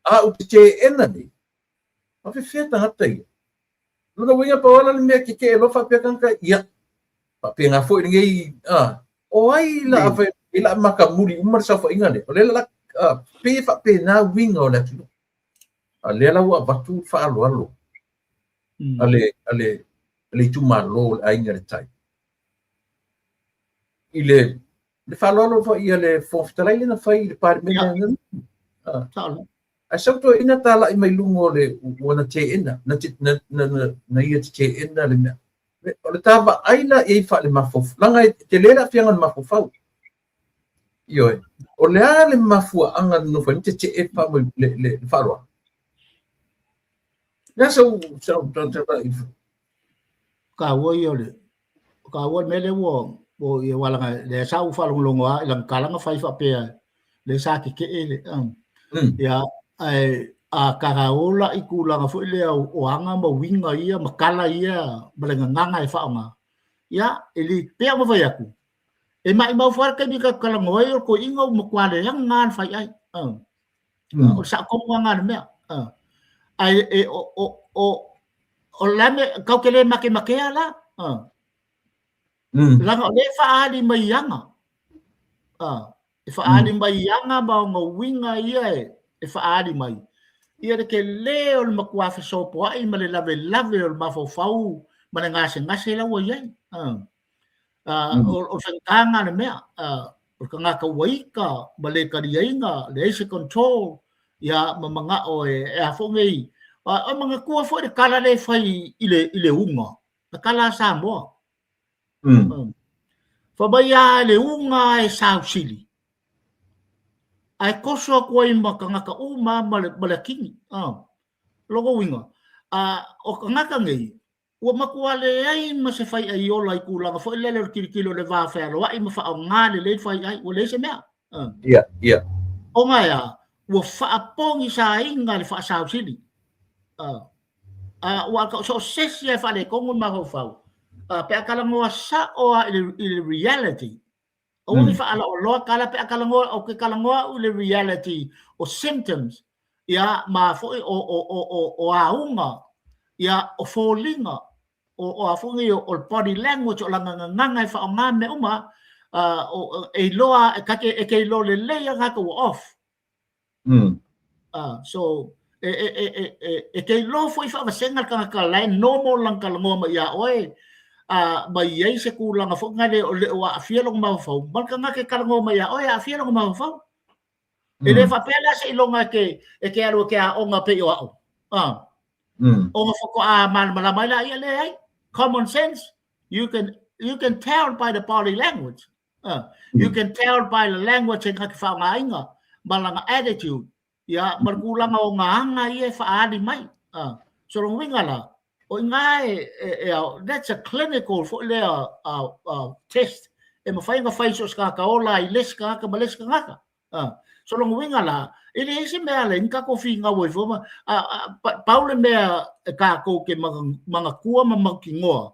A ou te teena nei, faapefea tagata ia? Lona uiga pau lava la le mea tetee loa faapea tagata, ia, faapena foi lenei, o ai la a fai, e la matamuli uma le saofaiga lea, o lea la, pei e faapena uiga o le atunuu. A lea la ua avatu le faaaloalo a le itumalo o le Aiga i le Tai. I le faaaloalo foi a le Fofoga Fetalai lea na fai i le Palemene. Ae sau toeaina talai mai luga o le ua na teena, na ia te teena le mea. O le ta vaai la i ai faalemafaufau, leaga e tele le aafiaga o le mafaufau. Ioe. O le a le mafuaaga na nofo ai ma tetee le faaaloalo? Le a sau Taua ia o le taua le mea lea ua ia aua leaga lea sa ou faalogologo lava i lana tala na fai faapea lea sa tetee le ia ae a taraola i tulaga foi lea o aga ma uiga ia ma tala ia ma le gagana e faaaoga. Ia, e le, pei ona fai atu, e maimau foi le taimi tatou talanoa ai o le toeaina ua matua leaga lava le faiai. O le sao tonu lava lena o le mea. Ae e, o, o, o, o le a mea, tatou te le matematea la. Leaga o lea e faaali mai i aga. E faaali mai i aga ma ona uiga ia e faaali mai. Ia le tele o le matua fesopoai ma le lavelave o le mafaufau ma le gasegase la ua i ai. O le faigata lena o le mea. O le tagata ua ita ma le taliaina, leai se control, ia ma manao e a foi nei. E manatua foi le tala lea e fai i le uga, le tala a Samoa. Fai mai lava le uga e sausili, ae toso atu ai ma tagata uma ma le atigi. Lona uiga, o tagata nei, ua matua leai ma se faiaiola i tulaga foi lele o le tilotilo i le va fealoai ma faaaoga lelei le faiai, ua leai se mea. Ia, ia. Ona e a? Ua faapogisaina le faasausili. Ua so o se isi lava e faaletonu le mafaufau, pe a talanoa sao lava i le reality, aua ne i faalaoloa tala pe a talanoa, ou te talanoa au i le reality o symptoms, ia, ma foi o auga, ia, o foliga, o a foi nei, o le body language, o lana gagana e faaaoga mea uma, e iloa, e te iloa lelei lava tagata ua off. So, e te iloa foi faavasega le tagata la e normal lana talanoa mai ia oe, ma i ai se tulaga foi lea o le o aafia lona mafaufau, ma le tagata e talanoa mai ia oe e aafia lona mafaufau. E le faapea la seiloga e te alu e te aoga pei o au. Ona faatoa malamalama ai laia, leai. Common sense, you can tell by the body language. You can tell by the language e te faaaogaina ma lana attitude, ia, ma le tulaga o ngā aga ia e faaali mai. So lona uiga la, o i ina e, that's a clinical foi lea test e mafai ona fai so o se tagata ola i le isi tagata ma le isi tagata. So lona uiga la, e leai se mea e ala ai ona tatou finau ai fua, pau le mea e tatou te manatua ma mautinoa,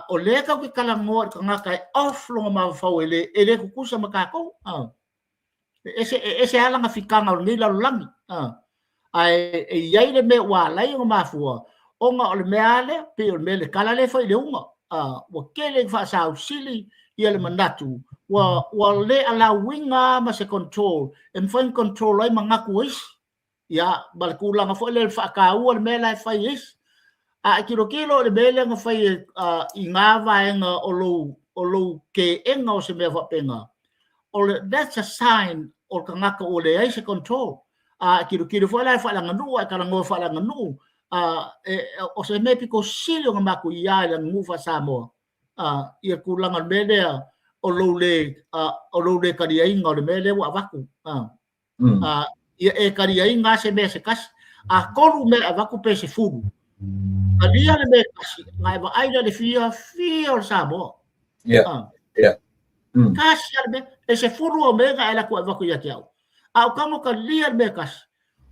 o lea tatou te talanoa i le tagata e off lona mafaufau e le tutusa ma tatou. E ese, e ese lava lana fitaga o lenei lalolagi. Ae e i ai le mea ua ala ai ona mafua, ona o le mea lava lea, pei o le mea le tala lea e fai i le uga. Ua tele ina faasausili ia le manatu, ua le alauina lava ma se control e mafai ona control ai manatu o isi. Ia, ma le tulaga foi lea o le faataua le mea la e fai e isi. A e tilotilo i le mea lea na fai e, i ngā vaega o lou, o lou teena o se mea faapena, o le, that's a sign o le tagata ua leai se control. A e tilotilo foi la i le faaleaganuu, a e talanoa faaleaganuu, e, o se mea pito sili ona matuia i le aganuu faa-Samoa, ia tulaga o le mea lea o lou le, o lou le taliaina o le mea lea ua avatu. Ia e taliaina lava se mea se tasi. A tolu mea e avatu pe 10, talia le mea e tasi, ona e vaai lea i le fiafia o le Samoa. Tasi lava le mea, e 10 au mea na e alu atu e avatu ia te au. A o tago talia le mea e tasi,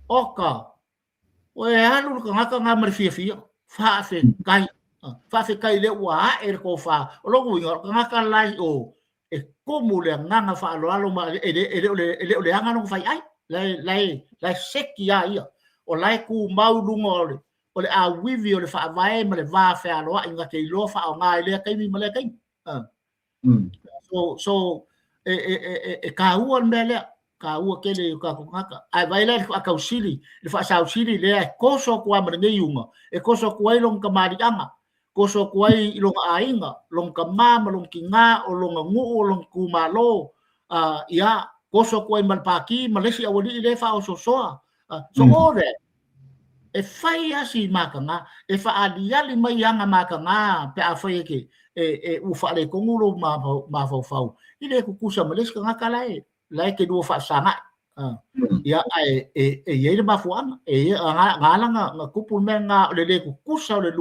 oka, e alu le tagata lena ma le fiafia, faafetai, faafetai lea ua ae le tofa. O lona uiga, o le tagata la i o, e tumu le agaga faaaloalo ma e le o leaga lona faiai, la e seki lava ia, o la e tumau i luga o le auivi o le faavae ma le va fealoai na te iloa faaaoga i lea taimi ma lea taimi. So e taua le mea lea, taua tele i o tatou tagata. Ae vaai la i le faatausili, le faasausili lea e toso atu lava ma lenei iuga, e toso atu ai lona tamaliiaga, toso atu ai i lona aiga, lona tama ma lona tina, o lona nuu, o lona itumalo, ia, toso atu ai ma le pati ma le isi aualii lea e faaosoosoa. So all that, e fai lava si mataga, e faaaliali mai aga mataga pe afai e te, e, ua faaletonu lou mafaufau, e le tutusa ma le isi tagata la e te lua faafesagai. Ia, ae e i ai le mafuaaga, e i ai, na ala na tupu le mea lena o le le tutusa o le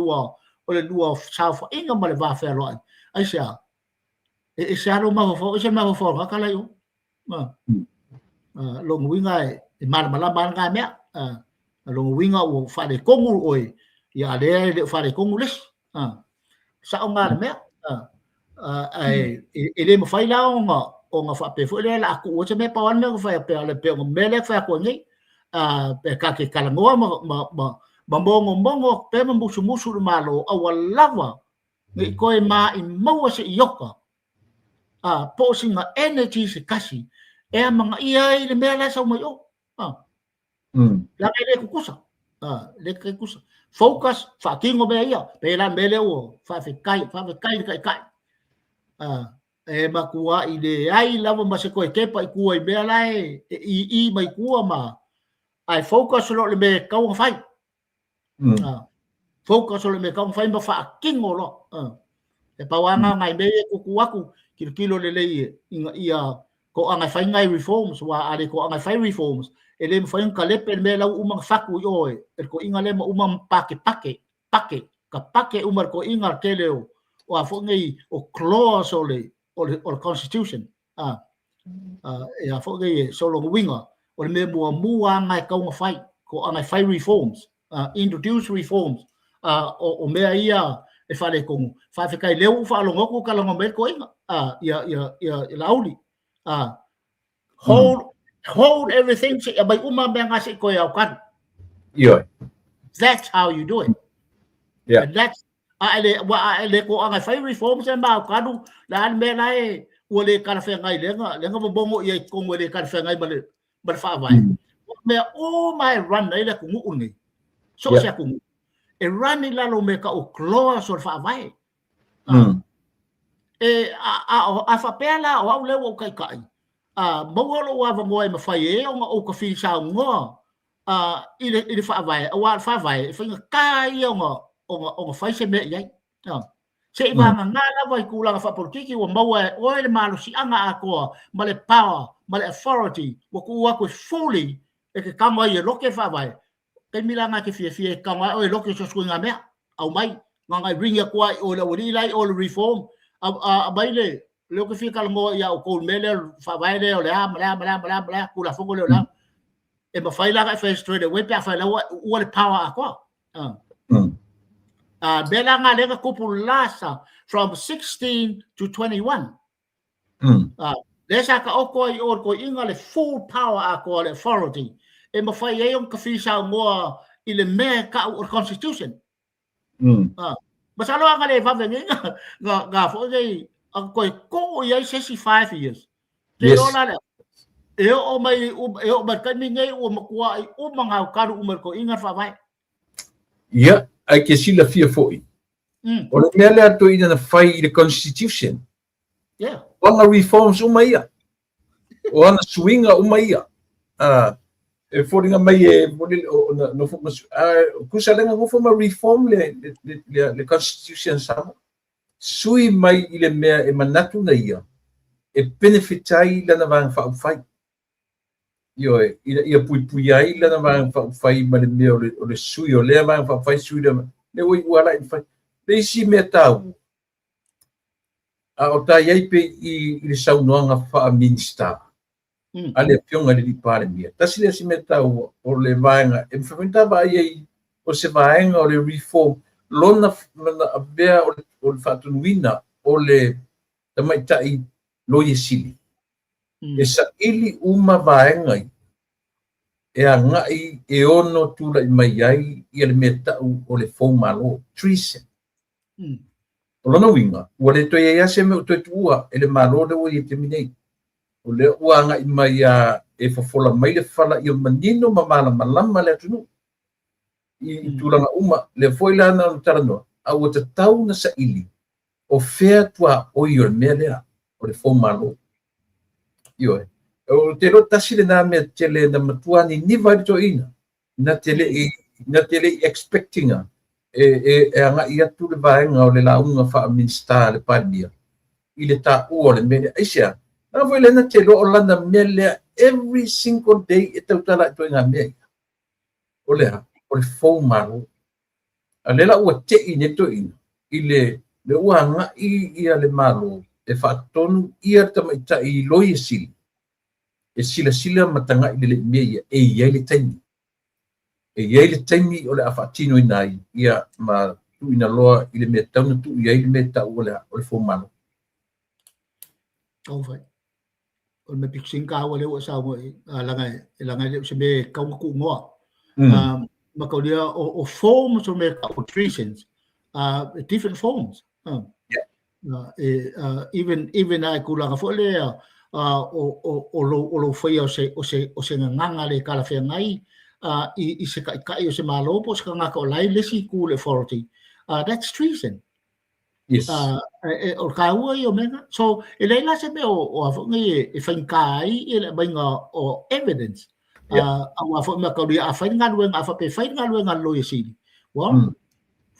lua saofaiga ma le va fealoai. Aisea? E ese lava lou mafaufau, ese le mafaufau o le tagata la i o. Lona uiga e malamalama lava lena mea. Lona uiga ua faaletonu oe, ia a o lea e le o faaletonu le isi. Sao lena le mea. Ae e le mafai la ona faapea foi lea o le a tuu ai se mea, pau lava le mea na fai pei o le mea lea e fai atu ai nei, pe ta te talanoa ma mogomogo atu pea ma musumusu i le Malo, aua lava ne i toe maimauina se iota po o sina energy se tasi e amanaia ai le mea la e sau mai o. Leaga e le tutusa. Le tutusa. Focus, faatino mea ia. Pe la mea lea ua faafetai, faafetai i le Taitai. E matuai leai lava ma se toe tepa i tua i mea la e ii mai tua ma ae focus loa i le mea e tatau ona fai. Focus o le mea e tatau ona fai ma faatino loa. E pau lava na o nai mea ia e tuutuu atu, tilotilo lelei ina ia toaga e fai nai reforms, aua a le toaga e fai reforms, e le mafai ona talepe le mea la ua uma ona fatu i o e le toeaina lea ma uma ona pakepake, pake, ka pake uma e le toeaina le tele o a foi nei o clause o le constitution. E a foi nei, so lona uiga, o le mea muamua lava lena e tatau ona fai, toaga e fai reforms, introduce reforms, o mea ia e faaletonu. Faafetai lea ua ou faalogo atu ua talanoa mai le toeaina, ia Laauli, hold everything se i aumai uma mea na se i toe aokalu. Ioe. That's how you do it. Yeah. And that's a e le ua a e le toaga e fai reforms e maokalu le a le mea la e ua le talafeagai lea na momono i ai i totonu e le talafeagai ma le faavae. O mea uma e run ai le atunuu lenei. So o se atunuu e run i lalo o mea tau o clause o le faavae. E a faapea la o au lea ua ou taitai, a maua lou avanoa e mafai ai ona ou tafili saunoa i le faavae, aua o le faavae e faigata ia ona fai se mea i ai. Se i vagana lava i tulaga faapolokiki ua maua e oe le malosiaga atoa ma le power ma le authority ua tuu atu e fully e te tago ai e lote le faavae. Taimi la na e te fiafia e tago ai oe e lote so o se ituaiga mea. Aumai, na ona e ring atu lava i o i le aualii la i o i le reform, aumai le lea ou te fia talanoa ia outou i le mea lea o le faavae lea o le a ma le a ma le a ma le a ma le a Tulafono lea o le a. E mafai la ona e fai straight away pe afai la ua uua le power atoa. Mea la na lea na tupu last from 16 to 21. Lea sa taoto ai i o i le toeaina le full power atoa le authority e mafai ai ona tafili saunoa i le mea e tau o le constitution. Masalo a na le vave nei na foi nei a toe tuu i ai se isi 5 years. Te iloa la lea, e oo mai e oo mai le taimi nei ua matuai uma gaukalu uma i le toeaina le faavae. Ia, ae ke silafia foi, o le mea lea toeaina na fai i le constitution, o ana reforms uma ia, o ana suiga uma ia. E foliga mai e nofo ma, tusa lea na nofo ma reform le constitution Samoa. Sui mai i le mea e manatu na ia e benefit ai lana Vaega Faaupufai. Ioe, ina ia puipui ai lana Vaega Faaupufai ma le mea o le sui o lea Vaega Faaupufai, sui lea, lea ua iu ala i fai. Le isi mea taua, a o ta i ai pe i le saunoaga faa-Minista a le Afioga i le Alii Palemia, tasi lea si mea taua o le vaega, e mafai foi ona ta vaai ai o se vaega o le reform, lona avea o le faatonuina o le tamaitai Loia Sili, e saili uma vaega ia e agai e ono tulai mai ai ia le mea tau o le foumalo, treason. O lona uiga, ua le toe i ai lava se mea o toe tuua e le Malo lea ua i ai i le taimi nei. O lea ua agai mai lava e fofola mai le fala ia manino ma malamalama le atunuu i tulaga uma. Lea foi la na ona talanoa, a ua tatau ona saili o fea tuaoi o le mea lea o le foumalo. Ioe. Ou te iloa tasi lena mea tele na matua niniva ai le toeaina, na te le i expect ina e agai atu le vaega o le lauga faa-Minisita a le Palemia i le taua o le mea lea. Aisea? Leaga foi lea na te iloa o lana mea lea every single day e tautala ai ituaiga mea ia. O le a? O le foumalo. A lea la ua tei nei le toeaina i le ua agai ia le Malo e faatonu ia le tamaitai i Loia Sili e silasila ma tagai lelei i mea ia, e i ai le taimi. E i ai le taimi o le a faatinoina ai ia ma Tuuina loa i le mea tatau ona tuu i ai le mea e tau o le fomalo. Taumafai. O le mea pito sili taua lea ua e saunoa i ai, leaga e le o se mea e tatau ona tuunoa. Ma taulia o forms o mea tau o treasons, different forms. Even a i tulaga foi lea o lou faia o se gagana le talafeagai i se taitai o se Malo po o se tagata o la e i le isi itu o le authority, that's treason. Yes. O le taua ia o mea na. So, e leai la se mea o a foi nei e faigata ai le aumaiga o evidence. Aua foi mea tau a fai le galuega, a faapea e fai le galuega a le Loia Sili, well,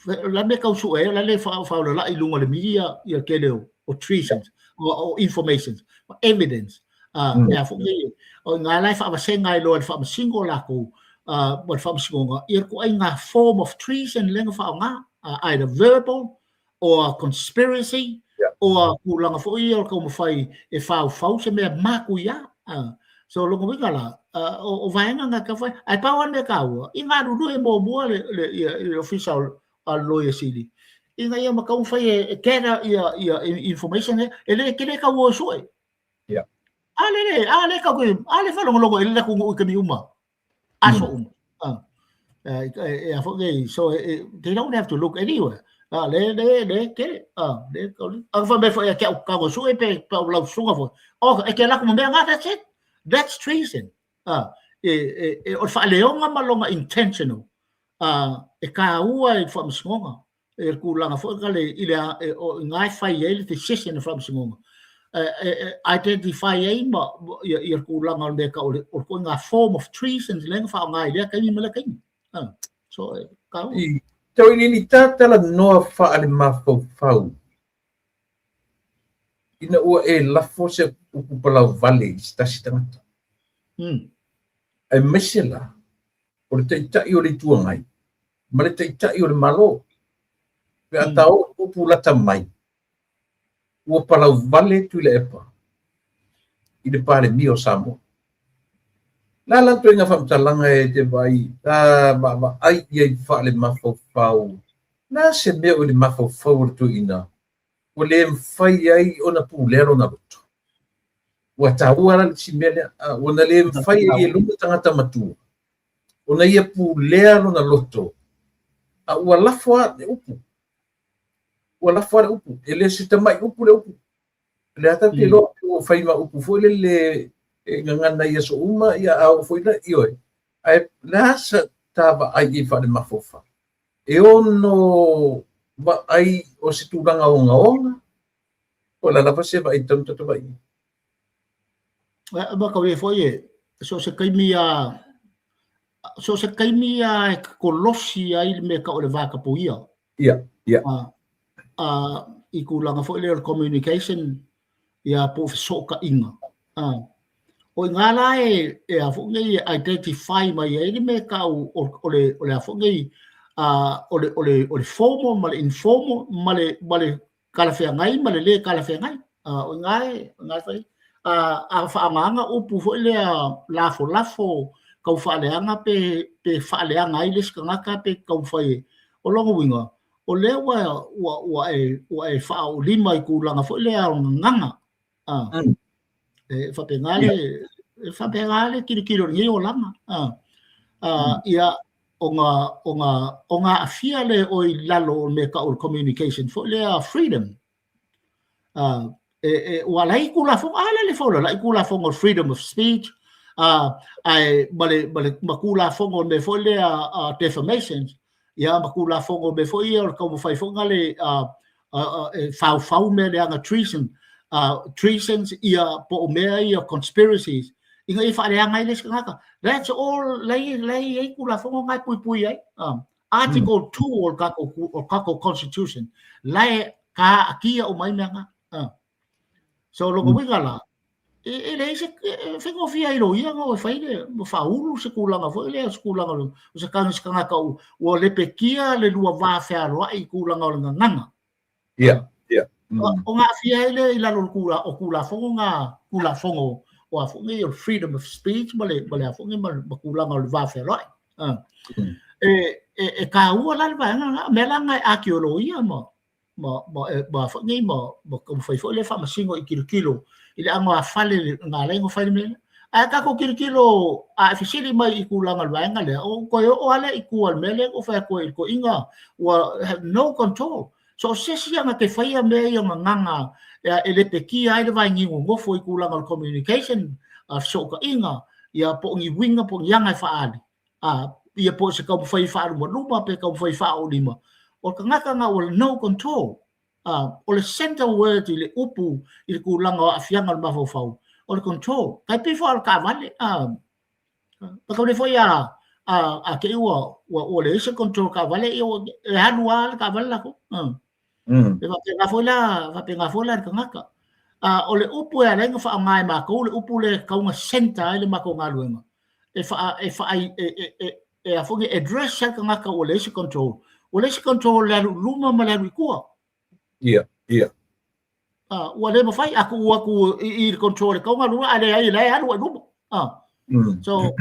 la mea tau sue ai, la le faaolalai i luga o le media ia tele o treasons, o informations, o evidence. E a foi nei, o ngā la e faavasega ai loa e le faamasino latou, ma le faamasinoga, ia ituaiga form of treason lea na faaaoga, either verbal or conspiracy, or tulaga foi ia o le taumafai e faufau se mea matuia. So lona uiga la, o vaega na tau fai, ae pau lava le mea taua, i galulue muamua le ofisa a le Loia Sili, ina ia ma taumafai e gather ia information lea, e le tele tau o e sue. A le, a le tau, a le faalogologo i le atunuu i taimi uma, aso uma. E a foi nei, so they don't have to look anywhere. Le, le, le, tele, le, le, a fa me foi a ke au kago sue pe pe au lau suga foi. Oh, e ke laku ma mea ngā, that's it. That's treason. E, o le faaleoga ma lona intentional. E taua i le faamasinoga. E le tulaga foi ka le, i le, e, o, i ngā e fai ai le decision e faamasinoga. E, identify ai ma ia le tulaga o le mea tau o le, o le ituaiga form of treason lea na faaaoga i lea taimi ma lea taimi. So, e taua. I tau iliili talanoa faalemafaufau ina ua e lafo se upu palauvale i se tasi tagata. Aemaise la o le Taitai o le Itu Agai ma le Taitai o le Malo. Pe a ta oo upu lata mai, ua palauvale Tuilaepa i le Palemia o Samoa. La la ituaiga faamatalaga e te vaai, ta vaavaai i ai faalemafaufau. Na se mea o i le mafaufau o le toeaina ua le mafai ai ona pulea lona loto. Ua taua la le isi mea lea, ua na le mafai ai e lona tagata matua ona ia pulea lona loto, a ua lafo lava le upu. Ua lafo lava le upu. E le o se tamai upu le upu. O lea tatou te iloa ua fai ma upu foi lele e gagana i aso uma, ia a oo foi la, ioe. Ae o le a sa ta vaai i ai faalemafaufau? E ono vaai o se tulaga ogaoga, po o le a lava se vaai tatau ona tatou vaai i ai? Ma kau e foi e, so se taimi a, so se taimi a e kolosi ai le mea tau o le vatapuia. Ia, ia. I tulaga foi lea o le communication, ia po o fesootaiga. O i ngā la e a foi nei e identify mai ai le mea tau o le a foi nei o le formal ma le informal ma le talafeagai ma le le talafeagai. O i ngā e fai. A faaaogaina upu foi lea lafolafo tau faaleaga pe faaleaga ai le isi tagata pe taumafai e. O lona uiga, o lea ua e faaolima i tulaga foi lea o gagana. E faapena le e faapena le tilotilo i lenei olaga. Ia ona aafia le o i lalo o le mea tau o le communication foi lea freedom. E ua ala ai Tulafono, a lea le faaolalai Tulafono o freedom of speech, ae ma Tulafono o le mea foi lea defamations, ia ma Tulafono o mea foi ia o le taumafai foi na le e faufau mea leaga treason, treasons ia po o mea ia conspiracies ina ia faaleaga ai le isi tagata. That's all lea e i ai Tulafono na e puipui ai. Article 2 o le tatou Constitution, la e kaatia uma ai mea na. So lona uiga la, e leai se faigofie ai loia na o e fai le faaulu se tulaga foi lea, se tulaga o se tagata ua lepetia le lua va fealoai i tulaga o le gagana. Ia, ia. O aafia ai lea i lalo o Tulafono na, Tulafono o a foi nei o le freedom of speech ma le a foi nei ma tulaga o le va fealoai. E, e, e kāua la le vaega lena, mea la lena e ākio e loia ma, ma, ma, e, ma foi nei ma, ma taumafai foi le faamasino i tilotilo i le ʻano afale na ala ai ona fai le mea lea. Ae tatou tilotilo a e fesili mai i tulaga o le vaega lea, o toe oo lava lea i tua i le mea lea na ou fai atu ai i le toeaina ua have no control. So o se isi ana te faia mea ia gagana e lepetia ai le vaeginu nofo i tulaga o le communication, fesootaiga, ia po o ni uiga po o ni aga e faaali, a, ia po o se taumafai e faalumaluma pe taumafai e faaoolima, o le tagata lena ua no control. A, o le center word i le upu i le tulaga o aafiaga o le mafaufau, o le control. Tai pei foi o le taavale, a, Matau nei foi a a a te i ua ua ua leai se control taavale ia ua e alu lava le taavale latou. E faapena foi la faapena foi la i le tagata. A o le upu e ala ai ona faaaoga e matou le upu lea e tatau ona centre ai le matou galuega, e faa e faa e e e e a foi nei e address ai le tagata ua leai se control. Ua leai se control i le alu i luma ma le alu i tua. Ia, ia. Ua le mafai a tuu atu i le control e tatau ona alu a leai la e alu ai luma. So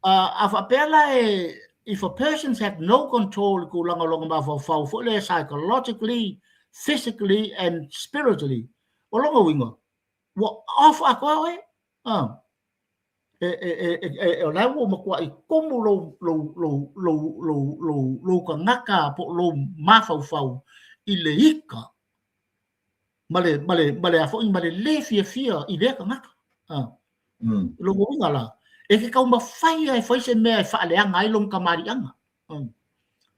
a faapea la e if a person's had no control i tulaga o lona mafaufau foi lea psychologically, physically and spiritually, o lona uiga ua off atoa oe. E, e, e, e, o la ua matuai tumu lou, lou, lou, lou, lou, lou, lou tagata po o lou mafaufau i le ika ma le, ma le, ma le a foi, ma le lē fiafia i lea tagata. Lona uiga la, e te taumafai lava e fai se mea e faaleaga ai lona tamaliiaga.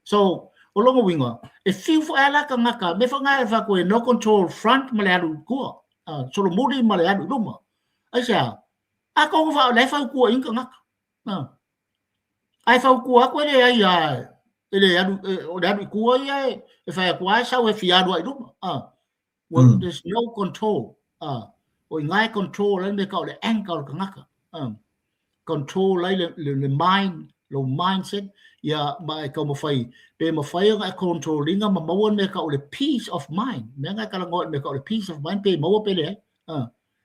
So, o lona uiga, e fiu foi lava la tagata, mea foi lena e fai atu e no control front ma le alu i tua, solomuli ma le alu i luma. Aisea? Atonu o la e fautua i ni tagata. Ae fautua atu e leai lava, e le alu, o le alu i tua ia e fai atu lava e sau e fia alu lava i luma. Well, there's no control. O i ina e control ai le mea e tau o le anger o le tagata. Control ai le, le, le mind, lou mindset, ia ma e taumafai, pe mafai ona e control ina ma maua le mea e tau o le peace of mind. Mea lena e talanoa i le mea e tau o le peace of mind, pe maua pe leai.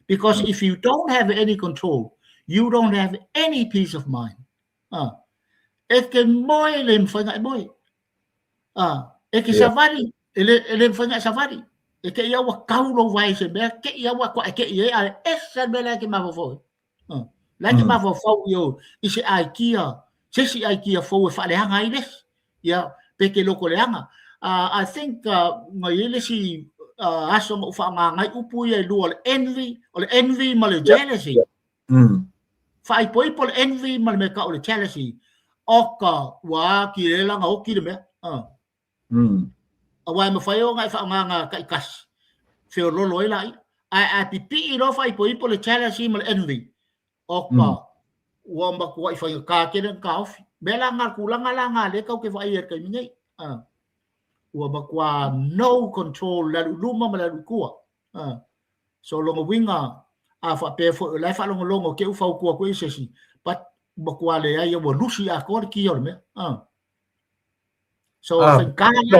Because if you don't have any control, you don't have any peace of mind. E te moe, e le mafai ona e moe. E te savali, e le, e le mafai ona e savali. E te i a ua kau lou vae i se mea, te i a ua toa e te i e, a e ese le mea la e te mafaufau ai. La e te mafaufau i o, i se aikia, se isi aikia fou e faaleaga ai le isi. Ia, pe te loko leaga. I think na i ai le isi aso na ou faaaogaina ai upu ia e lua, o le envy, o le envy ma le jealousy. Faaipoipo le envy ma le mea tau o le jealousy. Oka, ua ati le lana oti le mea. Aua e mafai ona e faaaogaina taitasi, feololo ai laia. Ae a pipii loa faaipoipo le jealousy ma le envy, oka, ua matuai faigata tele ona taofi. Mea la na, tulaga la na lea tatou te vaai ai i le taimi nei. Ua matua no control le alu i luma ma le alu i tua. So lona uiga, a faapea foi o la e faalogologo te i ua fautua atu ai se isi, but matua leai ua lusi atoa le kia o le mea. So faigata la.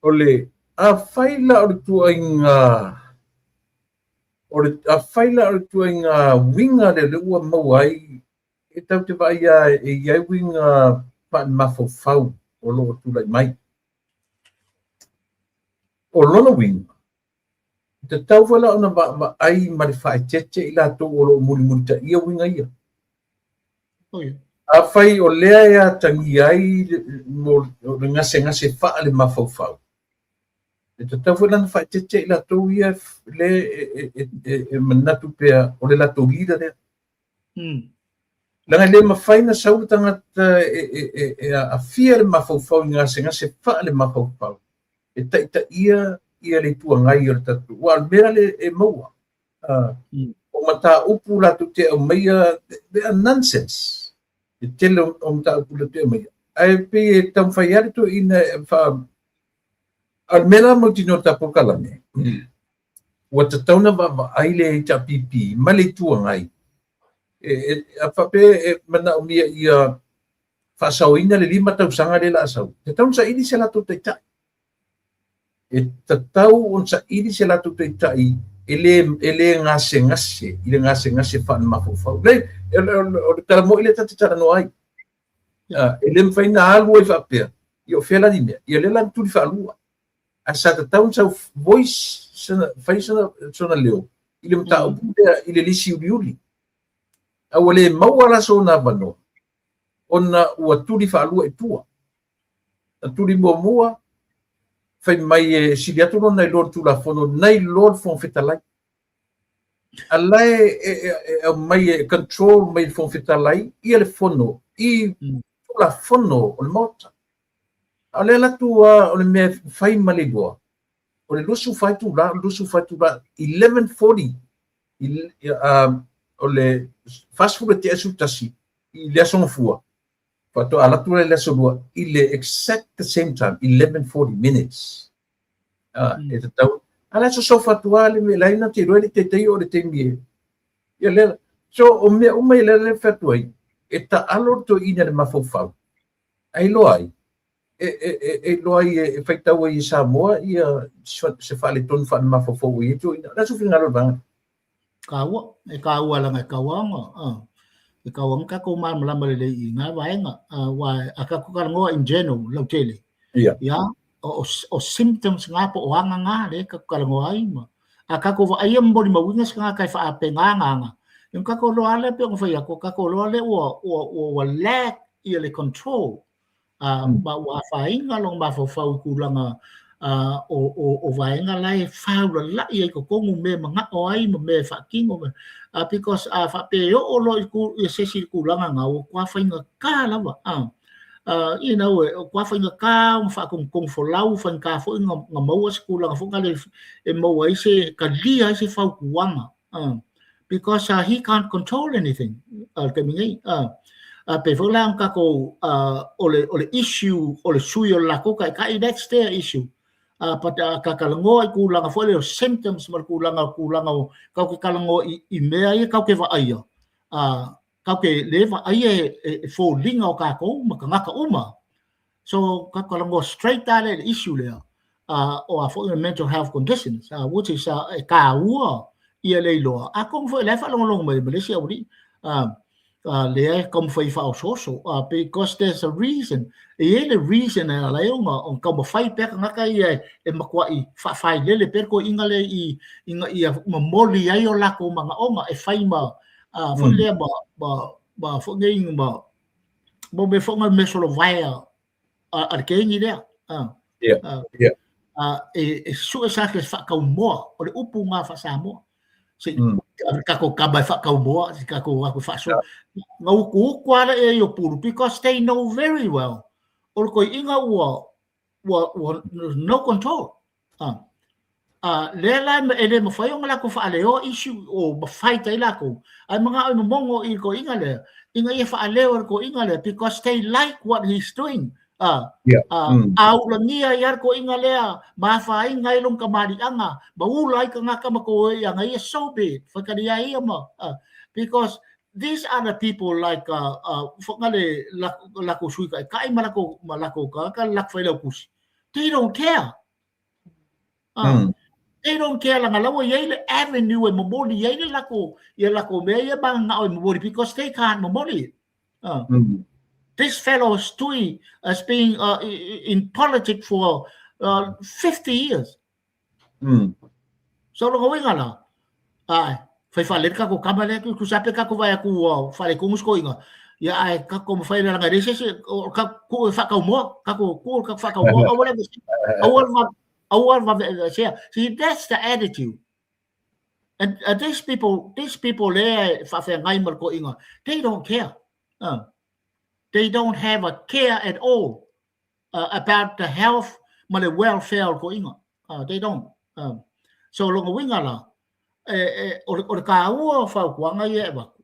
O le, afai la o le tuuaiga O le, afai la o le ituaiga uiga lea lea ua maua ai, e tatou te vaai lava e i ai uiga faale-mafaufau o lo o tulai mai. O lona uiga, e tatau foi la ona vaavaai ma le faaeteete i latou o lo o mulimulitaia uiga ia. Afai o lea e atagia ai le gasegase faale-mafaufau, E tatau foi la ona faaeteete i latou ia lea e manatu pea o le latou leader lea. Leaga e le mafai ona sau le tagata e aafia le mafaufau i gasegase faale-mafaufau e taitaia ia le Itu Agai o le tatou, aua o le mea lea e maua. O mataupu latou te aumaia, they are nonsense. E tele o mataupu latou te aumaia. Ae pei e taumafai lava le toeaina e faa A o le mea la mautinoa o le tatou polokalame, ua tatau ona vaavaai le HRPP ma le Itu Agai, a faapea e manaomia ia faasaoina le 5 tausaga lea o le a sau, e tatau ona saili se latou taitai. E tatau ona saili se latou taitai e le gasegase i le gasegase faale-mafaufau. O le tala moni lea tatou te talanoa ai. E le mafai ona alu ai faapea, ia o fea la ni mea? Ia lea la na tuli faalua. Ae sa tatau ona sau voice, sana, fai sana, sona leo i le mataupu lea i le lisi uliuli. A ua le maua la sona avanoa, ona ua tuli faalua i tua. Na tuli muamua, fai mai e sili atu lona iloa i le Tulafono nai lo le Fofoga Fetalai. A la e aumai e control mai le Fofoga Fetalai ia le Fono i Tulafono o le Maota. A o le alu atu o le mea e fai ma le iloa, o le 24 itula, o le 24 itula, 11:40, o le 40 e tea i le 11 i le Aso Gafua, faatoa alu atu lea i le Aso Lua i le exact the same time, 11:40 minutes. E tatau. A la e sosofa atu lava le mea, la e na te iloa le taitai o le taimi e. Ia lea, so o mea uma ia lea e fai atu ai, e taalo le toeaina i le mafaufau, a iloa ai, e iloa ai e faitau ai e Samoa ia se faaletonu faalemafaufau ua i ai toeaina. O le a sou finagalo i le vaega lea? Taua, e taua leaga e tatau lava ona, e tatau lava ona tatou malamalama lelei i na vaega. Aua a tatou talanoa in general lautele, ia, o symptoms na po o aga na lea tatou talanoa ai ma a tatou vaaia ma molimauina se tagata e faapena aga, ia tatou iloa lava lea pei ona fai atu, tatou iloa lea ua lack ia le control ma ua afaina lona mafaufau i tulaga o vaega la e faulalai ai i totonu mea e manao ai ma mea e faatino. Because a faapea e oo loa i se isi i le tulaga lena, ua matua faigata lava. Ua matua faigata ona faatonutonu folau, faigata foi ona maua se tulaga foi lea e maua ai se, talia ai se fautuaga. Because he can't control anything le taimi nei. Pei foi la ona tatou, o le issue o le sui o le latou taitai, that's their issue. But ta talanoa i tulaga foi lea o symptoms ma le tulaga tulaga o tatou te talanoa i mea ia tatou te vaaia, tatou te le vaaia e foliga o tatou ma tagata uma. So tatou talanoa straight lava lea i le issue lea o a foi mental health conditions, which is e taua ia le iloa. Atonu foi o la e faalogologo mai ma le isi aualii lea e taumafai e faaosooso, because there's a reason, e i ai le reason e ala ai ona taumafai pea tagata ia e matuai faafailele pea le toeaiina lea ina ia momoli ai o latou manaoga e fai ma foi lea ma foi nei ma mea foi na mea solovaea a le kegi lea. E sue sa ke faakaumoa, o le upu ngā faa-Samoa. Se i tatou tama e faakaumoa, se tatou aku faasoa. Nga uku uku ala e i o pulu, because they know very well. O le toeaina ua no control. Lea la e le mafai ona latou faaleoa issue o mafai tai latou. Ai manao i momono i le toeaina lea, ina ia faaleo e le toeaina lea, because they like what he's doing. A ulagia ai le toeaina lea, ma afaina ai lona kamaliaga, ma ula ai tagata ma toe ia ia so be it. Whakaria ia ma, because these are the people like whakale lako sui kai kai ma lako ma lako ka ka lak whai lau kusi. They don't care. They don't care langa lawa iai le avenue e momoli iai le lako ia lako mea ia mangao e momoli because they can't momoli it. This fellow Stui has been in politics for 50 years. So longa uiga la, ai, fai whale ka ko kama le ku sape ka ko vai ku whale ko musko inga. Ia ai ka ko mawhai le ranga rese se ka ku e whakau moa, ka ko ku ka whakau moa, aua le aua va aua va se. See, that's the attitude. And these people le whawhengai ma ko inga, they don't care. They don't have a care at all about the health ma le welfare o ko inga. They don't. So longa winga la, o le kāua o whaukuanga ia e waku.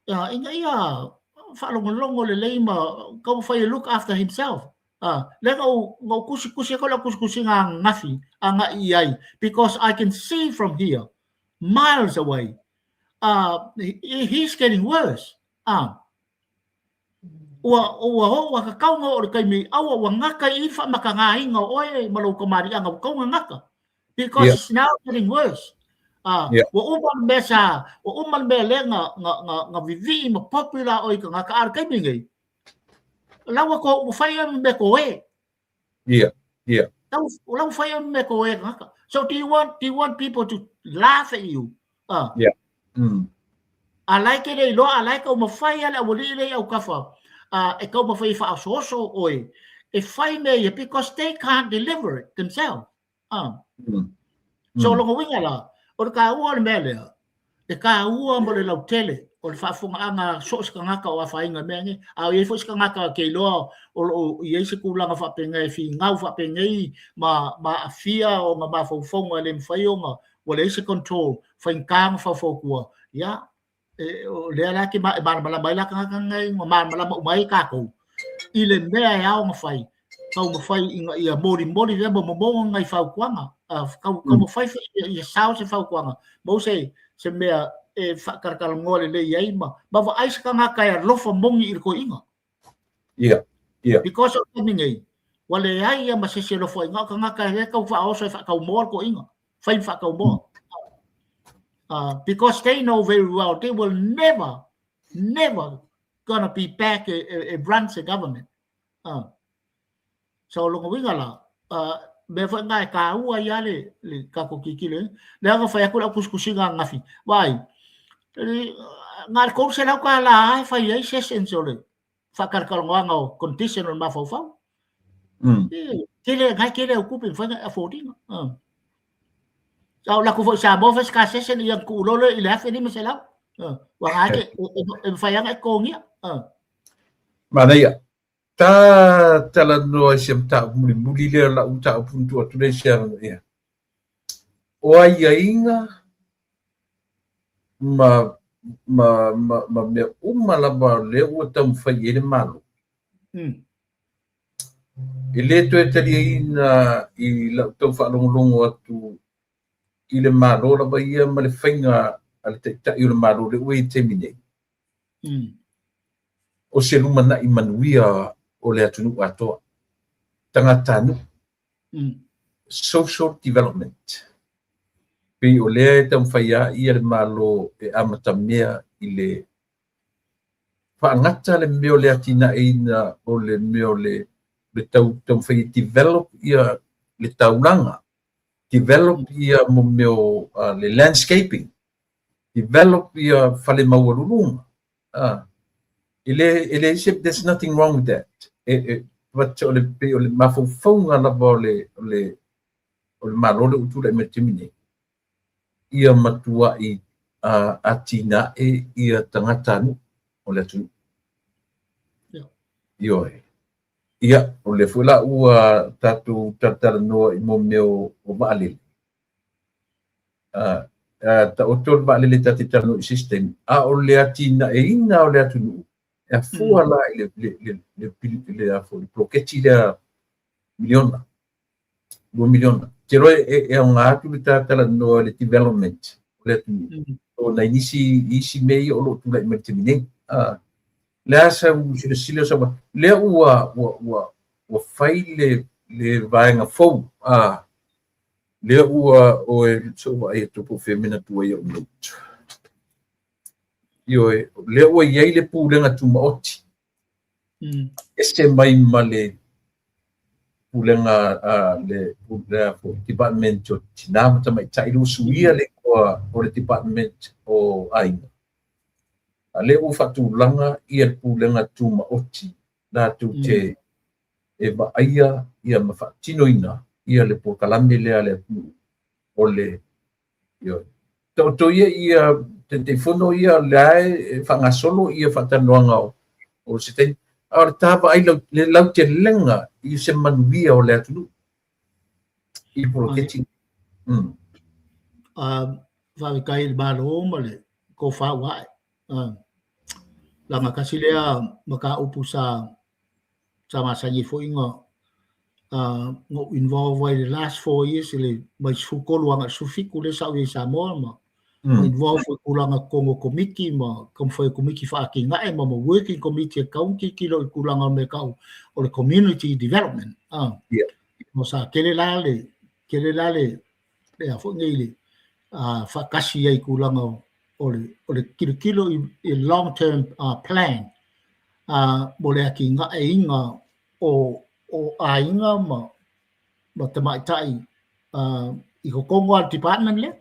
Inga ia whaalongolongo le lei ma taumafai e look after himself. Le nga o kusi kusi ko la kusi kusi ngā ngafi a ngā i ai, because I can see from here, miles away, he's getting worse. Ua ho ua kakaunga o le taimi aua ua ngaka i whaamaka ngā inga o oe ma lou kamalianga ua kaunga ngaka. Because it's now getting worse. Ua uma le mea sa, ua uma le mea lea nga vivii ma popular o i ka ngaka a le taimi nei. La ua ko ua fai ia mea ko e. Ia. La ua fai ia mea ko e ngaka. So do you want people to laugh at you? Yeah. A lai ke le iloa, a lai ka uma fai ale ua lii lei au kafa, e kau mawhai whaososo oe, e fai mea ia, because they can't deliver it themselves. So longa winga la, o le ka ua le mea lea, le ka ua mo le lautele, o le faafogaaga so o se tagata o afaina mea nei, a o i ai foi se tagata ke iloa o lo o i ai se tulaga faapenei e finau faapenei ma aafia ona mafaufauga e le mafai ona ua leai se control, faigata ona faufautua. Ia, o lea la ke e malamalama ai la tagata nei, ma malamalama uma ai tatou i le mea e ao ona fai, taumafai ina ia molimoli lea momomoga nai fautuaga, taumafai foi ia sao se fautuaga mo se mea e faatalatalanoa lelei ai ma vaai se tagata e alofa moni i le toeaina. Ia. Because o taimi nei, ua leai ia ma se isi e alofa ai, na o tagata e tau faaoso e faataumoa le toeaina, fai ma faataumoa. Because they know very well they will never, never gonna be back e run the government. So longa uiga la, mea foi ngā e kāua ia le kako kikilo. Le anga whai aku lau kusikusiga ngafi. Vai, ngā le koru se lau ka la ai whai ai sessions o le whakarakarongoanga o condition o le mafaufau. Kele, ngai kele au kupe, whai ngai affordinga. Au laku foi Samoa fai ska session ia ku lolo i le afe ni se lau. Wa ngai ke e whai anga e kongia. Manaia. Ta talanoa i se mataupu mulimuli lea lau mataupu na tuu atu nei se ia. O aiaiga ma mea uma lava lea ua taumafai i ai le Malo. E le toe taliaina i lau tau faalogologo atu i le Malo lava ia ma le faiga a le taitai o le Malo le ua i taimi nei. O se lumanai manuia o le atunuu atoa. Tagatanuu. Social development. Pei o lea e taumafai a ia le Malo e amatamea i le faagata le mea o le atinaeina o le mea o le taumafai e develop ia le taulaga, develop ia mo mea o le landscaping, develop ia fale maualuluga. E le se, there's nothing wrong with that. But o le pei o le mafaufauga lava o le Malo le ua tulai mai taimi nei, ia matuai atinae ia tagatanuu o le atunuu. Ioe. Ia, o le foi la ua tatou talatalanoa i mo mea o vaalele. Taoto le vaalele ta te talanoa i system, a o le atinaeina o le atunuu, e afua la i le poloketi lea miliona, 2 miliona. Te roe e aoga atu le talatalanoa le development o le atunuu. O nai nisi isi mea ia o lo o tulai mai le taimi nei. Le a sau silasila sau lea ua fai le vaega fou lea ua oe so vaai atu po o fea mea na tua ia o note. Ioe, lea ua i ai le pulega tumaoti. Ese mai ma le pulega le pulega foi department o Tina ma Tamaitai le suia le igoa o le department o Aiga. A lea ua faatulaga ia le pulega tumaoti latou te e vaaia ia ma faatinoina ia le polokalame lea a le atunuu o le ioe. Taoto ia ia Taitaifono ia lea e faagasolo ia faatalanoaga o se taimi. A o le ta vaai le lautelega i se manuia o le atunuu i poloketi. Faafetai i le Malo ma le tofa ua ae. Laga tasi lea mataupu sa masani ai foi na ou involve ai le last 4 years le mai 13 agai 17 lea sa ou i ai i Samoa ma involve foi i tulaga totonu o komiti ma taumafai o komiti faatinae ma working committee e tau tilotilo i tulaga o mea tau o le community development. Mo sa tele la le a foi nei le faatasi ai tulaga o le tilotilo i long term plan. mo le atinaeina o aiga ma tamaitai i totonu lava o le department lea.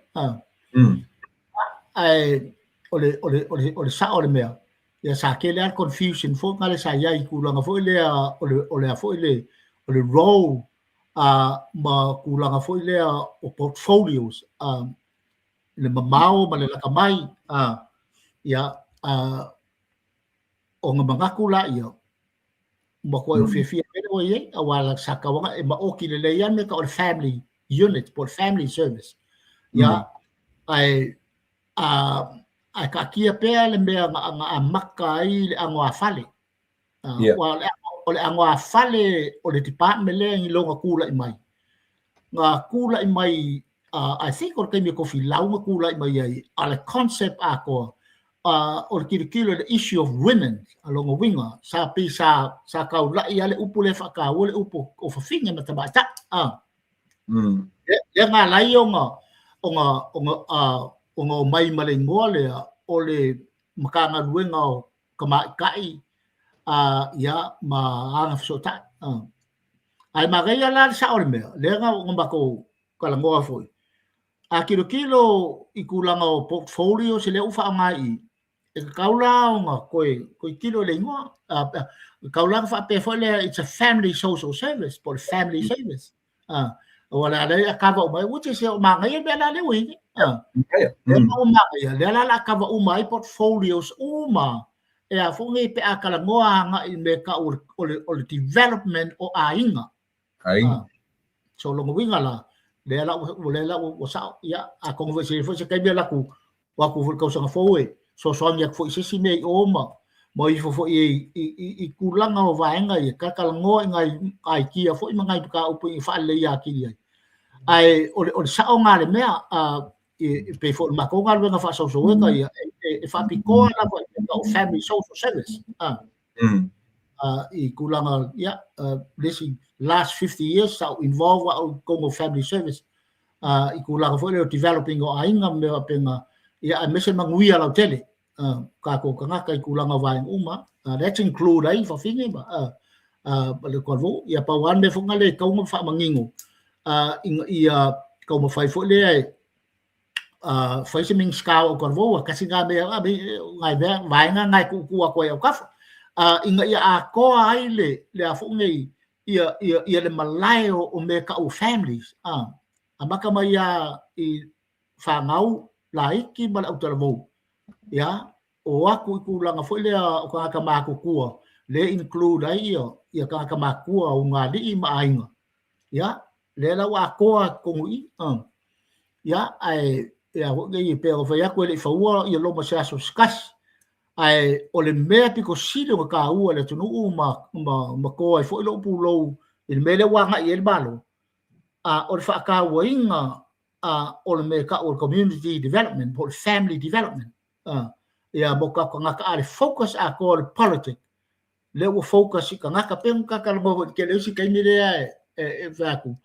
Ae o le sao o le mea, ia sa tele lava le confusion foi lea sa i ai i tulaga foi lea o le a foi le o le role ma tulaga foi lea o portfolios, le mamao ma le lata mai, ia, ona manatu laia matuai ou fiafia tele ua i ai, aua sa tatau ona e maoti lelei lava le mea e tau o le family unit po o le family service. Ia, ae ae taatia pea le mea na amata ai le anoāfale. Aua o le anoāfale o le department lea i lona tulai mai, na tulai mai, I think o le taimi o Tofilau na tulai mai ai, a o le concept atoa o le tilotilo i le issue of women, a lona uiga sa pei sa taulai lava le upu lea e faataua le upu o fafine ma tamaitai. Lea na ala ai ona omai ma le igoa lea o le Matagaluega o Tamaitai ia ma Agafesootai. Ae manaia la le sao o le mea, lea na matou talanoa foi, a tilotilo i tulaga o portfolios lea ua faaaoga i i, e tatau la ona toe tilo i le igoa. E tatau la ona faapea foi lea, it's a family social service po o le family service. Aua o le a le a kava uma ai, which is manaia le mea la lea ua i ai nei. Lea ua manaia, lea la o le a kava uma ai portfolios uma e a foi nei pe a talanoa agai i mea e tau o le development o aiga. Aiga. So lona uiga la, lea la ua lea la ua sao, ia, atonu foi se foi se taimi alu atu o atu foi i le tausaga fou e fesoasoani atu foi i se isi mea i o ma ifo foi i tulaga o vaega ia, talatalanoa i nai aitia foi ma nai mataupu e faaleleia atili ai. Ae o le sao lena o le mea, e pei foi o le matou galuega faa-social worker ia, e faapitoa lava i mea tau family social service. I tulaga, ia, le isi last 50 years sa ou involve au i totonu o family service, i tulaga foi lea o developing o aiga ma mea faapena, ia, aemaise manuia lautele tatou tagata i tulaga o vaega uma. That's include ai fafine ma le talavou. Ia pau lava le mea foi lea e tatau ona faamanino ina ia taumafai foi lea e fai se Minisita o autalavou, a tasi lena mea, nai mea, vaega na e tuutuu atu ai i autafa, ina ia atoa ai le a foi nei, ia le malae o mea e tau o families, amata mai lava i fanau laiti ma le autalavou, ia, o atu i tulaga foi lea o tagata matutua, lea e include ai ia tagata matutua, ulugalii ma aiga, ia, lea la ua atoa i totonu i i, ia, ae ia foi nei, pei ona fai atu e le i faua ia Roma i se aso se tasi, ae o le mea pito sili ona taua i le atunuu ma to ai foi lou pulou i le mea lea ua agai i ai le Malo, o le faatauaina o le mea e tau o le community development po o le family development, ia mo tatou tagata, a o le focus atoa o le politic lea ua focus i tagata, pei ona ta talanoa foi i le tele o isi taimi lea e fai atu,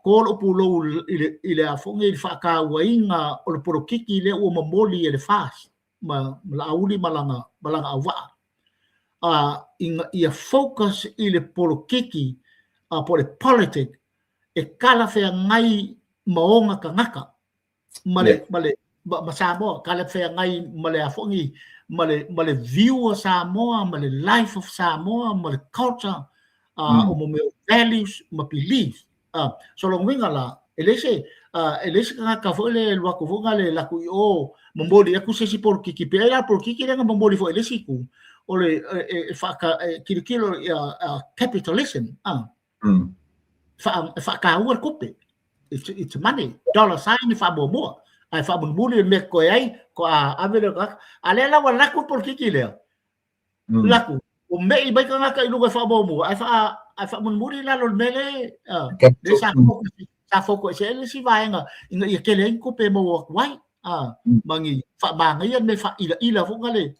to lou pulou i le a foi nei, i le faatauaina o le polokiki lea ua momoli e le FAST ma Laauli ma lana auvaa, ina ia focus i le polokiki po o le politic e talafeagai ma ona tagata ma le, ma le, ma Samoa, talafeagai ma le a foi nei, ma le view o Samoa, ma le life of Samoa, ma le culture, o mo mea o values ma beliefs. So lona uiga la, e leai se, e leai se tagata foi lea e alu atu foi lea e alu atu i o momoli atu se isi polokiki, pe ai la polokiki lea na momoli foi e le isi itu, o le e whaaka, e tilotilo i a capitalism, e whaakaua le kope. It's money, dollar sign e whaamuamua. Ae whaamulimuli le mea koe ai, ko a ave lea o tagata. A lea la ua laku le polokiki lea. Laku, ua me'i mai tagata i luga e faamuamua, ae wha, ae whaamulimuli i lalo le mea le, le sa focus, sa focus e le isi vaega ina ia tele ai ni tupe e maua atu ai. Ma ni faamagaia le mea faailaila foi le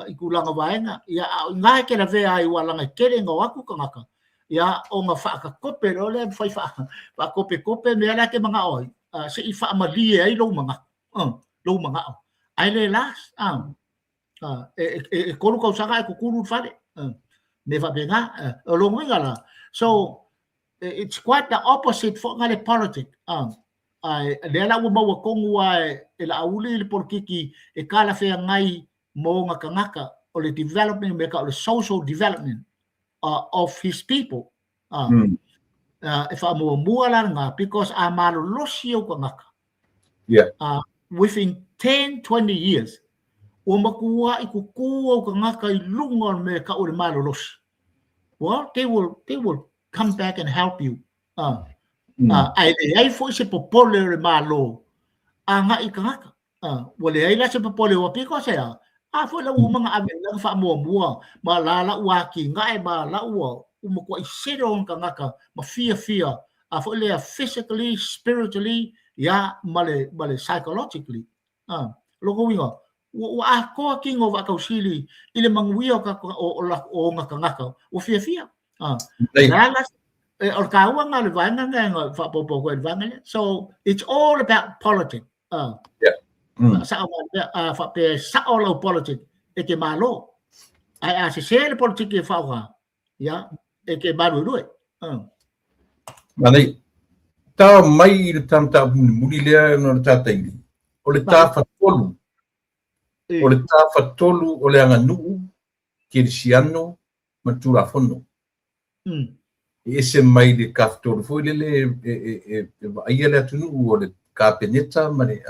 i tulaga vaega. Ia, a o i ina e te lavea ai aua leaga e tele ina o atu tagata, ia, ona faatakope loa lea, fai faakopekope mea la e te manao ai, se i faamalie ai lou manatu, lou manao. Ae le last, E 3 tausaga e kukulu le fale. Me faapena. O lona uiga la, so it's quite the opposite foi nga le politic. Ae lea la ua maua tonu a e Laauli le polokiki e talafeagai mo ona tagata, o le development me ka o le social development of his people. E faamuamua la lena because a malolosi ou tagata, within 10, 20 years, ua matua'i kukū ou tagata i luga o le mea e tau o le malolosi. Well, they will come back and help you. Ae leai foi se popole o le Malo agai i tagata. Ua leai la se popole ua piko se a. A foi la ua uma ona ave i lana faamuamua ma la la ua atinae ma la ua matuai selo ona tagata ma fiafia a foi lea physically, spiritually, ia ma le psychologically. Lona uiga, ua atoa tino o Vaatausili i le manuia o ona tagata ua fiafia. La la o le taua lena o le vaega lena na faaopoopo atu ai i le vaega lea. So it's all about politics. Sao ma le faapea e sao lau politic e te malo. Ae a sesē le politiki e faaaoga, ia, e te maluelue. Manai, tao mai i le mataupu mulimuli lea ona o le taimi, o le tafatolu, o le tafatolu o le aganuu, kerisiano ma le Tulafono. E ese mai le tafatolu foi lele e vaaia le atunuu o le Kapeneta ma le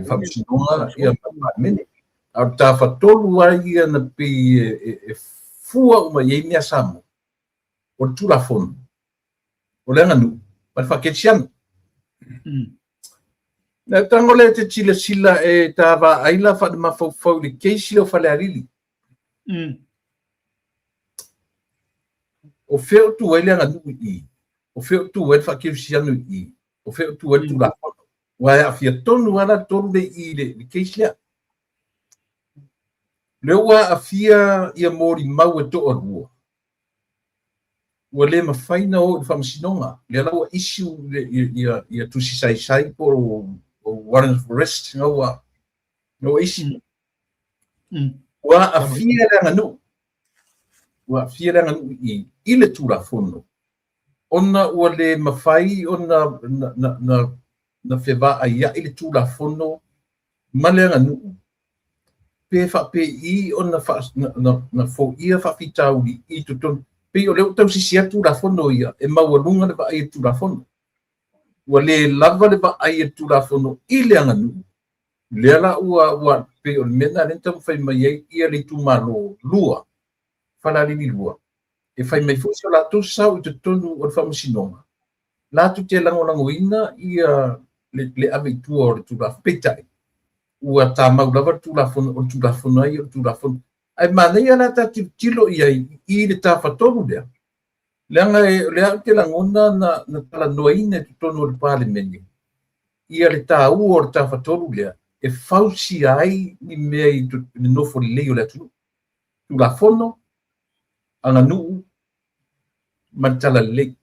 Faamasinoga, ia, ma le Palemene. A o le tafatolu lava ia na pei e fua uma i ai mea Samoa, o le Tulafono, o le aganuu ma le faakerisiano. Na tago lea te silasila e ta vaai la faale-mafaufau i le case lea o Falealili. O fea o tu ai le aganuu i i? O fea o tu ai le faakerisiano i i? O fea o tu ai le Tulafono? Ua e aafia tonu lava la le tolu lea i i le case lea. Lea ua aafia ia molimau e toalua, ua le mafai ona o i le faamasinoga. Lea la ua issue ia tusi saisai po o warrant of arrest na ua issue. Ua aafia le aganuu. Ua aafia le aganuu i i le Tulafono ona ua le mafai ona na fevaaiai le Tulafono ma le aganuu pe faapei ona na foia faafitauli i totonu. Pei o lea ua tausisi atu Tulafono ia e maualuga le vaai a le Tulafono. Ua le lava le vaai a le Tulafono i le aganuu, lea la ua pei o le mea lena lea na taumafai mai ai ia le itumalo lua, Falealili 2, e fai mai foi so latou sao i totonu o le faamasinoga, latou te lagolagoina ia le ave i tua o le Tulafono. Peitai, ua tamau lava le Tulafono, o le Tulafono ai o le Tulafono. Ae manaia la ta tilotilo i ai i le tafatolu lea, leaga o lea ou te lagona na talanoaina i totonu o le Palemene ia le taua o le tafatolu lea e fausia ai ni mea i le nofo lelei o le atunuu. Tulafono, aganuu ma le talalelei.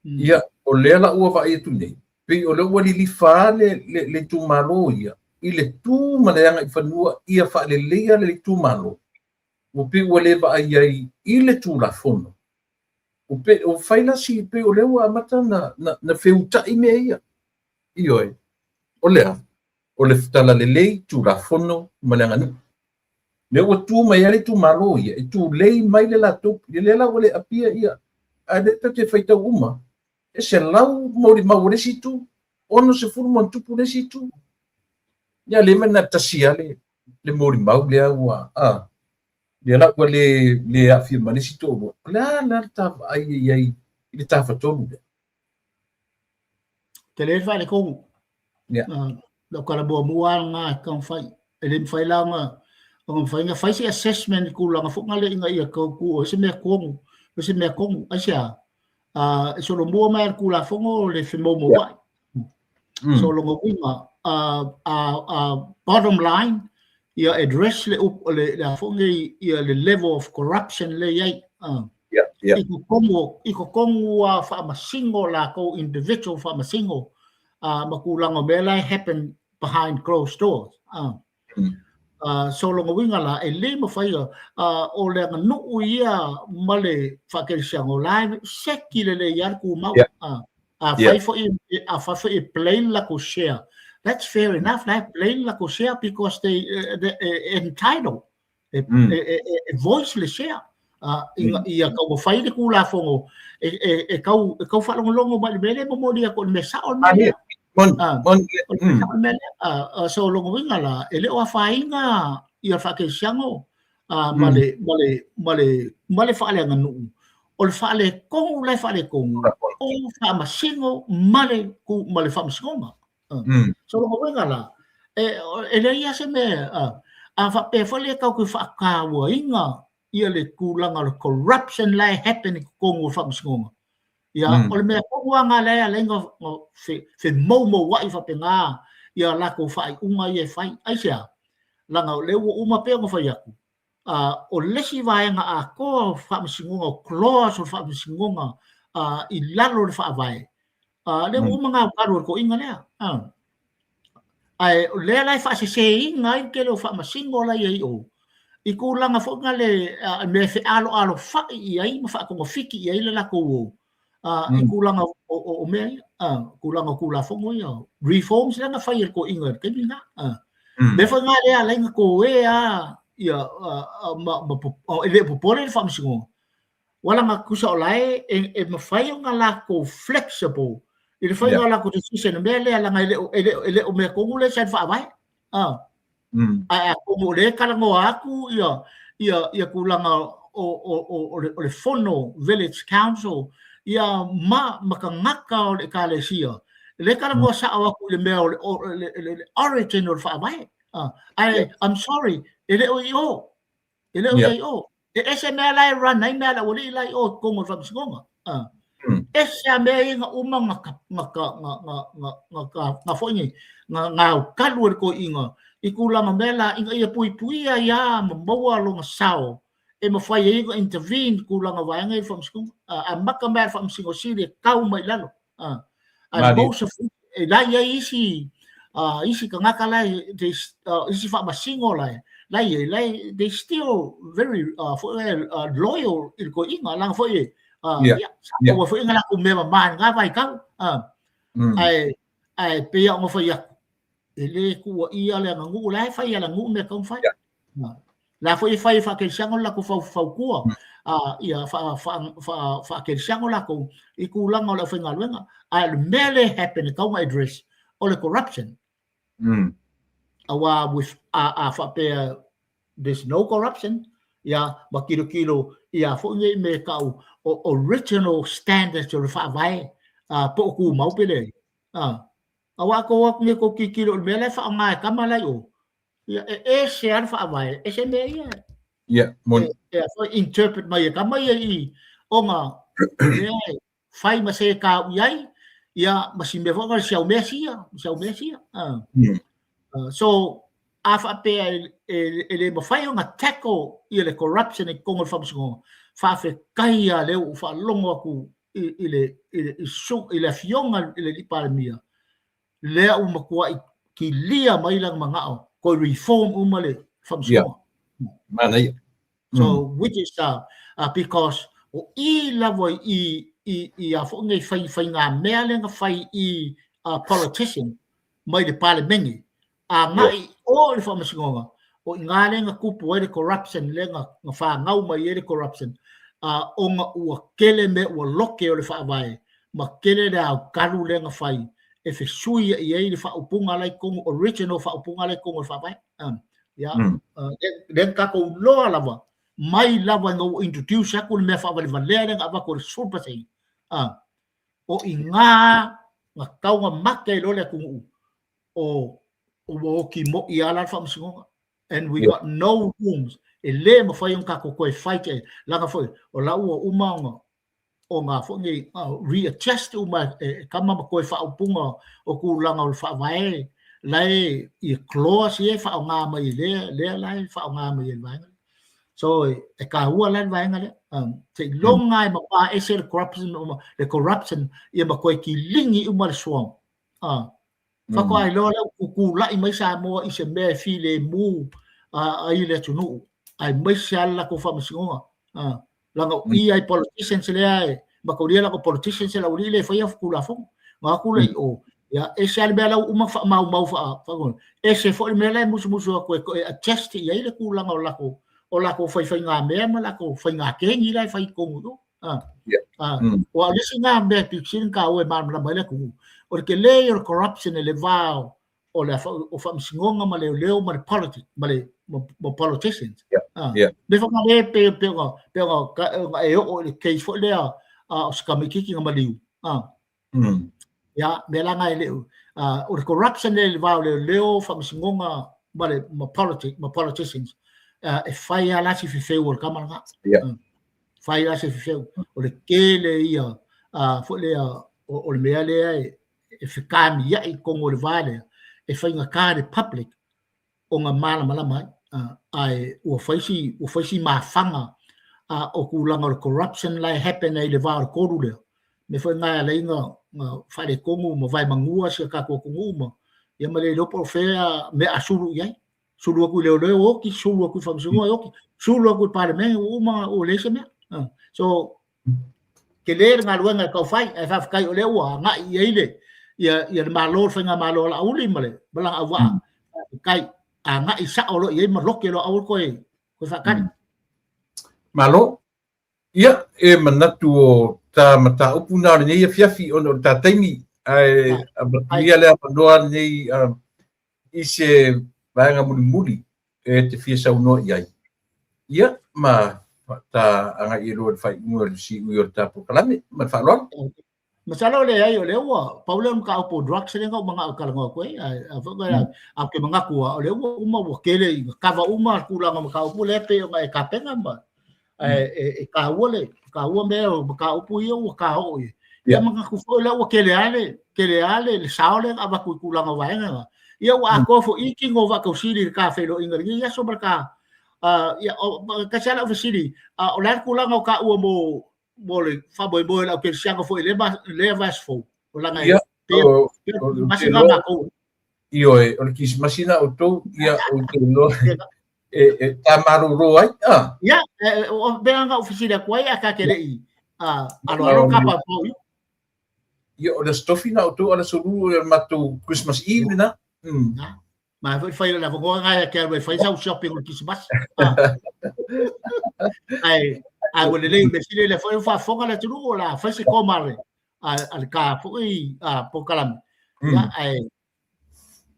Ia, o lea la ua vaai atu nei, pei o lea ua lilifa le itumalo ia i le tu ma le agaifanua ia faaleleia le itumalo, ua pei ua le vaai ai i le Tulafono. Ua fai la si, pei o lea ua amata na feuta'i mea ia. Ioe, o lea, o le talalelei, Tulafono ma le aganuu. Lea ua tu mai ai le itumalo ia, e tulei mai le latou, lea la ua le apia ia, ae lea tatou te faitau uma, e 100 molimau o le isi itu, 60 ma tupu le isi itu. Ia le mai na tasi lava le molimau lea ua, lea la ua le aafia ma le isi toalua. O le a la le ta vaai i ai i le tafatolu lea? Tele le faaletonu. Lau tala muamua lava lena e taumafai. E le mafai la ona mafai ona fai se assessment i tulaga foi na ina ia tau tu o se mea tonu, o se mea tonu. Aisea? E solomua mai le Tulafono o le femoumouai. So lona uiga, bottom line, ia address le a foi nei ia le level of corruption le i ai. I totonu a faamasino latou individual faamasino ma tulaga o mea la e happen behind closed doors. So lona uiga la, e le mafai o le aganuu ia ma le faakerisiano, o la e seki lelei lava le tumau. Afai foi afai foi e play le latou share, that's fair enough, la e play le latou share because they entitled e e voice le share. Ina ia taumafai le Tulafono e tau e tau faalogologo mai i le mea lea e momoli atu o le mea sao le mea lea. O le mea sao le mea lea. So o lona uiga la, e le o afaina ia le faakerisiano ma le ma le ma le ma le faaleaganuu. O le faaletonu la e faaletonu o faamasino ma le ma le faamasinoga. So lona uiga la, e leai lava se mea, a faapea foi lea tatou te faatauaina ia le tulaga o le corruption la e happen i totonu o le faamasinoga. Ia, o le mea tonu lava lena lea e ala ai ona femoumouai faapena ia latou faaiuga ia e fai. Aisea? Leaga o lea ua uma pei ona fai atu, o le isi vaega atoa o faamasinoga, o clause o le faamasinoga i lalo o le faavae, lea ua uma ona galugalu e le toeaina lea. Ae o lea la e faaseseina ai le tele o faamasino la e i ai i o, i tulaga foi na le mea e fealoalofai i ai ma faatogafiti i ai le latou o, i tulaga o mea ia, tulaga o Tulafono ia, reforms lea na fai e le toeaina i le taimi lena. Mea foi na lea e ala ai ona toe lava ia, ma e le o popole le faamasinoga, Ua laga tusa o la e e mafai ona latou flexible i le faiga o latou decision i le mea lea leaga e le o e le o e le o mea tonu lea sa i le faavae. Ae atonu o lea e talanoa atu ia ia ia tulaga o o o o le o le fono village council ia ma ma tagata o le ekalesia lea e talanoa sao atu i le mea o le o le le origin o le faavae. Ae I'm sorry e le o i o. E le o i ai o. E ese mea la e run ai mea a le aualii la i o i totonu o le faamasinoga. Ese a mea ia na uma na na na na na na na foi nei na gaukalu e le toeaina i tulaga mea la ina ia puipuia ai lava ma maua lona sao e mafai ai ona intervene tulaga o vaega ia i le faamasinoga. Amata mai lava i le Faamasino Sili e tau mai i lalo. Ae most of e la i ai isi isi tagata la e isi faamasino la e la i ai la e they still very foi lea loyal i le toeaina leaga foi e ia sa maua foi nai latou mea mama i lena vaitau ae ae pei lava ona fai atu e le tuuaia le aganuu la e fai e le aganuu mea e tatau ona fai. La foi e fai e faakerisiano le latou fautua ia faakerisiano latou i tulaga o le aufaigaluega. Ae o le mea lea e happen e tatau ona address o le corruption. Aua with a faapea there's no corruption ia ma tilotilo ia foi nei mea e tau o original standards o le faavae po o tumau pe leai. Aua a tou o atu nei tou tilotilo i le mea la e faaaoga e tama la i o, Ia, e ese lava le faavae, ese mea ia. Ia, moni. E foi interpret mai e tama ia i ona lea e fai ma se tau i ai, ia ma si mea foi na siau mea sia, siau mea sia. So, a faapea e le mafai ona tackle ia le corruption i totonu o le faamasinoga, faafetai lava lea ua ou faalogo atu i le i le i le afioga i le Alii Palemia, lea ua matuai kilia mai lana manao toe reform uma le faamasinoga. Yeah. Manaia. So which is because o i lava i i i a foi nei fai faiga mea lea na fai i politician mai le palemene agai i o i le faamasinoga, o i ina lea na tupu ai le corruption lea na fanau mai ai le corruption, ona ua tele mea ua lote o le faavae ma tele le aokalu lea na fai e fesuiai ai le faaupuga la i totonu, original faaupuga la i totonu o le faavae. Ia, lea na tatou iloa lava, mai lava ina ua introduce atu le mea faavalevalea lea na avatu e le 10%, o i ina na tau na mate ai loa le atunuu, o ua oti moi lava la le faamasinoga and we got no rooms e le mafai ona tatou toe fight ai leaga foi o la ua uma ona ona foi nei readjust uma e tama ma toe faaupuga o tulaga o le faavae la e i clause ia e faaaoga mai e lea lea la e faaaoga mai e le vaega so e taua la le vaega lea seiloga e mapā ese le corruption le corruption ia ma toe kiligi uma le swamp. Faatoa iloa lea ua tutulai mai Samoa i se mea e filemu ai le atunuu, aemaise lava le latou faamasinoga. Leaga o i lava i politicians lea e mataulia latou politicians le aualii lea e faia Tulafono. Ona o atu lea i o, ia, ese lava le mea la ua uma ona faamaumau faa, ese foi le mea la e musumusu atu e adjust i ai le tulaga o latou faifaigamea ma latou faiga kegi la e fai i totonu i o. Aua o le isi lena mea e pito sili ona taua e malamalama ai le atunuu, o le tele ia o le corruption i le va o le o faamasinoga ma leoleo ma le politic ma le ma politicians. Mea foi lea pei pei ona pei ona e oo i le case foi lea o se tamaitiiti na maliu. Ia, mea la na e le o le corruption lea i le va o leoleo, faamasinoga ma le ma politic ma politicians e fai lava la si fefeu o le tama lena. Fai lava si fefeu. O le tele ia foi lea o le mea lea e fetamiai i totonu o le va lea, e faigata le public ona malamalama ai, ae ua fai si ua fai si mafaga o tulaga o le corruption la e happen ai i le va o le tolu lea. Mea foi lena e ala ai ona faaletonu ma vaemanua si a tatou atunuu ma ia ma le iloa po o fea mea a sulu i ai. Sulu atu i leoleo oti, sulu atu i faamasinoga e oti, sulu atu i le Palemene ua uma ua leai se mea. So tele le galuega e tau fai, ae faafetai o lea ua agai i ai le ia ia le Malo, le faigamalo a Laauli ma le ma lana auvaa. Faafetai, agai sao loa i ai ma loke loa aua le toe toe faatali. Malo. Ia, e manatu o ta mataupu na o lenei afiafi ona o le ta taimi, ae avatu ia le avanoa lenei i se vaega mulimuli e te fia saunoa i ai, ia, ma ta agai ai loa i le faaiuga o le siui o le ta polokalame. Ma le faaaloalo. Masalo o leai, o lea ua pau lea o le mataupu o drugs lea na ou manao e talanoa atu ai, ae a foi ae ou te manatu lava o lea ua uma ua tele ina kava uma le tulaga o mataupu lea pei ona e tapena ma ae e taua le taua mea o mataupu ia ua ta oo i ai. Ia manatu foi lea ua tele lava le tele lava le sao lea na avatu i tulaga o vaega na. Ia ua atoa foi i tino o Vaatausili i le ta feiloaiga i lenei aso ma le ta ia tasi lava lau fesili, o le a le tulaga o taua mo mo le faamoemoe o le aukerisiano foi i lea vaiaso fou? O leaga e pei o na matou. Ioe, o le Kerisimasi na outou, ia, ou te iloa e ta malolo ai. Ia, o mea na ou fesili atu ai, ae ta te le i aloalo ka paupau i. Ia, o le Aso Tofi na outou, a o le Aso Lua o le matou Christmas Eve lena. Ma foi fai le avanoa na e te alu e fai sau shopping o le Kerisimasi. Ae, ae ua lelei, mea sili lea foi ua faafofoga le atunuu o le a fai se koma a le, a le ta foi polokalame. Ia, ae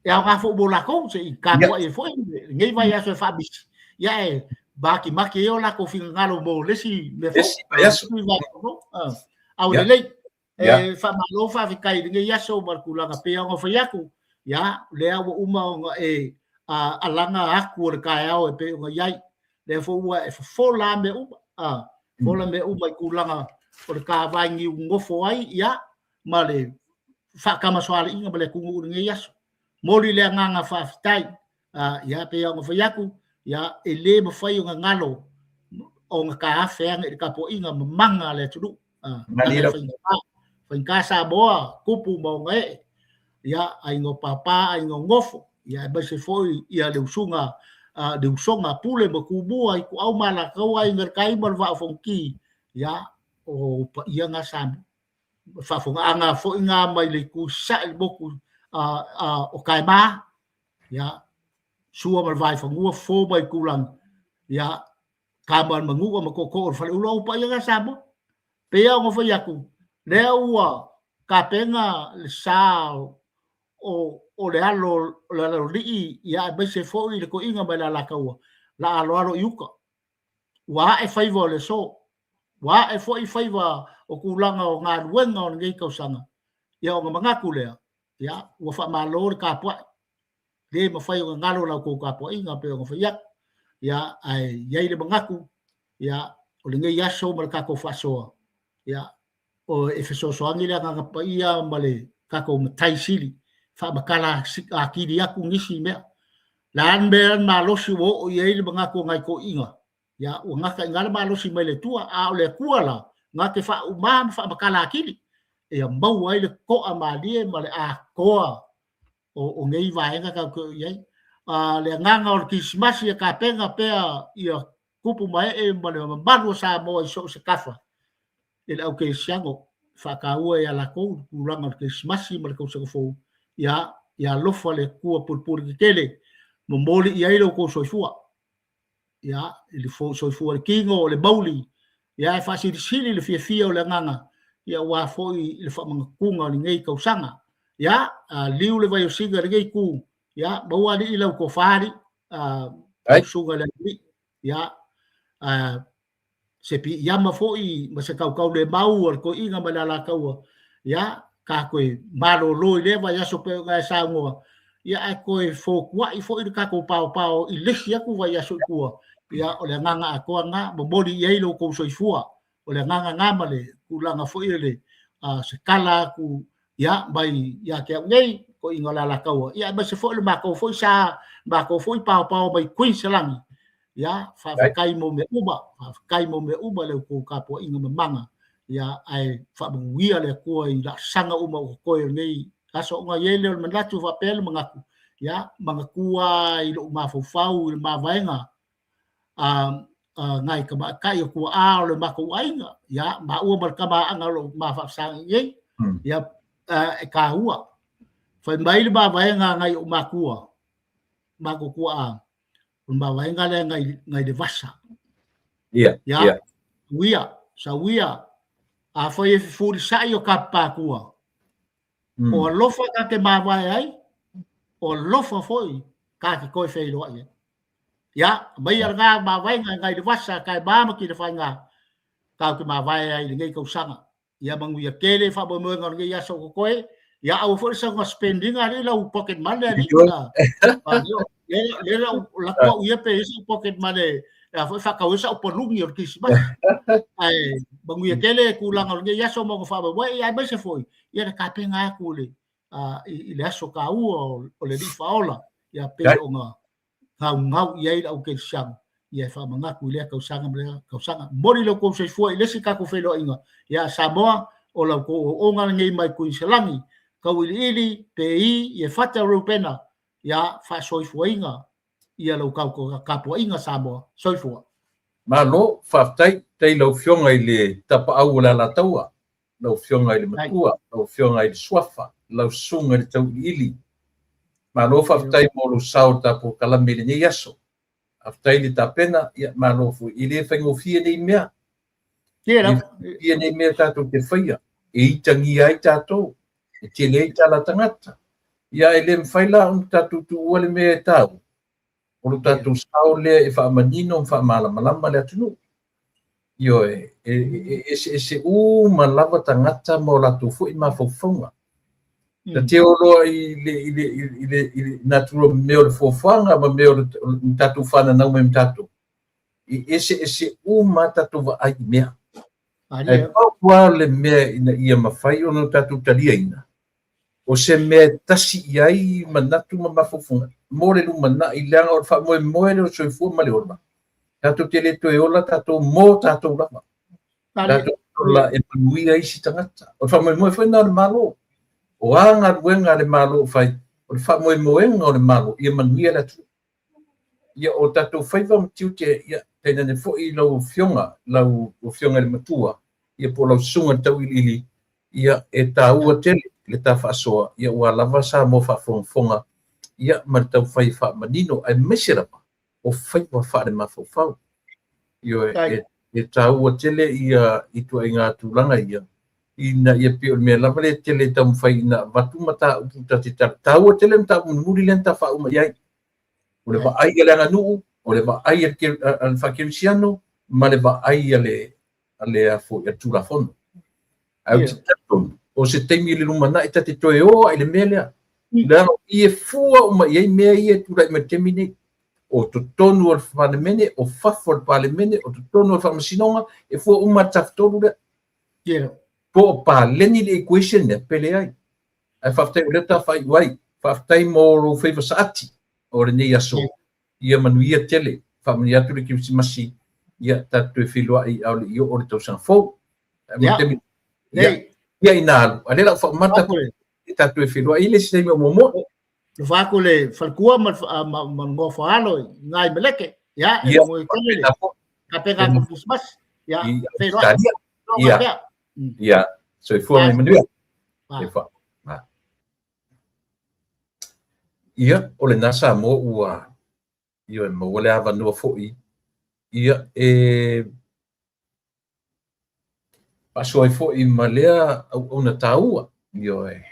e aoga foi mo latou, se i tapuai ai foi lenei vaiaso e faamisi, ia ae matimati ai o latou finagalo mo le isi mea fou. Isi vaiaso. A ua lelei. E faamalo faafetai i lenei aso ma le tulaga pei ona fai atu, ia, lea ua uma ona e alaga atu o le taeao e pei ona i ai. Lea foi ua e fofola lava mea uma, fofola mea uma i tulaga o le ta vainiu nofo ai, ia, ma le faatamasoaliiga ma le atunuu i lenei aso. Momoli le agaga faafetai. Ia, pei ona fai atu, ia, e le mafai ona galo ona taafe ane i le tapuaiga mamana a le atunuu. Leaga e faigata, faigata Samoa, tupu ma ona ee, ia, aiga o papa, aiga o nofo, ia, aemaise foi ia le usuga, le usoga a Pule ma Tumua, Ituau ma Alataua, Aiga i le Tai ma le Vaa o Fonoti, ia, o paia na Samoa. Faafofogaaga foi na mai le itu i sasae i le motu o Taema, ia, Sua ma le Vaifanua, Fofo ma Aitulagi, ia, Tama a le Manua ma Tootoo o le Faleula, o paia na Samoa. Pei lava ona fai atu, lea ua tapena le sa o le alo o le Aloalii, ia aemaise foi le toeaina mai le Alataua, la aloalo i uta. Ua ae faiva o le aso, ua ae foi faiva o tulaga o galuega o lenei tausaga, ia ona manatu lea, ia, ua faamalo le tapuai. Le mafai ona galo la outou tapuaiga pei ona fai atu. Ia, ae i ai le manatu, ia, o lenei aso ma le tatou faasoa, ia, o e fesoasoani le Agaga Paia ma le tatou Matai Sili, faamatala atili atu nisi mea. Le a le mea le malosi ua oo i ai le manatu o nai toeaiina, ia, ua gata i ina le malosi mai le Atua, a o le Atua la, na te faauma ma faamatala atili, ia maua ai le toa malie ma le atoa. o nei vaega tatou te oo i ai. Le agaga o le Kerisimasi e tapena pea ia tupu ma ee ma le mamalu o Samoa i so o se tafa i le au kerisiano e faataua ia latou le tulaga o le Kerisimasi ma le tausaga fou, ia ia alofa le Atua pulepule tetele momoli i ai lo outou soifua. Ia, i le soifua i le tino, o le mauli, ia e faasilisili le fiafia o le agaga, ia aua foi i le faamanatuga o lenei tausaga. Ia, liu le vaiosina i lenei itu, ia maua alii lau tofa alii, lau susuga i le Alii, ia, se piiama foi ma se tautaulemau a le toeaina ma le Alataua, ia, ta toe malolo i lea vaiaso pei ona e saunoa, ia ae toe fotuai foi le tatou paopao i le isi atu vaiaso i tua, ia o le agaga atoa lena, momoli i ai lo outou soifua, o le agaga lena ma le tulaga foi o le se tala atu ia mai ia te au nei, toeaina o le Alataua, ia aemaise foi le matou foi sa, matou foi paopao mai Queensland, ia faafetai mo mea uma, faafetai mo mea uma i la outou tapuaiga mamana, ia ae faamanuia le Atua i laasaga uma o totoe o lenei aso. Ona i ai lea o le manatu, faapea le manatu, ia manatua i lou mafaufau i le mavaega a nai tamaitai o tuaa o le matou aiga, ia maua ma le tama-aga o lo o ma faafesagai nei, ia e taua. Fai mai le mavaega a nai ou matua, matou tuaa, o le mavaega lea nai le vasa. Ia, ia. Uia, sauia, afai e fefulisai o kapapatua, o alofa ta te mavae ai, o alofa foi ta te toe feiloai ai. Ia, aumai lena mavaega nai le vasa, tae ma ma Tilafaiga, tatou te mavae ai i lenei tausaga. Ia manuia tele faamoemoega o lenei aso o totoe. Ia aua foi le saunoa spend ina alii lau pocket money alii. Le lau lako au ia pe i sau pocket money a foi faatau ai sau paluni o le Kerisimasi. Ae manuia tele tulaga o lenei aso ma ona faamoemoe, ia aemaise foi ia le tapena atu i le aso taua o le Alii Faaola, ia pei ona gaugau i ai le au kerisiano, ia e faamanatu i lea tausaga ma lea tausaga. Momoli lo outou soifua i le isi tatou feiloaiga. Ia Samoa, o la outou auauna lenei mai Kuiniselani, Tauiliili, Pei, Iefata Reupena, ia faasoifuaina ia lau tapuaiga Samoa. Soifua. Malo, faafetai, faafetai i lau Afioga i le Tapaau o le Alataua, lau Afioga i le Matua, lau Afioga i le Suafa, lau Susuga i le Tauiliili. Malo faafetai mo lou sao i le tatou polokalame i lenei aso. Faafetai le tapena, ia malo foi. E le faigofie nei mea. E le faigofie nei mea tatou te faia, e itagia ai tatou, e tele ai tala a tagata. Ia e le mafai la ona tatou tuua le mea e taua, o lo tatou sao lea e faamanino ma faamalamalama le atunuu. Ioe, e eseese uma lava tagata ma o latou foi mafaufauga. Ta te o loa i le, i le, i le, i le natura mea o le fuafuaga ma mea o le tatou fananau mai ma tatou. E eseese uma tatou vaai i mea. Ae pau lava le mea ina ia mafai ona tatou taliaina, o se mea e tasi i ai manatu ma mafaufauga mo le lumanai, leaga o le faamoemoe lea o le soifua ma le ola. Tatou te le toe ola tatou mo tatou lava. Tatou ola e manuia isi tagata. O le faamoemoe foi lena o le Malo. O a galuega a le Malo o fai, o le faamoemoega o le Malo ia manuia le atunuu. Ia o tatou faiva ma tiute, ia tainane foi lau Afioga, lau Afioga i le Matua, ia po o lau Susuga i le Tauiliili, ia e taua tele le ta faasoa, ia ua lava Samoa faafogafoga, ia ma le taumafai e faamanino, aemaise lava o faiva faalemafaufau. Ioe, e taua tele ia ituaiga tulaga ia, ina ia pei o le mea lava lea e tele e taumafai ina avatu mataupu ta te taua tele mataupu mulimuli lea na ta faauma i ai. O le vaai a le aganuu, o le vaai a le faakerisiano, ma le vaai a le a le a foi a le Tulafono. Ae ou te talitonu, o se taimi i le lumanai ta te toe o ai i le mea lea. Leaga o i e fua uma i ai mea ia e tulai mai i le taimi nei. O totonu o le Palemene, o fafo o le Palemene, o totonu o le Faamasinoga, e fua uma i le tafatolu lea. Po o paleni le equation lea, pe leai. Ae faafetai o lea ta faaiu ai. Faafetai mo lou faiva saati o lenei aso. Ia manuia tele. Faamanuia atu le Kerisimasi. Ia tatou toe feiloai a o le i oo le tausaga fou. Ia, ia ina alu. A o lea o le a ou faamata tatou toe feiloai i le isi taimi o muamua. Alofa atu i le faletua ma le nofo a alo i ina i Meleke. Ia, e moe tele le tapena atu i le Kerisimasi. Ia, feiloai. Ia, ia, soifua ma ia manuia. Ia, o lena Samoa ua ioe maua le avanoa foi ia e faasoa ai foi ma lea auauna taua, ioe,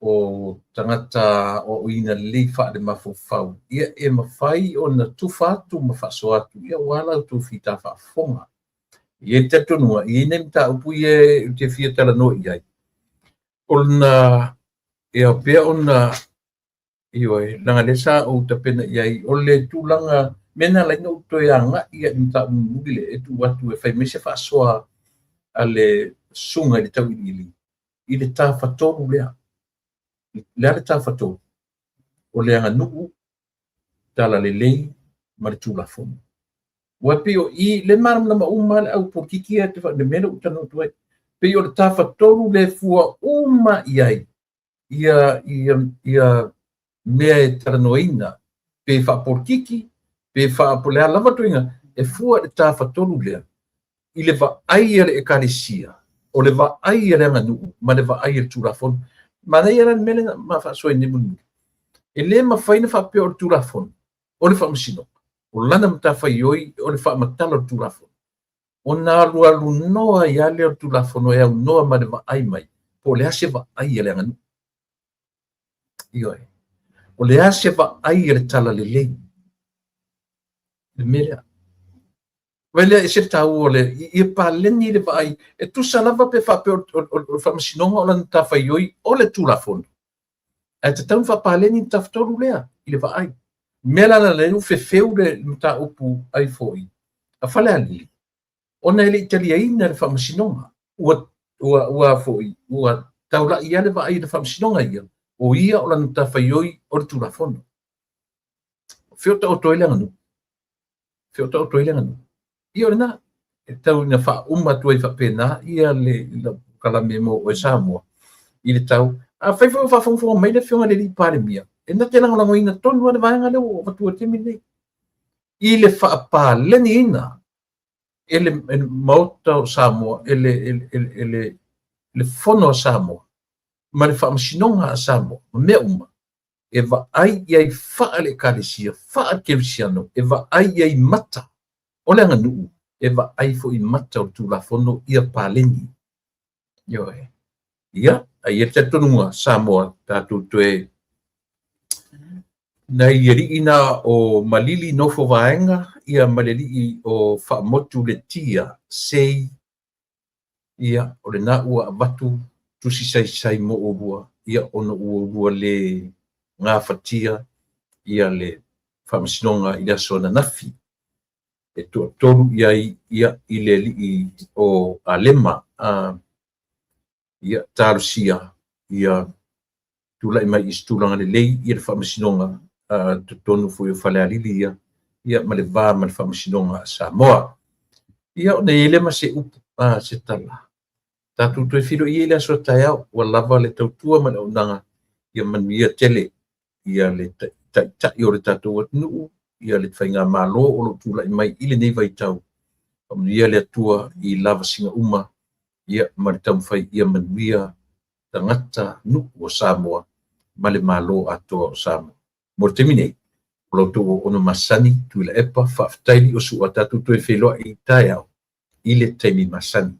o tagata aoaoina lelei faale-mafaufau, ia e mafai ona tufa atu ma faasoa atu, ia aua la outou fita faafofoga. E i ai le talitonuga, e i ai nai mataupu ia ou te fia talanoa i ai, ona e ao pea ona Ioe, leaga lea sa ou tapena i ai, o le tulaga, mea na ala ai ona ou toe agai i le mataupu mulimuli lea e tuu atu e fai mai se faasoa a le susuga i le tauiliili i le tafatolu lea. O le a le tafatolu? O le aganuu, talalelei ma le Tulafono. Aua e pei o i, lea e malamalama uma lava le au polokiki ia i le mea lea ua ou talanoa atu ai. E pei o le tafatolu lea e fua uma i ai ia, ia, ia mea e talanoaina, pe faapolokiki, pe faa, po o le a lava ituaiga, e fua i le tafatolu lea, i le vaai a le Ekalesia, o le vaai a le aganuu ma le vaai a le Tulafono. Manaia la le mea lea na ma faasoa ai nei mulimuli. E le mafai ona faapea o le Tulafono, o le Faamasinoga, o lana matafaioi o le faamatala o le Tulafono, ona alualu noa ai lava lea o le Tulafono e aunoa ma le vaai mai po o le a se vaai a le aganuu. Ioe. O le a se vaai a le talalelei. Le mea lea. Vaai lea, e ese le taua o le, ia paleni le vaai, e tusa lava pe faapea o le Faamasinoga o lana matafaioi o le Tulafono, ae tatau ona faapaleni le tafatolu lea i le vaai. Mea la la ua fefeu le mataupu ai foi a Falealili, ona e le i taliaina le Faamasinoga. Ua ua ua foi ua taulai lava le vaai i le Faamasinoga ia, o ia o lana matafaioi o le Tulafono. O fea o taoto ai le aganuu? Fea o taoto ai le aganuu? Ia o lena, e tau ina faauma atu ai faapena ia le polokalame mo oe Samoa i le tau. Afai foi o faafogafoga mai le Afioga i le alii Palemia, e na te lagolagoina tonu lava le vaega lea ua avatua i le taimi lenei, i le faapaleniina e le Maota o Samoa, e le Fono a Samoa, ma le Faamasinoga a Samoa, ma mea uma, e vaai i ai faale-Ekalesia, faale-Kerisiano, e vaai i ai mata o le aganuu, e vaai foi mata o le Tulafono ia paleni. Ioe. Ia, ae i ai le talitonuga, Samoa, tatou toe nai alii na o Malili nofo vaega, ia ma le alii o Faamotu Letia, sei, ia, o lena ua avatu tusi saisai mo oulua, ia, ona ua oulua le gafatia ia le Faamasinoga i le aso ananafi, e toatolu i ai ia i le alii o Alema, a, ia, talosia ia tulai mai i se tulaga lelei ia le Faamasinoga a totonu foi o Falealili ia, ia ma le va ma le Faamasinoga a Samoa. Ia, ona i ai lea ma se upu, a, se tala. Tatou toe feiloai i le aso taeao, ua lava le tautua ma le auaunaga, ia manuia tele ia le taitai o le tatou atunuu, ia le faigamalo o lo o tulai mai i lenei vaitau. Faamanuia le Atua i lavasiga uma, ia ma le taumafai ia manuia tagata nuu o Samoa ma le Malo atoa o Samoa. Mo le taimi nei, o la outou auauna masani, Tuilaepa, faafetai Liusu'a, tatou toe feiloai taeao i le taimi masani.